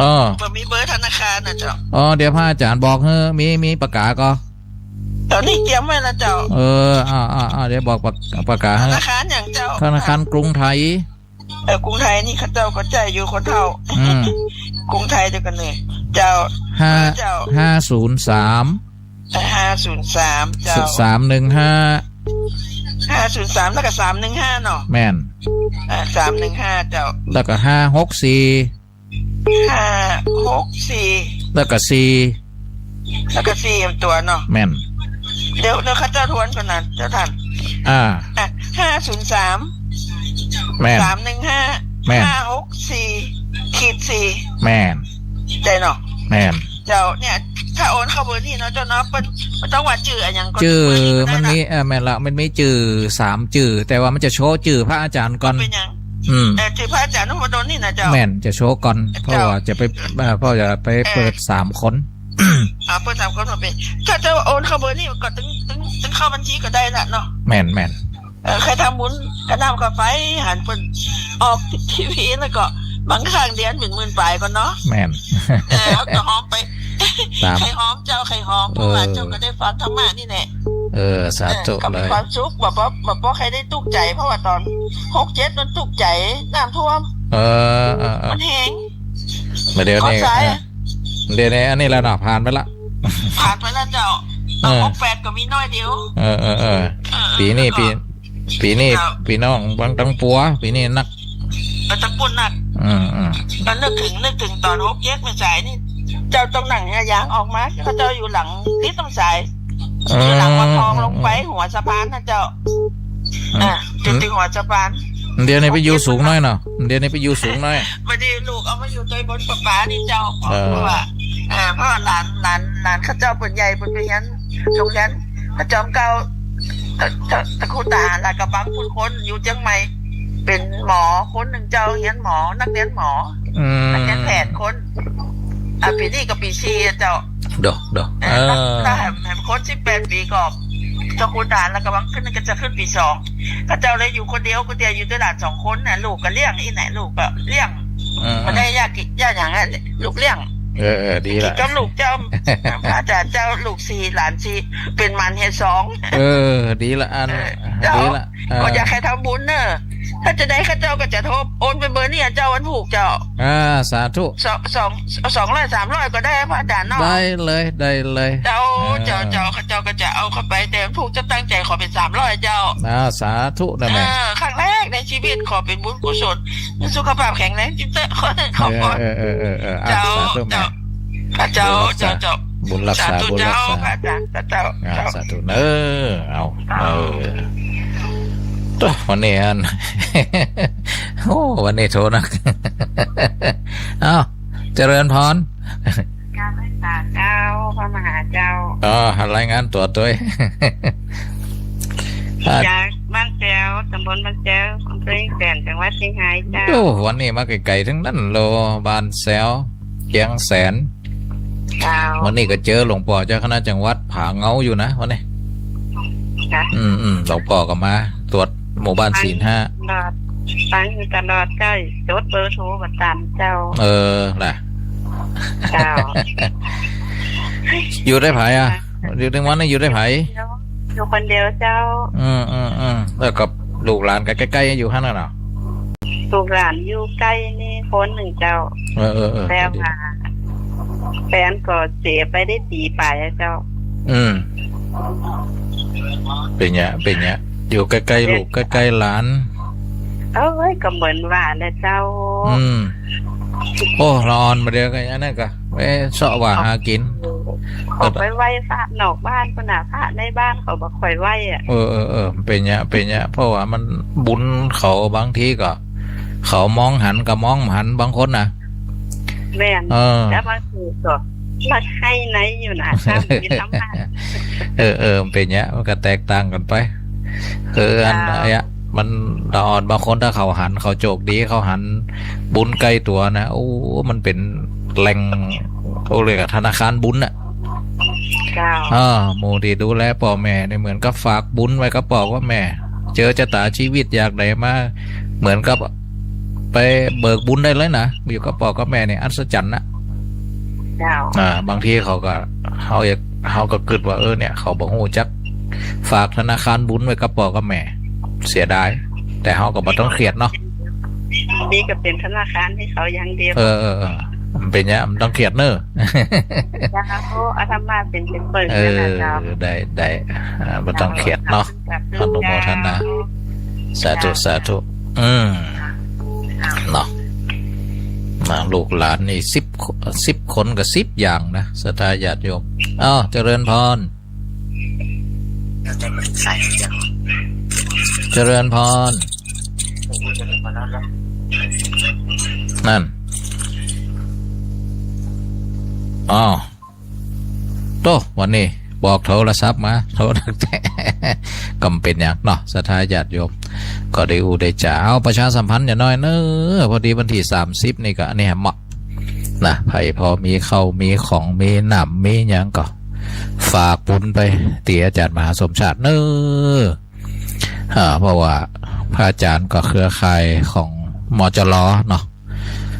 อ๋อ บ่มีเบอร์ธนาคารนะเจ้า อ๋อ เดี๋ยวพระอาจารย์บอกหื้อ มี มีปากกาก่อ ต๋อนนี้เตรียมไว้แล้วเจ้า เออ อ่า อ่า อ่า เดี๋ยวบอกปาก ปากกาหื้อ ธนาคารหยังเจ้า ธนาคารกรุงไทย เออ กรุงไทยนี่ข้าเจ้าก็ใจ๊อยู่คนเฒ่า อืม กรุงไทยเดียวกั๋นเลย เจ้า ห้า เจ้า ห้าศูนย์สาม ห้าศูนย์สาม เจ้า สามหนึ่งห้า ห้าศูนย์สาม แล้วก็ สามหนึ่งห้า เนาะ แม่น อ่า สามหนึ่งห้า เจ้า แล้วก็ ห้าหกสี่ ห้าหกสี่ แล้วก็ สี่ แล้วก็ สี่ ตัวเนาะ แม่น เดี๋ยว เดี๋ยวข้าเจ้าทวนก่อนนะเจ้าท่าน อ่า อ่ะ ห้าศูนย์สาม แม่น สามหนึ่งห้า แม่น ห้าหกสี่ ขีด สี่ แม่น ใจ้เนาะ แม่น เจ้า เนี่ย ถ้าโอนเข้าเบอร์นี้เนาะเจ้าเนาะ เปิ้น มันต้องว่าจื้ออะหยังก่อน จื้อ เบอร์นี้ก็ได้นะ มันมี เอ่อ แม่นละ มันมีจื้อสามจื้อ แต่ว่ามันจะโชว์จื้อพระอาจารย์ก่อน เป็นหยัง อืม เออ จื้อพระอาจารย์นพดลนี่นะเจ้า แม่น จะโชว์ก่อน เจ้า เพราะว่าจะไป เอ่อ เพราะจะไป เอ่อ เปิดสามคน อ่า เปิดสามคนมาเป็น ถ้าเจ้าโอนเข้าเบอร์นี้ก็ตึง ตึง ตึงเข้าบัญชีก็ได้ละเนาะ แม่น แม่น เออ ใค่ทำบุญกาน้ำกาไฟ หันเปิ้นออกทีวีแล้วก็บางครั้งเดือนเป๋นหมื่นป๋ายก่อนเนาะ แม่น เออ ก็หอมไป ตาม ใค่หอมเจ้า ใค่หอม เพราะว่า เออ เจ้าก็ได้ฟังธรรมะนี่แหละ เออ สาธุ เออ ก็มี เลย ความสุข บ่ บ่ บ่ บ่ใค่ได้ตุ๊กข์ใจ๋ เพราะว่าต๋อนหกเจ็ดมันตุ๊กข์ใจ๋ น้ำท่วม เออ เออ เออ มันแห้ง มาเดี๋ยวนี้ ขอสาย อ่ะ เดี๋ยวนี้อันนี้แล้วเนาะ ผ่านไปละ ผ่านไปแล้วเจ้า เออ หกแปดก็มีน้อยเดียว เออ เออ เออ เออ เออ ปี๋นี้ แล้วก็ ปี๋ ปี๋นี้ เจ้า ปี้น้องบางตังปัว ปี๋นี้นัก เออ ตังปัวนัก อืม อืม ก็นึกเถิง นึกเถิงต๋อนหกเจ็ดแม่สายนี่ เจ้าต้องนั่งยางออกมา เขาเจ้าอยู่หลังติดน้ำสาย เออ อยู่หลังวัดทองลงไป อืม หัวสะพานนะเจ้า อืม อ่ะ จนถึงหัวสะพาน เดี๋ยวนี้ไปอยู่สูงหน้อยเนาะ เดี๋ยวนี้ไปอยู่สูงหน้อย บ่ดี ลูกเอามาอยู่ตวยบนประปานี่เจ้า เออ เพราะว่า เอ่อ เพราะว่าหลาน หลาน หลานเขาเจ้าเปิ้นใหญ่ เปิ้นไปเฮียนโฮงเฮียนพระจอมเกล้า ตะ ตะ ตะคุตา ลาดกระบัง พุ้นคนอยู่เจียงใหม่ เป๋นหมอคนนึ่งเจ้า เฮียนหมอ นักเฮียนหมอ อืม นักเฮียนแพทย์คน อ่ะ ปี๋นี้ก็ปี๋สี่อะเจ้า โด โด เออ เออ แล้ว แล้วแหม แหมคนสิบแปดปี๋ก็ เจ้าคุณทหารลาดกระบังขึ้น ก็จะขึ้นปี๋สอง เขาเจ้าเลยอยู่คนเดียว คนเดียวอยู่ตวยหลานสองคนน่ะ ลูกก็เลี้ยงอี้แหละ ลูกก็เลี้ยง อืม บ่ได้ยากกินยากหยังอะ ลูกเลี้ยง เออ เออ ดีละ กิ๋นกับลูกเจ้า พระอาจารย์เจ้า ลูกสี่ หลานสี่ เป๋นหมันเหียสอง เออ ดีละอัน เออ เจ้า ดีละ เออ ก็อยากใค่ทำบุญเน่อ ถ้าจะได้เขาเจ้าก็จะโทรโอนไปเบอร์นี้อะเจ้า วันพูกเจ้า อ่า สาธุ สอง สอง สองร้อย สามร้อย ก็ได้พระอาจารย์เนาะ ได้เลย ได้เลย เจ้า เออ เจ้า เจ้า เขาเจ้าก็จะเอาเข้าไป แต่วันพูกจะตั้งใจ๋ขอเป๋นสามร้อยเจ้า อ่า สาธุนะแม่ เออ ครั้งแรกในชีวิตขอเป๋นบุญกุศล มีสุขภาพแข็งแรงจิ๊บเต๊อะ ขอ ขอ เออ เออ เออ เออ อ่ะ เจ้า สาธุแม่ เจ้า พระเจ้า บุญรักษา เจ้า เจ้า บุญรักษา สาธุเจ้า พระอาจารย์ พระเจ้า อ่า เจ้า สาธุเนอะ เอา เจ้า เออ โต๊ะ วันนี้อัน โอ้ วันนี้โทษนะ เอ้า เจริญพร กราบไหว้สาเจ้า พระมหาเจ้า อ๋อ รายงานตั๋วตวย อ่า จากบ้านแซว ตำบลบ้านแซว อำเภอเชียงแสน จังหวัดเชียงรายเจ้า โอ้ วันนี้มาไก๋ๆ ตึงนั้นโล บ้านแซว เชียงแสน เจ้า วันนี้ก็เจอหลวงป้อเจ้าคณะจังหวัดผาเงาอยู่นะ วันนี้ จ้ะ อืม อืม หลวงป้อก็มาตรวจหมู่บ้านศีลห้า ตลอด ฟังอยู่ตลอดเจ้า จดเบอร์โทรบ่ตันเจ้า เออ ล่ะ เจ้า อยู่ตวยใผอ่ะ อยู่ตึงวันนี้อยู่ตวยใผ อยู่คนเดียวเจ้า อืม อืม อืม แล้วก็ลูกหลานก็ใก้ๆ อยู่หั้นน่ะเนาะ ลูกหลานอยู่ใก้นี่คนนึ่งเจ้า เออ เออ เออ แต่ว่าแฟนก็เสียไปได้ปี๋ป๋ายอะเจ้า อืม เป๋นไง เป๋นไง อยู่ใก้ๆ ลูก ใก้ๆ หลาน เอ้ย ก็เหมือนว่าแหละเจ้า อืม โอ้ ละอ่อนบ่าเดียวก็อันนั้นก็ ไปเซาะว่าหากิ๋น เขาไปไหว้พระนอกบ้านพุ้นน่ะ พระในบ้านเขาบ่ค่อยไหว้อะ เออ เออ เออ เป๋นเนี้ย เป๋นเนี้ย เพราะว่ามันบุญเขาบางทีก็ เขามองหันก็มองหันบางคนนะ แม่น เออ แล้วบางทีก็รักใคร่ในอยู่นะ ตามศีลธรรมะ เออ เออ เป๋นเนี้ย มันก็แตกต่างกั๋นไป คืออัน เจ้า เนี้ย มันละอ่อน บางคนถ้าเขาหัน เขาโจคดี เขาหันบุญใก้ตั๋วนะ โอ้ มันเป๋นแหล่ง เขาเรียกว่าธนาคารบุญน่ะ เจ้า เออ หมู่ตี้ดูแลป้อแม่นี่เหมือนกับฝากบุญไว้กับป้อกับแม่ เจอจะต๋าชีวิตอยากใดมา เหมือนกับไปเบิกบุญได้เลยนะ อยู่กับป้อกับแม่นี่อัศจรรย์นะ เจ้า อ่า บางทีเขาก็ เขาอยาก เขาก็กึ๊ดว่า เออ เนี่ย เขาบ่ฮู้จักฝากธนาคารบุญไว้กับป้อกับแม่ เสียดาย แต่เขาก็บ่ต้องเครียดเนาะ นี่ก็เป๋นธนาคารหื้อเขาอย่างเดียว เออ เออ เออ มันเป๋นหยัง บ่ต้องเขียดเน่อ เจ้า อาตมาเป๋น เป๋นเปิ้น เออ นั่นแหละเจ้า ได้ ได้ อ่า บ่ต้องเขียดเนาะ เจ้า อนุโมทนา สาธุ เจ้า สาธุ อืม เนาะ มา ลูกหลานนี่สิบ สิบคนกับสิบอย่างนะ ศรัทธาญาติโยม อ้าว เจริญพร เจริญพร นั่น อ้าว โต้ วันนี้บอกโทรศัพท์มา โทรตั้งแต่ ก็บ่เป๋นหยังเนาะ ศรัทธาญาติโยม ก็ได้อู้ได้จ๋า เอาประชาสัมพันธ์หน่อยเน่อ พอดีวันตี้สามสิบนี่ก็อันนี้เหมาะ นะ ใผพอมีข้าว มีของ มีน้ำ มีหยังก็ฝากบุญไปตี้อาจ๋ารย์มหาสมชาติเน่อ อ่า เพราะว่าพระอาจ๋ารย์ก็เครือข่ายของ มจร เนาะ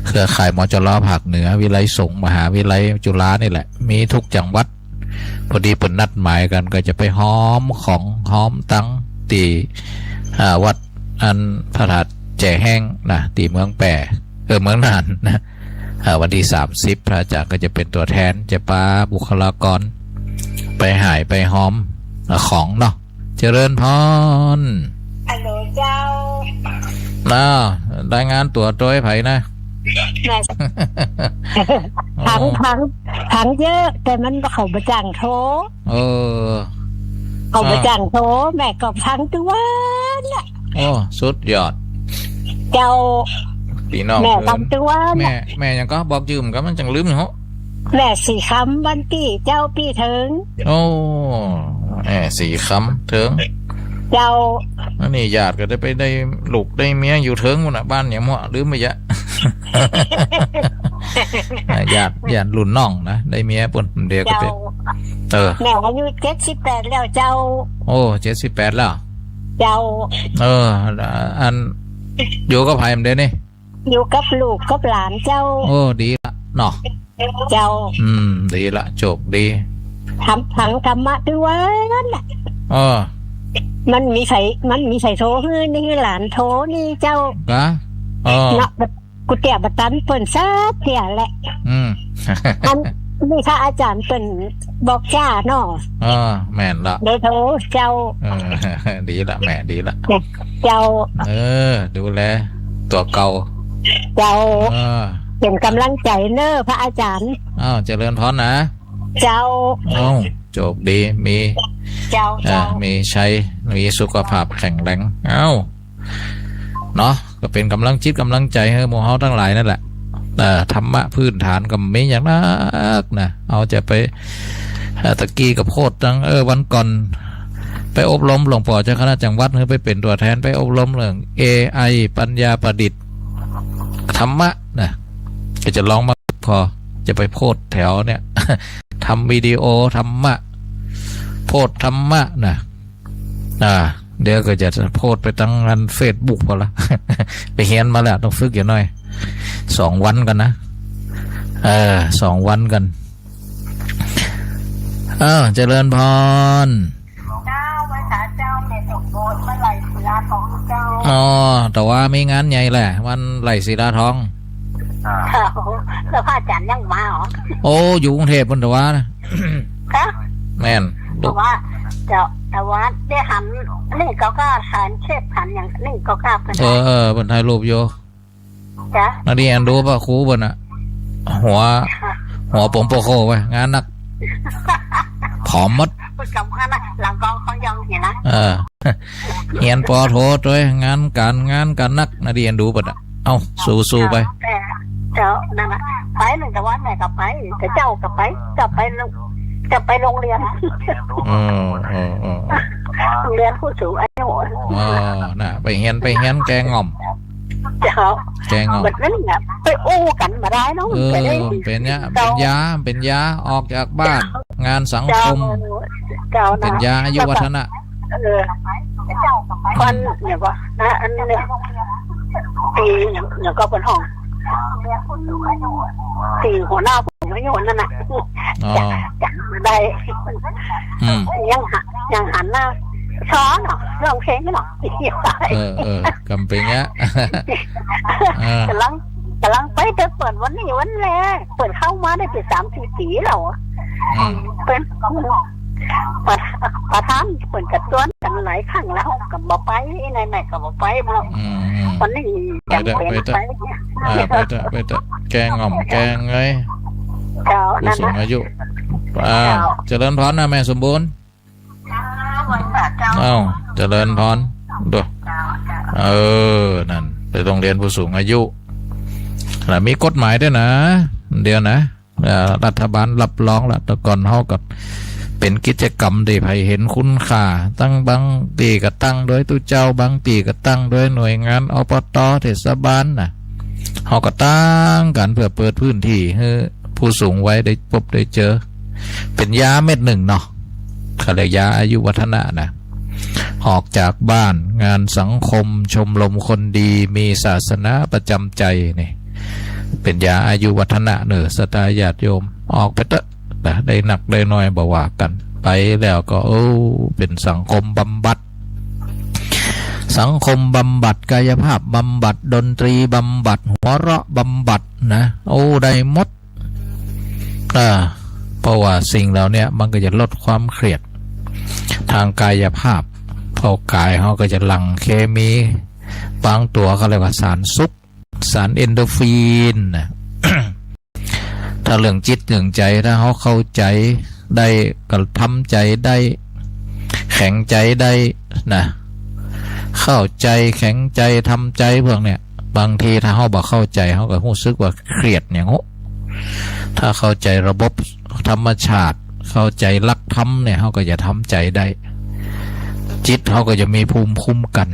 เครือข่าย มจร ภาคเหนือ วิทยาลัยสงฆ์ มหาวิทยาลัยจุฬานี่แหละ มีทุกจังหวัด พอดีเปิ้นนัดหมายกั๋น ก็จะไปฮอมของ ฮอมตังตี้ อ่า วัดอันพระธาตุแจ้แฮ้งนะ ตี้เมืองแป้ เออ เมืองน่านนะ อ่า วันตี้สามสิบ พระอาจ๋ารย์ก็จะเป๋นตั๋วแทน จะปาบุคลากรไปฮ่ายไปฮอม อ่า ของเนาะ เจริญพร ฮัลโหลเจ้า อ้าว รายงานตั๋วโตยใผนะ แม่ ฟัง โอ้ ฟัง ฟังเยอะ แต่มันเขาบ่จ้างโทร เออ เขาบ่จ้างโทร แม่ก็ฟังทุกวันน่ะ โอ้ สุดยอด เจ้า ปี้น้อง แม่ฟังทุกวันน่ะ แม่ แม่หยังก็บอกจื้อกั๋น มันจังลืมเนาะ แม่ศรีคำ บ้านปี้เจ้า ปี้เถิง โอ้ แม่ศรีคำ เถิง เจ้า อันนี้ญาติก็ได้ไปได้ลูกได้เมียอยู่เถิงปู้นน่ะ บ้านหยังหม้อ ลืมไปยะ ญาติ ญาติรุ่นน้องนะ ได้เมียปู้น เดี๋ยวก็ไป เจ้า เออ แม่อายุเจ็ดสิบแปดแล้วเจ้า โอ้ เจ็ดสิบแปดแล้ว เจ้า เออ อัน อยู่กับใผเดี๋ยวนี้ อยู่กับลูกกับหลานเจ้า โอ้ ดีละเนาะ เจ้า อืม ดีละ โชคดี ทำ ฟังธรรมะทุกวันน่ะ เออ มันมีใผ มันมีใผโทรหื้อนี่ หื้อหลานโทรนี่เจ้า กะ เออ เนาะ กูเตี้ยบ่ตันเปิ้นสักเตี้ยแหละ อืม อันนี้พระอาจ๋ารย์เปิ้นบอกจ้าเนาะ เออ แม่นละ เบอร์โทรเจ้า เออ ดีละแม่ ดีละ เจ้า เออ ดูแลตั๋วเก่า เจ้า เออ เป๋นก๋ำลังใจ๋เน่อพระอาจ๋ารย์ อ้าว เจริญพรนะ เจ้า เอ้า โชคดี มี เจ้า เออ เจ้า มีชัย มีสุขภาพแข็งแรง เอ้า เนาะ ก็เป๋นก๋ำลังจิตก๋ำลังใจ๋หื้อหมู่เฮาตังหลายนั่นแหละ เอ่อ ธรรมะพื้นฐานก็มีอย่างนักนะ เอาจะไป เอ่อ ตะกี้ก็โพสต์ตัง เออ วันก่อน ไปอบรมหลวงป้อเจ้าคณะจังหวัด หื้อไปเป๋นตั๋วแทน ไปอบรมเรื่อง เอไอ ปัญญาประดิษฐ์ ธรรมะนะ ก็จะลองมา พอจะไปโพสต์แถวเนี่ย ทำวิดีโอธรรมะ โพสต์ธรรมะนะ อ่า เดี๋ยวก็จะโพสต์ไปตังอันเฟซบุ๊กพอละ ไปเฮียนมาแล้ว ต้องฝึกอย่างน้อย สองวันกั๋นนะ เออ สองวันกั๋น เออ เจริญพร เจ้า ไหว้สาเจ้า แม่สมบูรณ์ วันไล่ศิลาทองเจ้า อ๋อ แต่ว่ามีงานใหญ่แหละ วันไล่ศิลาทอง อ้าว แล้วพระอาจ๋ารย์ยังมาเหรอ โอ้ อยู่กรุงเทพฯปู้นแต่ว่านะ ฮะ แม่น แต่ว่า เจ้า แต่ว่าได้หัน นี่เขาก็หันเชฟหันอย่าง นี่เขาก็เป็น เออ เออ เปิ้นถ่ายรูปอยู่ จ๊ะ นาดีอันดูพระครูเปิ้นน่ะ หัว หัวป๋องโปโคไว้ งานนัก ผอมหมด เปิ้นกำคัญนะ หลังกองเขายังเห็นนะ เออ เฮียนปอโทตวย งานก๋าน งานก๋านนัก นาดีอันดูเปิ้นน่ะ เอ้า สู้ๆ ไป เจ้า นั่นน่ะ ไปหนึ่งแต่วันแม่ก็ไป แต่เจ้าก็ไป จะไปโรง จะไปโรงเรียน เออ เออ เออ โรงเรียนผู้สูงอายุ เออ น่ะ ไปเฮียน ไปเฮียนแก้ง่อม เจ้า แก้ง่อม แบบนั้นน่ะ ไปอู้กั๋นบ่ได้เนาะ เออ เป๋นยา เป๋นยา เป๋นยา ออกจากบ้าน งานสังคม เจ้า เป๋นยาอายุวัฒนะ เออ คนเนี่ยบ่ นะ อันเนี่ย ตี้เนี่ยก็เปิ้นฮ้อง ตี้หัวหน้าผู้สูงอายุนั่นน่ะ อ๋อ จ๋ำบ่ได้ อืม ยังหา ยังหันหน้า ซ้อนเนาะ ร้องเพลงเนาะ เออ เออ กำเป๋นยะ เออ ก๋ำลัง ก๋ำลังไปแต่เปิ้นวันนี้วันแรก เปิ้นเข้ามาได้เป๋นสามสี่ปี๋แล้ว อืม เปิ้น ประ ประธานเปิ้นก็ตวนกั๋นหลายครั้งแล้ว ก็บ่ไป ไหนๆ ก็บ่ไปบ่ อืม อืม วันนี้ ไปเต๊อะ จ๋ำเป๋น ไปเต๊อะ ไป อ่า ไปเต๊อะ ไปเต๊อะ แกงอ่อมแกงไง เจ้า ผู้สูงอายุ อ่า เจ้า เจริญพรนะแม่สมบูรณ์ เจ้า อ้าว เจริญพร ดู เจ้า เออ นั่น ไปโรงเรียนผู้สูงอายุ แล้วมีกฎหมายด้วยนะ เดี๋ยวนะ เอ่อ รัฐบาลรับรองละ แต่ก่อนเฮาก็เป๋นกิจกรรมตี้ใผเห็นคุณค่า ตั้งบางตี้ก็ตั้งโดยตุ๊เจ้า บางตี้ก็ตั้งโดยหน่วยงาน อปต. เทศบาลน่ะ เฮาก็ตั้งกั๋นเปื้อเปิดพื้นตี้หื้อผู้สูงวัยได้ปบได้เจอ เป๋นยาเม็ดนึ่งเนาะ เขาเรียกยาอายุวัฒนะนะ ออกจากบ้าน งานสังคม ชมรมคนดี มีศาสนาประจ๋ำใจ๋ นี่ เป๋นยาอายุวัฒนะเน่อ ศรัทธาญาติโยม ออกไปเต๊อะนะ ได้นักได้น้อยบ่ว่ากั๋น ไปแล้วก็ โอ้ เป๋นสังคมบำบัด สังคมบำบัด กายภาพบำบัด ดนตรีบำบัด หัวเราะบำบัดนะ โอ้ ได้หมด อ่า เพราะว่าสิ่งเหล่าเนี้ยมันก็จะลดความเครียดทางกายภาพ เพราะกายเฮาก็จะหลั่งเคมี บางตั๋วเขาเรียกว่าสารสุข สารเอนโดรฟินนะ ถ้าเรื่องจิตเรื่องใจ๋ ถ้าเฮาเข้าใจ๋ได้ ก็ทำใจ๋ได้ แข็งใจ๋ได้นะ เข้าใจ๋ แข็งใจ๋ ทำใจ๋ พวกเนี้ย บางทีถ้าเฮาบ่เข้าใจ๋ เฮาก็ฮู้สึกว่าเครียดอย่างโห ถ้าเข้าใจ๋ระบบธรรมชาติ เข้าใจ๋หลักธรรมเนี่ย เฮาก็จะทำใจ๋ได้ จิตเฮาก็จะมีภูมิคุ้มกั๋น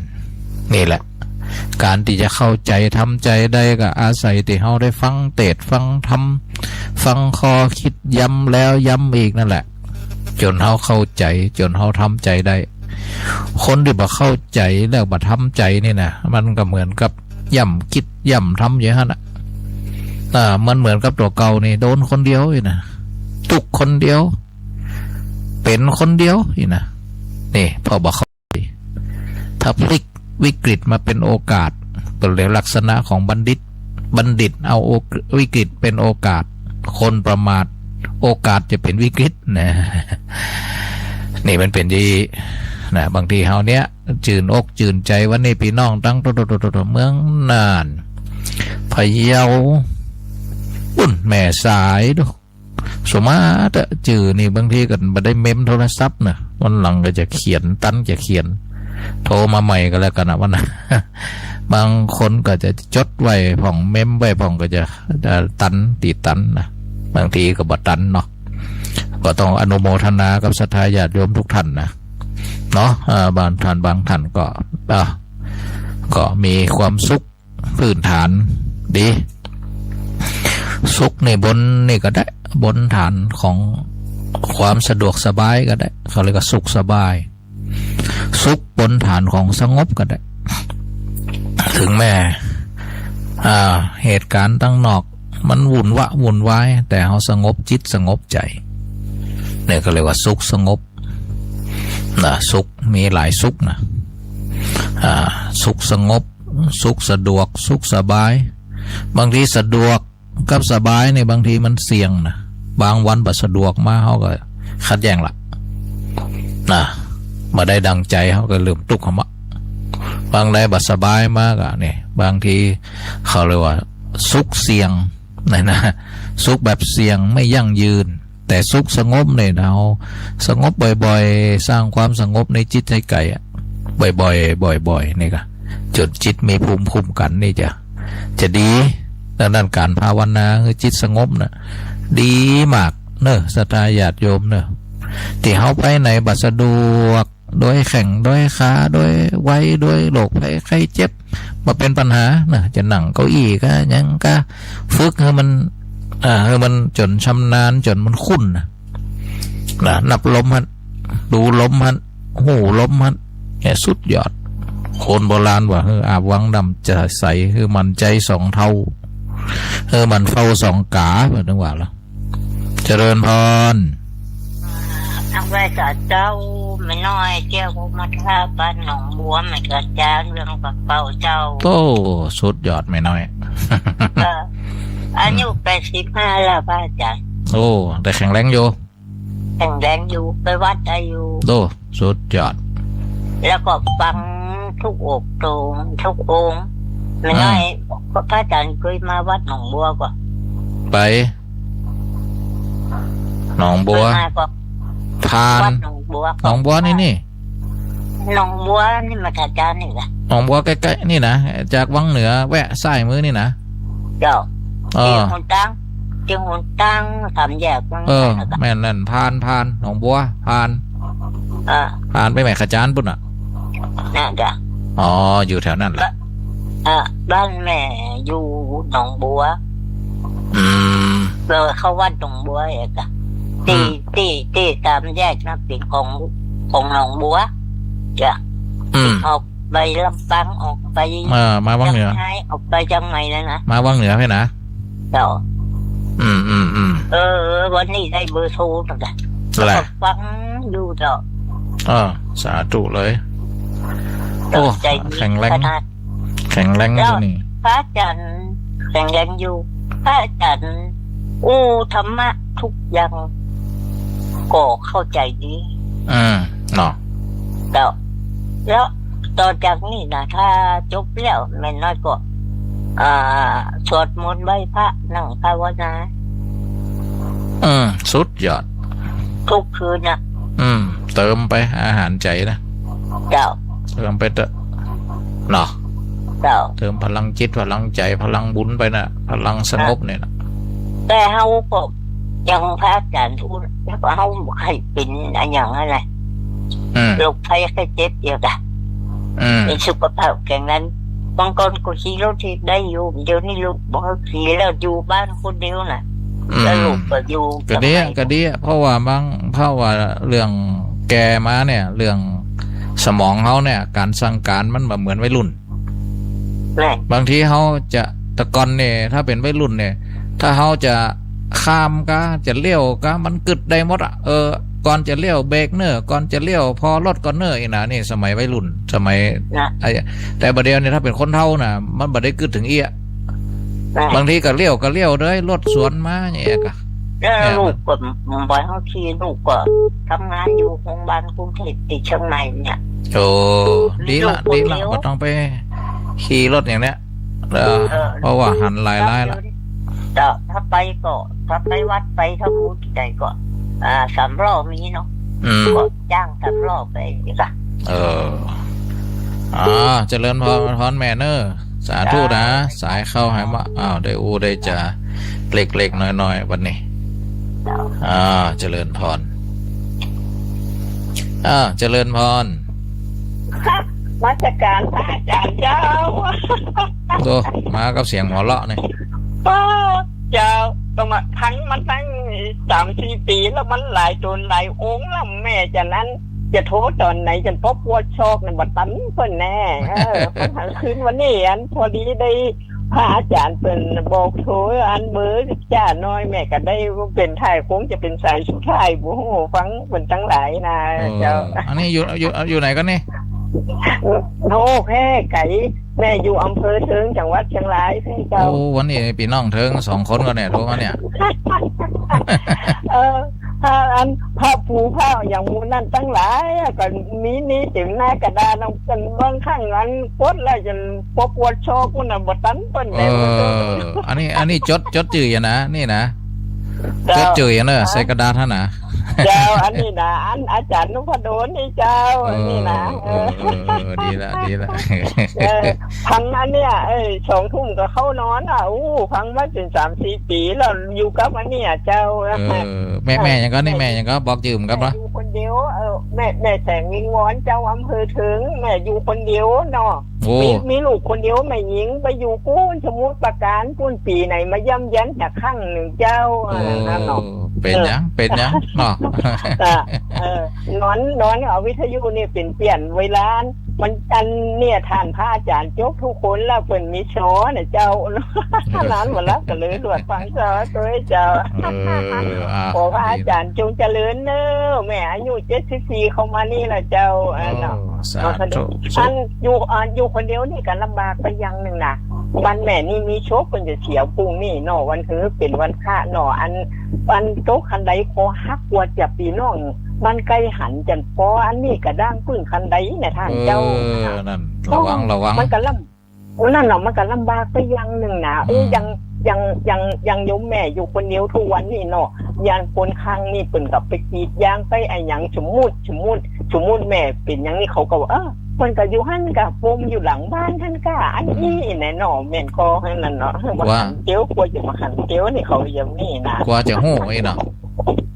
นี่แหละ ก๋านตี้จะเข้าใจ๋ทำใจ๋ได้ก็อาศัยตี้เฮาได้ฟังเตสน์ฟังธรรม ฟังข้อคิดย้ำแล้วย้ำอีกนั่นแหละ จ๋นเฮาเข้าใจ๋ จ๋นเฮาทำใจ๋ได้ คนตี้บ่เข้าใจ๋แล้วบ่ทำใจ๋นี่นะ มันก็เหมือนกับย่ำกึ๊ดย่ำทำอยู่หั้นน่ะ อ่า มันเหมือนกับตั๋วเก่านี่ โดนคนเดียวอี้นะ ตุ๊กคนเดียว เป๋นคนเดียวอี้นะ นี่ เพราะบ่เข้า ถ้าพลิกวิกฤตมาเป๋นโอกาส เป๋นลักษณะของบัณฑิต บัณฑิตเอาโอ- วิกฤตเป๋นโอกาส คนประมาท โอกาสจะเป๋นวิกฤตนะ นี่มันเป๋นอย่างอี้นะ บางทีเฮาเนี้ย จื่นอกจื่นใจ๋ วันนี้ปี้น้องตังโตๆๆๆ เมืองน่าน พะเยา ปุ้น แม่สาย ดู สมาร์ทอะ จื้อนี่บางทีก็บ่ได้เมมโทรศัพท์เน่อ วันหลังก็จะเขียน ตันจะเขียน โทรมาใหม่ก็แล้วกั๋นนะ วันนั้น บางคนก็จะจดไว้พ่อง เมมไว้พ่อง ก็จะ เอ่อ ตัน ตี้ตันนะ บางทีก็บ่ตันเนาะ ก็ต้องอนุโมทนากับศรัทธาญาติโยมทุกท่านนะ เนาะ เอ่อ บางท่าน บางท่านก็ อ่ะ ก็มีความสุข พื้นฐานดี สุขนี่บนนี่ก็ได้ บนฐานของความสะดวกสบายก็ได้ เขาเรียกว่าสุขสบาย สุขบนฐานของสงบก็ได้ ถึงแม้ อ่า เหตุก๋ารณ์ตังนอกมันวุ่นวะวุ่นวาย แต่เฮาสงบจิตสงบใจ๋ เนี่ยเขาเรียกว่าสุขสงบ นะ สุขมีหลายสุขนะ อ่า สุขสงบ สุขสะดวก สุขสบาย บางทีสะดวกกับสบายนี่บางทีมันเสี่ยงนะ บางวันบ่สะดวกมา เฮาก็ขัดแย้งละ นะ บ่ได้ดังใจ๋ เฮาก็เริ่มตุ๊กข์หมะ บางใดบ่สบายมาก็นี่ บางทีเขาเรียกว่าสุขเสี่ยง นะ นะ สุขแบบเสี่ยงไม่ยั่งยืน แต่สุขสงบเนี่ย เฮาสงบบ่อยๆ สร้างความสงบในจิตให้ใก่อะ บ่อยๆ บ่อยๆ นี่ก็ จ๋นจิตมีภูมิคุ้มกั๋นนี่จะ จะดี ดังนั้นก๋านภาวนาหื้อจิตสงบน่ะ ดีมากเน่อ ศรัทธาญาติโยมเน่อ ตี้เฮาไปไหนบ่สะดวก โดยแข้ง โดยขา โดยวัย โดยโรคภัยไข้เจ็บ บ่เป๋นปัญหาเน่อ จะนั่งเก้าอี้กาหยังกา ฝึกหื้อมัน อ่า หื้อมันจ๋นชำนาญ จ๋นมันคุ้นน่ะ นะ นับลมหั้น ดูลมหั้น ฮู้ลมหั้น เนี่ย สุดยอด คนโบราณว่า หื้ออาบวังน้ำใจ๋ใส หื้อหมั่นใจ๋สองเต้า หื้อหมั่นเฝ้าสองก๋า เปิ้นว่าละ เจริญพร เอาไว้กับเจ้า แม่น้อย เตี้ย ก็มาถ้าบ้านหนองบัว แม่กระจาน เรื่องปากเป้าเจ้า โอ้ สุดยอดแม่น้อย เออ อายุแปดสิบห้าแล้ว พระอาจารย์ โอ้ แต่แข็งแรงอยู่ แข็งแรงอยู่ ไปวัดได้อยู่ โอ้ สุดยอด แล้วก็ฟังทุกอกทุกองค์ แม่น้อย เออ พระอาจารย์เคยมาวัดหนองบัวก่อ ไป หนองบัว เคยมาก่อ ผ่าน วัดหนองบัว หนองบัวนี่ นี่ หนองบัวนี่มาจากจานนี่แหละ หนองบัวใกล้ๆ นี่นะ จากวังเหนือแวะซ้ายมือนี่นะ เจ้า เออ เจียงหนตาง เจียงหนตางสามแยกวัง เออ เหนือ แม่นนั่น ผ่าน ผ่าน หนองบัว ผ่าน เออ ผ่านไปแม่ขจานปุ้นน่ะ น่าจะ อ๋อ อยู่แถวนั่นแหละ บ้าน อ่ะ บ้านแม่อยู่หนองบัว อืม เออ เข้าวัดหนองบัวเองอะ ตี้ อืม ตี้ ตี้สามแยกนะ เป็นของ ของหนองบัว จ้ะ อืม ออกไปลำปาง ออกไป เออ มาวังเหนือ เจียงราย ออกไปเจียงใหม่แล้วนะ มาวังเหนือเพ่นนะ เจ้า อืม อืม อืม เออ วันนี้ได้เบอร์โทรแล้วกัน แหละ ก็ฟังอยู่เจ้า เออ สาธุเลย โอ้ ใจดี แข็งแรง ขนาด แข็งแรง แล้ว อยู่นี่ พระอาจารย์แข็งแรงอยู่ พระอาจารย์อู้ธรรมะทุกอย่าง ก็เข้าใจดี อืม เนาะ แล้ว แล้วต่อจากนี้นะ ถ้าจบแล้วแม่น้อยก็ อ่า สวดมนต์ไหว้พระ นั่งภาวนา อืม สุดยอด ทุกคืนน่ะ อืม เติมไปอาหารใจ๋นะ เจ้า เติมไปเต๊อะ เนาะ เจ้า เติมพลังจิต พลังใจ๋ พลังบุญไปน่ะ พลังสงบเนี่ยน่ะ แต่เฮาก็ยังพระอาจารย์พูด แล้วก็เฮาบ่ใค่เป็นอะหยังอะไร อืม โรคภัยไข้เจ็บเดียวกัน อืม มีสุขภาพแข็งแรง บางคนก็ขี่รถถีบได้อยู่ เดี๋ยวนี้ลูกบ่ขี่แล้ว อยู่บ้านคนเดียวน่ะ อืม แล้วลูกก็อยู่ ก็ดีอะ กับใคร ก็ดีอะ เพราะว่าบาง เพราะว่าเรื่องแก่มาเนี่ย เรื่องสมองเฮาเนี่ย ก๋านสั่งก๋านมันบ่เหมือนวัยรุ่น แม่น บางทีเฮาจะ แต่ก่อนเนี่ย ถ้าเป๋นวัยรุ่นเนี่ย ถ้าเฮาจะข้ามกา จะเลี้ยวกา มันกึ๊ดได้หมดอะ เออ ก่อนจะเลี้ยวเบรกเน่อ ก่อนจะเลี้ยวผ่อรถก่อนเน่อ อี้นะ นี่สมัยวัยรุ่น สมัย นะ ไอ้ แต่บ่าเดี่ยวเนี่ย ถ้าเป๋นคนเฒ่าน่ะ มันบ่ได้กึ๊ดเถิงอี้อะ นะ บางทีก็เลี้ยว ก็เลี้ยวเลย รถสวนมาอย่างเงี้ยก็ เออ เนี่ย ลูกก็บ่ให้เฮาขี่ ลูกก็ทำงานอยู่โรงพยาบาลกรุงเทพที่เชียงใหม่เนี่ย โอ้ ดีละ ลูกคนเดียว ดีละ บ่ต้องไปขี่รถอย่างเนี้ย เออ เออ เพราะว่าหันหลายๆ ละ เจ้า ถ้าไปก็ ถ้าไปวัดไปทำบุญที่ใดก็ อ่า สามล้อมีเนาะ อืม ก็จ้างสามล้อไปดีกว่า เออ อ่า เจริญพร พรแม่เน่อ สาธุนะ เจ้า สายเข้าหายมา อ้าว ได้อู้ได้จ๋า เล็กๆ น้อยๆ วันนี้ เจ้า อ่า เจริญพร อ่า เจริญพร นมัสการพระอาจารย์เจ้า โอ้ มากับเสียงหัวเราะนี่ ป้าเจ้า ก็มาฟังมาตั้งสามสี่ปี๋แล้ว มันหลายต๋นหลายองค์แล้ว แม่จะนั้น จะโทรต๋อนไหน จะปอปวดซอกนั่น บ่ตันเปิ้นแน่ เออ พอหันคืนวันนี้ อันพอดีได้พระอาจารย์เปิ้นบอกโทร อันเบอร์จ้าน้อย แม่ก็ได้เป๋นท้าย คงจะเป๋นสายสุดท้าย บ่ฮู้ ฟังเปิ้นตังหลายนะ เออ เจ้า อันนี้อยู่ อยู่ อยู่ไหนกั๋นนี่ โอ้ แพร่ไก๋ แม่อยู่อำเภอเทิง จังหวัดเชียงรายแพร่เจ้า โอ้ วันนี้ปี้น้องเทิงสองคนกั๋นเนี่ย โทรมาเนี่ย เออ ถ้าอันพระปู่พระอย่างหมู่นั้นตังหลายอะ ก็มีนี่เต็มหน้ากระดาน เอากันบางครั้งอันกดแล้วจนปวด ปวดซอกพุ้นน่ะ บ่ตันเปิ้น เอ แน่ อ อันนี้ อันนี้จด จดจื้ออยู่นะ นี่นะ เจ้า จดจื้ออยู่เนอะ ฮะ ใส่กระดาษหั้นนะ เจ้า อันนี้นะ อันอาจารย์นพดลนี่เจ้า เออ อันนี้นะ เออ เออ เออ เออ ดีละ ดีละ เออ ฟังอันเนี้ย เอ้ย สองทุ่มก็เข้านอนอ่ะ อู้ ฟังมาเป๋นสามสี่ปี๋แล้ว อยู่กับอันเนี้ยเจ้า เออ แม่ แม่หยังก่อนี่ แม่หยังก่อ บอกจื้อผมก่อน แม่อยู่คนเดียว เออ แม่ แม่แสงวิงวอนเจ้า อำเภอเทิง แม่อยู่คนเดียวเนาะ โอ้ มี มีลูกคนเดียว แม่หญิงไปอยู่ปู๊นสมุทรปราการปู๊น ปี๋ไหนมาเยี่ยมเยียนจักครั้งนึ่งเจ้า โอ้ อันนั้นเนาะ เป๋นหยัง เออ เป๋นหยังเนาะ เออ เออ นอน นอนเอาวิทยุนี่เป๋นเปลี่ยนเวลา มันอันเนี่ย ท่านพระอาจารย์จบทุกคนแล้ว เปิ้นมีซอนะเจ้า นอนบ่หลับก็เลยลวดฟังซอตวยเจ้า เออ อ่ะ ขอพระอาจารย์จงเจริญเน้อ แม่อายุเจ็ดสิบสี่เข้ามานี่ละเจ้า เออ อันเนาะ สาธุ อันอยู่ อันอยู่คนเดียวนี่ก็ลำบากไปอย่างนึ่งนะ บ้านแม่นี่มีโชค เปิ้นจะเสียพรุ่งนี้เนาะ วันฮือเป๋นวันพระเนาะ อัน อันโต๊ะคันไดคอหัก กว่าจะปี้น้องบ้านใก้หันจันปอ อันนี้กระด้างปื้นคันไดนะต้านเจ้า เออ นั่น ระวัง ระวัง มันก็ลำ นั่นเนาะ มันก็ลำบากไปอย่างนึ่งนะ เออ อืม อย่าง อย่าง อย่าง อย่างโยมแม่อยู่คนเดียวทุกวันนี้เนาะ อย่างคนข้างนี่เปิ้นก็ไปกรีดยางไปอะหยัง สมมุติ สมมุติ สมมุติแม่เป๋นอย่างนี้ เขาก็ว่า เออ เปิ้นก็อยู่หั้นกะ ปมอยู่หลังบ้านหั้นกะ อันอี้แหละเนาะ แม่นก็หั้นน่ะเนาะ บ่หันเตียว กลัวจะบ่หันเตียวนี่ เขาอย่างนี้นะ กลัวจะฮู้อี้เนาะ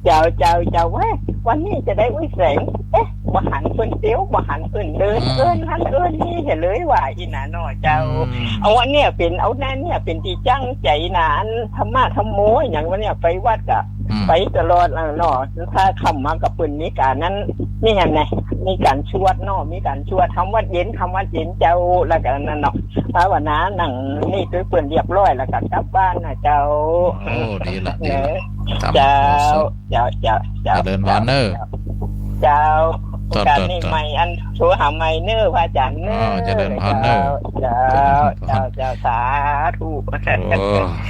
เจ้า เจ้า เจ้า เว้ย วันนี้จะได้อุ้ยแสง เอ๊ะ บ่หันเปิ้นเตียว บ่หันเปิ้นเดิน อืม เอิ้นหั้นเอิ้นนี่เหียเลยว่าอี้นะเนาะเจ้า อืม เอาอันเนี้ยเป๋น เอาหน้าเนี่ยเป๋นตี้จั้งใจ๋นะ อันธรรมะธรรมโมอย่างวันเนี้ยไปวัดกะ อืม ไปตลอดแล้วเนาะ ถ้าค่ำมาก็เปิ้นมีก๋านนั้น นี่หั้นไง มีก๋านสวดเนาะ มีก๋านสวด ทำวัตรเย็น ทำวัตรเย็นเจ้า แล้วก็นั่นเนาะ ภาวนานั่งนี่ตวยเปิ้นเรียบร้อย แล้วก็กลับบ้านนะเจ้า โอ้ ดีละ ดีละ เนอะ ทำ เจ้า สวด เจ้า เจ้า เจ้า เจริญพรเนอะ เจ้า เจ้า โอกาสนี้ใหม่อันโทรหาใหม่เนอะ พระอาจารย์เนอะ อ๋อ เจริญพรเนอะ เจ้า เจ้า เจ้า สาธุ โอ้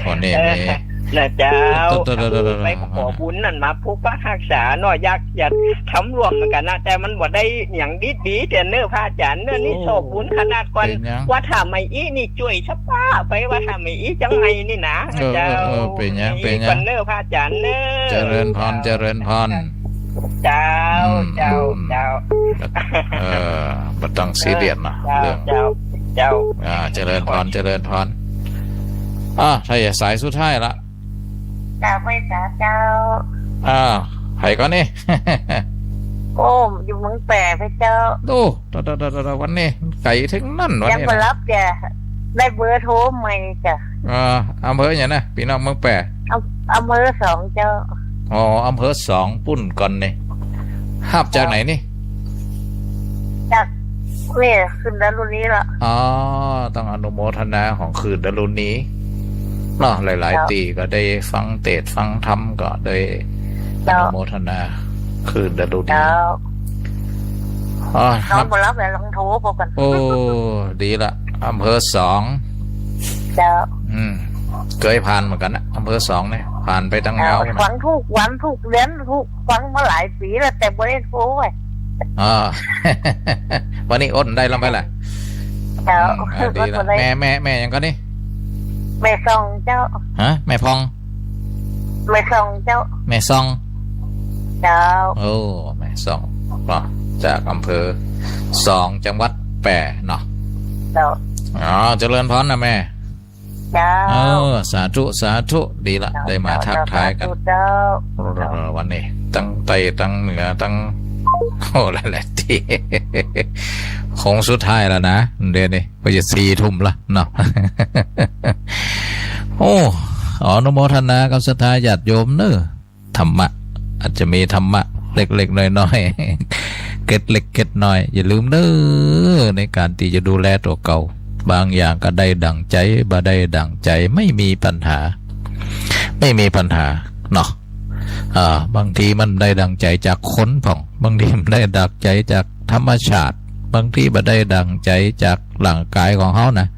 วันนี้มี เออ นะเจ้า โต โต โต โต ไปขอบุญนั่นมาปกปักฮักษาเนาะ อยาก อยากทำร่วมเหมือนกันนะ แต่มันบ่ได้หยังดีๆ แต่เนอะ พระอาจารย์เนอะ นี่ โอ้ ชอบบุญขนาดก่อน เป๋นหยัง วัดท่าใหม่อี้นี่จ้วยสะป้า ไปวัดท่าใหม่อี้จังไงนี่นะ เออ เจ้า เออ เออ เป๋นหยัง เป๋นหยัง ก่อนเนอะ พระอาจารย์เนอะ เจริญพร เจ้า เจริญพร เจ้า อืม เจ้า อืม เจ้า เออ บ่ต้องซีเรียสเนาะ เออ เรื่อง เจ้า เจ้า อ่า เจริญพร เจริญพร อ่า ถ้าอย่าสายสุดท้ายละ กราบไหว้สาเจ้า อ่า ใผก่อนนี่ โอ้ อยู่เมืองแป้ไปเจ้า โอ้ ตะ ตะ ตะ ตะ วันนี้ไก๋เถิงนั้น วันนี้นะ ยังบ่หลับจ้ะ ได้เบอร์โทรใหม่จ้ะ อ่า อำเภอหยังนะ ปี้น้องเมืองแป้ อำ อำเภอสองเจ้า อ๋อ อำเภอสองปุ้นก่อนนี่ ฮับจากไหนนี่ จาก เนี่ย คลื่นดารุณีละ อ๋อ ต้องอนุโมทนาของคลื่นดารุณีเนาะ หลายๆ เจ้า ตี้ก็ได้ฟังเตสน์ฟังธรรมก็ได้ เจ้า อนุโมทนาคลื่นดารุณี เจ้า อ๋อ นอนบ่หลับแล้ว ลองโทรพบกัน โอ้ ดีละ อำเภอสอง เจ้า อืม เกยผ่านเหมือนกั๋นนะ อำเภอสองเนี่ย ผ่านไปตั้งนานแล้วนะ ฟังกู้วันกู้เดือนกู้ ฟังมาหลายปี๋แล้ว แต่บ่ได้โทรไว้ อ่า วันนี้อดได้ลำไปแหละ เจ้า อืม อ่า ดีละ อดบ่ได้ แม่ แม่ แม่หยังก่อนนี่ แม่ซองเจ้า ฮะ แม่พอง แม่ซองเจ้า แม่ซอง เจ้า โอ้ แม่ซอง ก็จากอำเภอสอง จังหวัดแป้เนาะ เจ้า อ๋อ เจริญพรนะแม่ เจ้า เออ สาธุ สาธุ ดีละ เจ้า ได้มาทักทายกั๋น สาธุเจ้า เออ วันนี้ ตั้งใต้ ตั้งเหนือ ตั้ง โอ้ หลายๆ ตี้ คงสุดท้ายแล้วนะ เดี๋ยวนี้ ก็จะสี่ทุ่มละเนาะ โอ้ ขออนุโมทนากับศรัทธาญาติโยมเนอะ ธรรมะ อาจจะมีธรรมะเล็กๆ น้อยๆ เกร็ดเล็กเกร็ดน้อย อย่าลืมเด้อ ในก๋านตี้จะดูแลตั๋วเก่า บางอย่างก็ได้ดั่งใจ๋ บ่ได้ดั่งใจ๋ ไม่มีปัญหา ไม่มีปัญหาเนาะ อ่า บางทีมันได้ดั่งใจ๋จากคนพ่อง บางทีมันได้ดั่งใจ๋จากธรรมชาติ บางทีบ่ได้ดั่งใจ๋จากร่างก๋ายของเฮานะ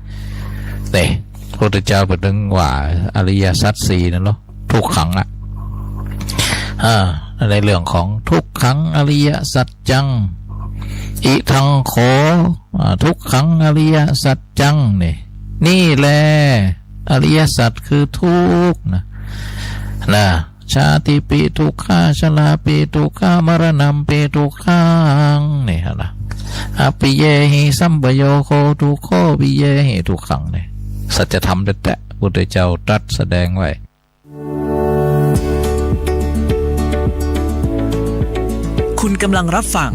นี่ พระพุทธเจ้าเปิ้นตึงว่าอริยสัจสี่นั่นเนาะ ทุกขังอะ อ่า ในเรื่องของทุกขังอริยสัจจัง อิทังโข อ่า ทุกขังอริยสัจจัง นี่ นี่แหละอริยสัจคือทุกข์นะ นะ ชาติปิทุกขา ชราปิทุกขามรณัมปิทุกขัง นี่นะ อัปปิเยหิสัมปโยโคทุกโข ปิเยหิทุกขัง นี่ สัจธรรมแต๊ๆ พุทธเจ้าตรัสแสดงไว้ คุณกำลังรับฟัง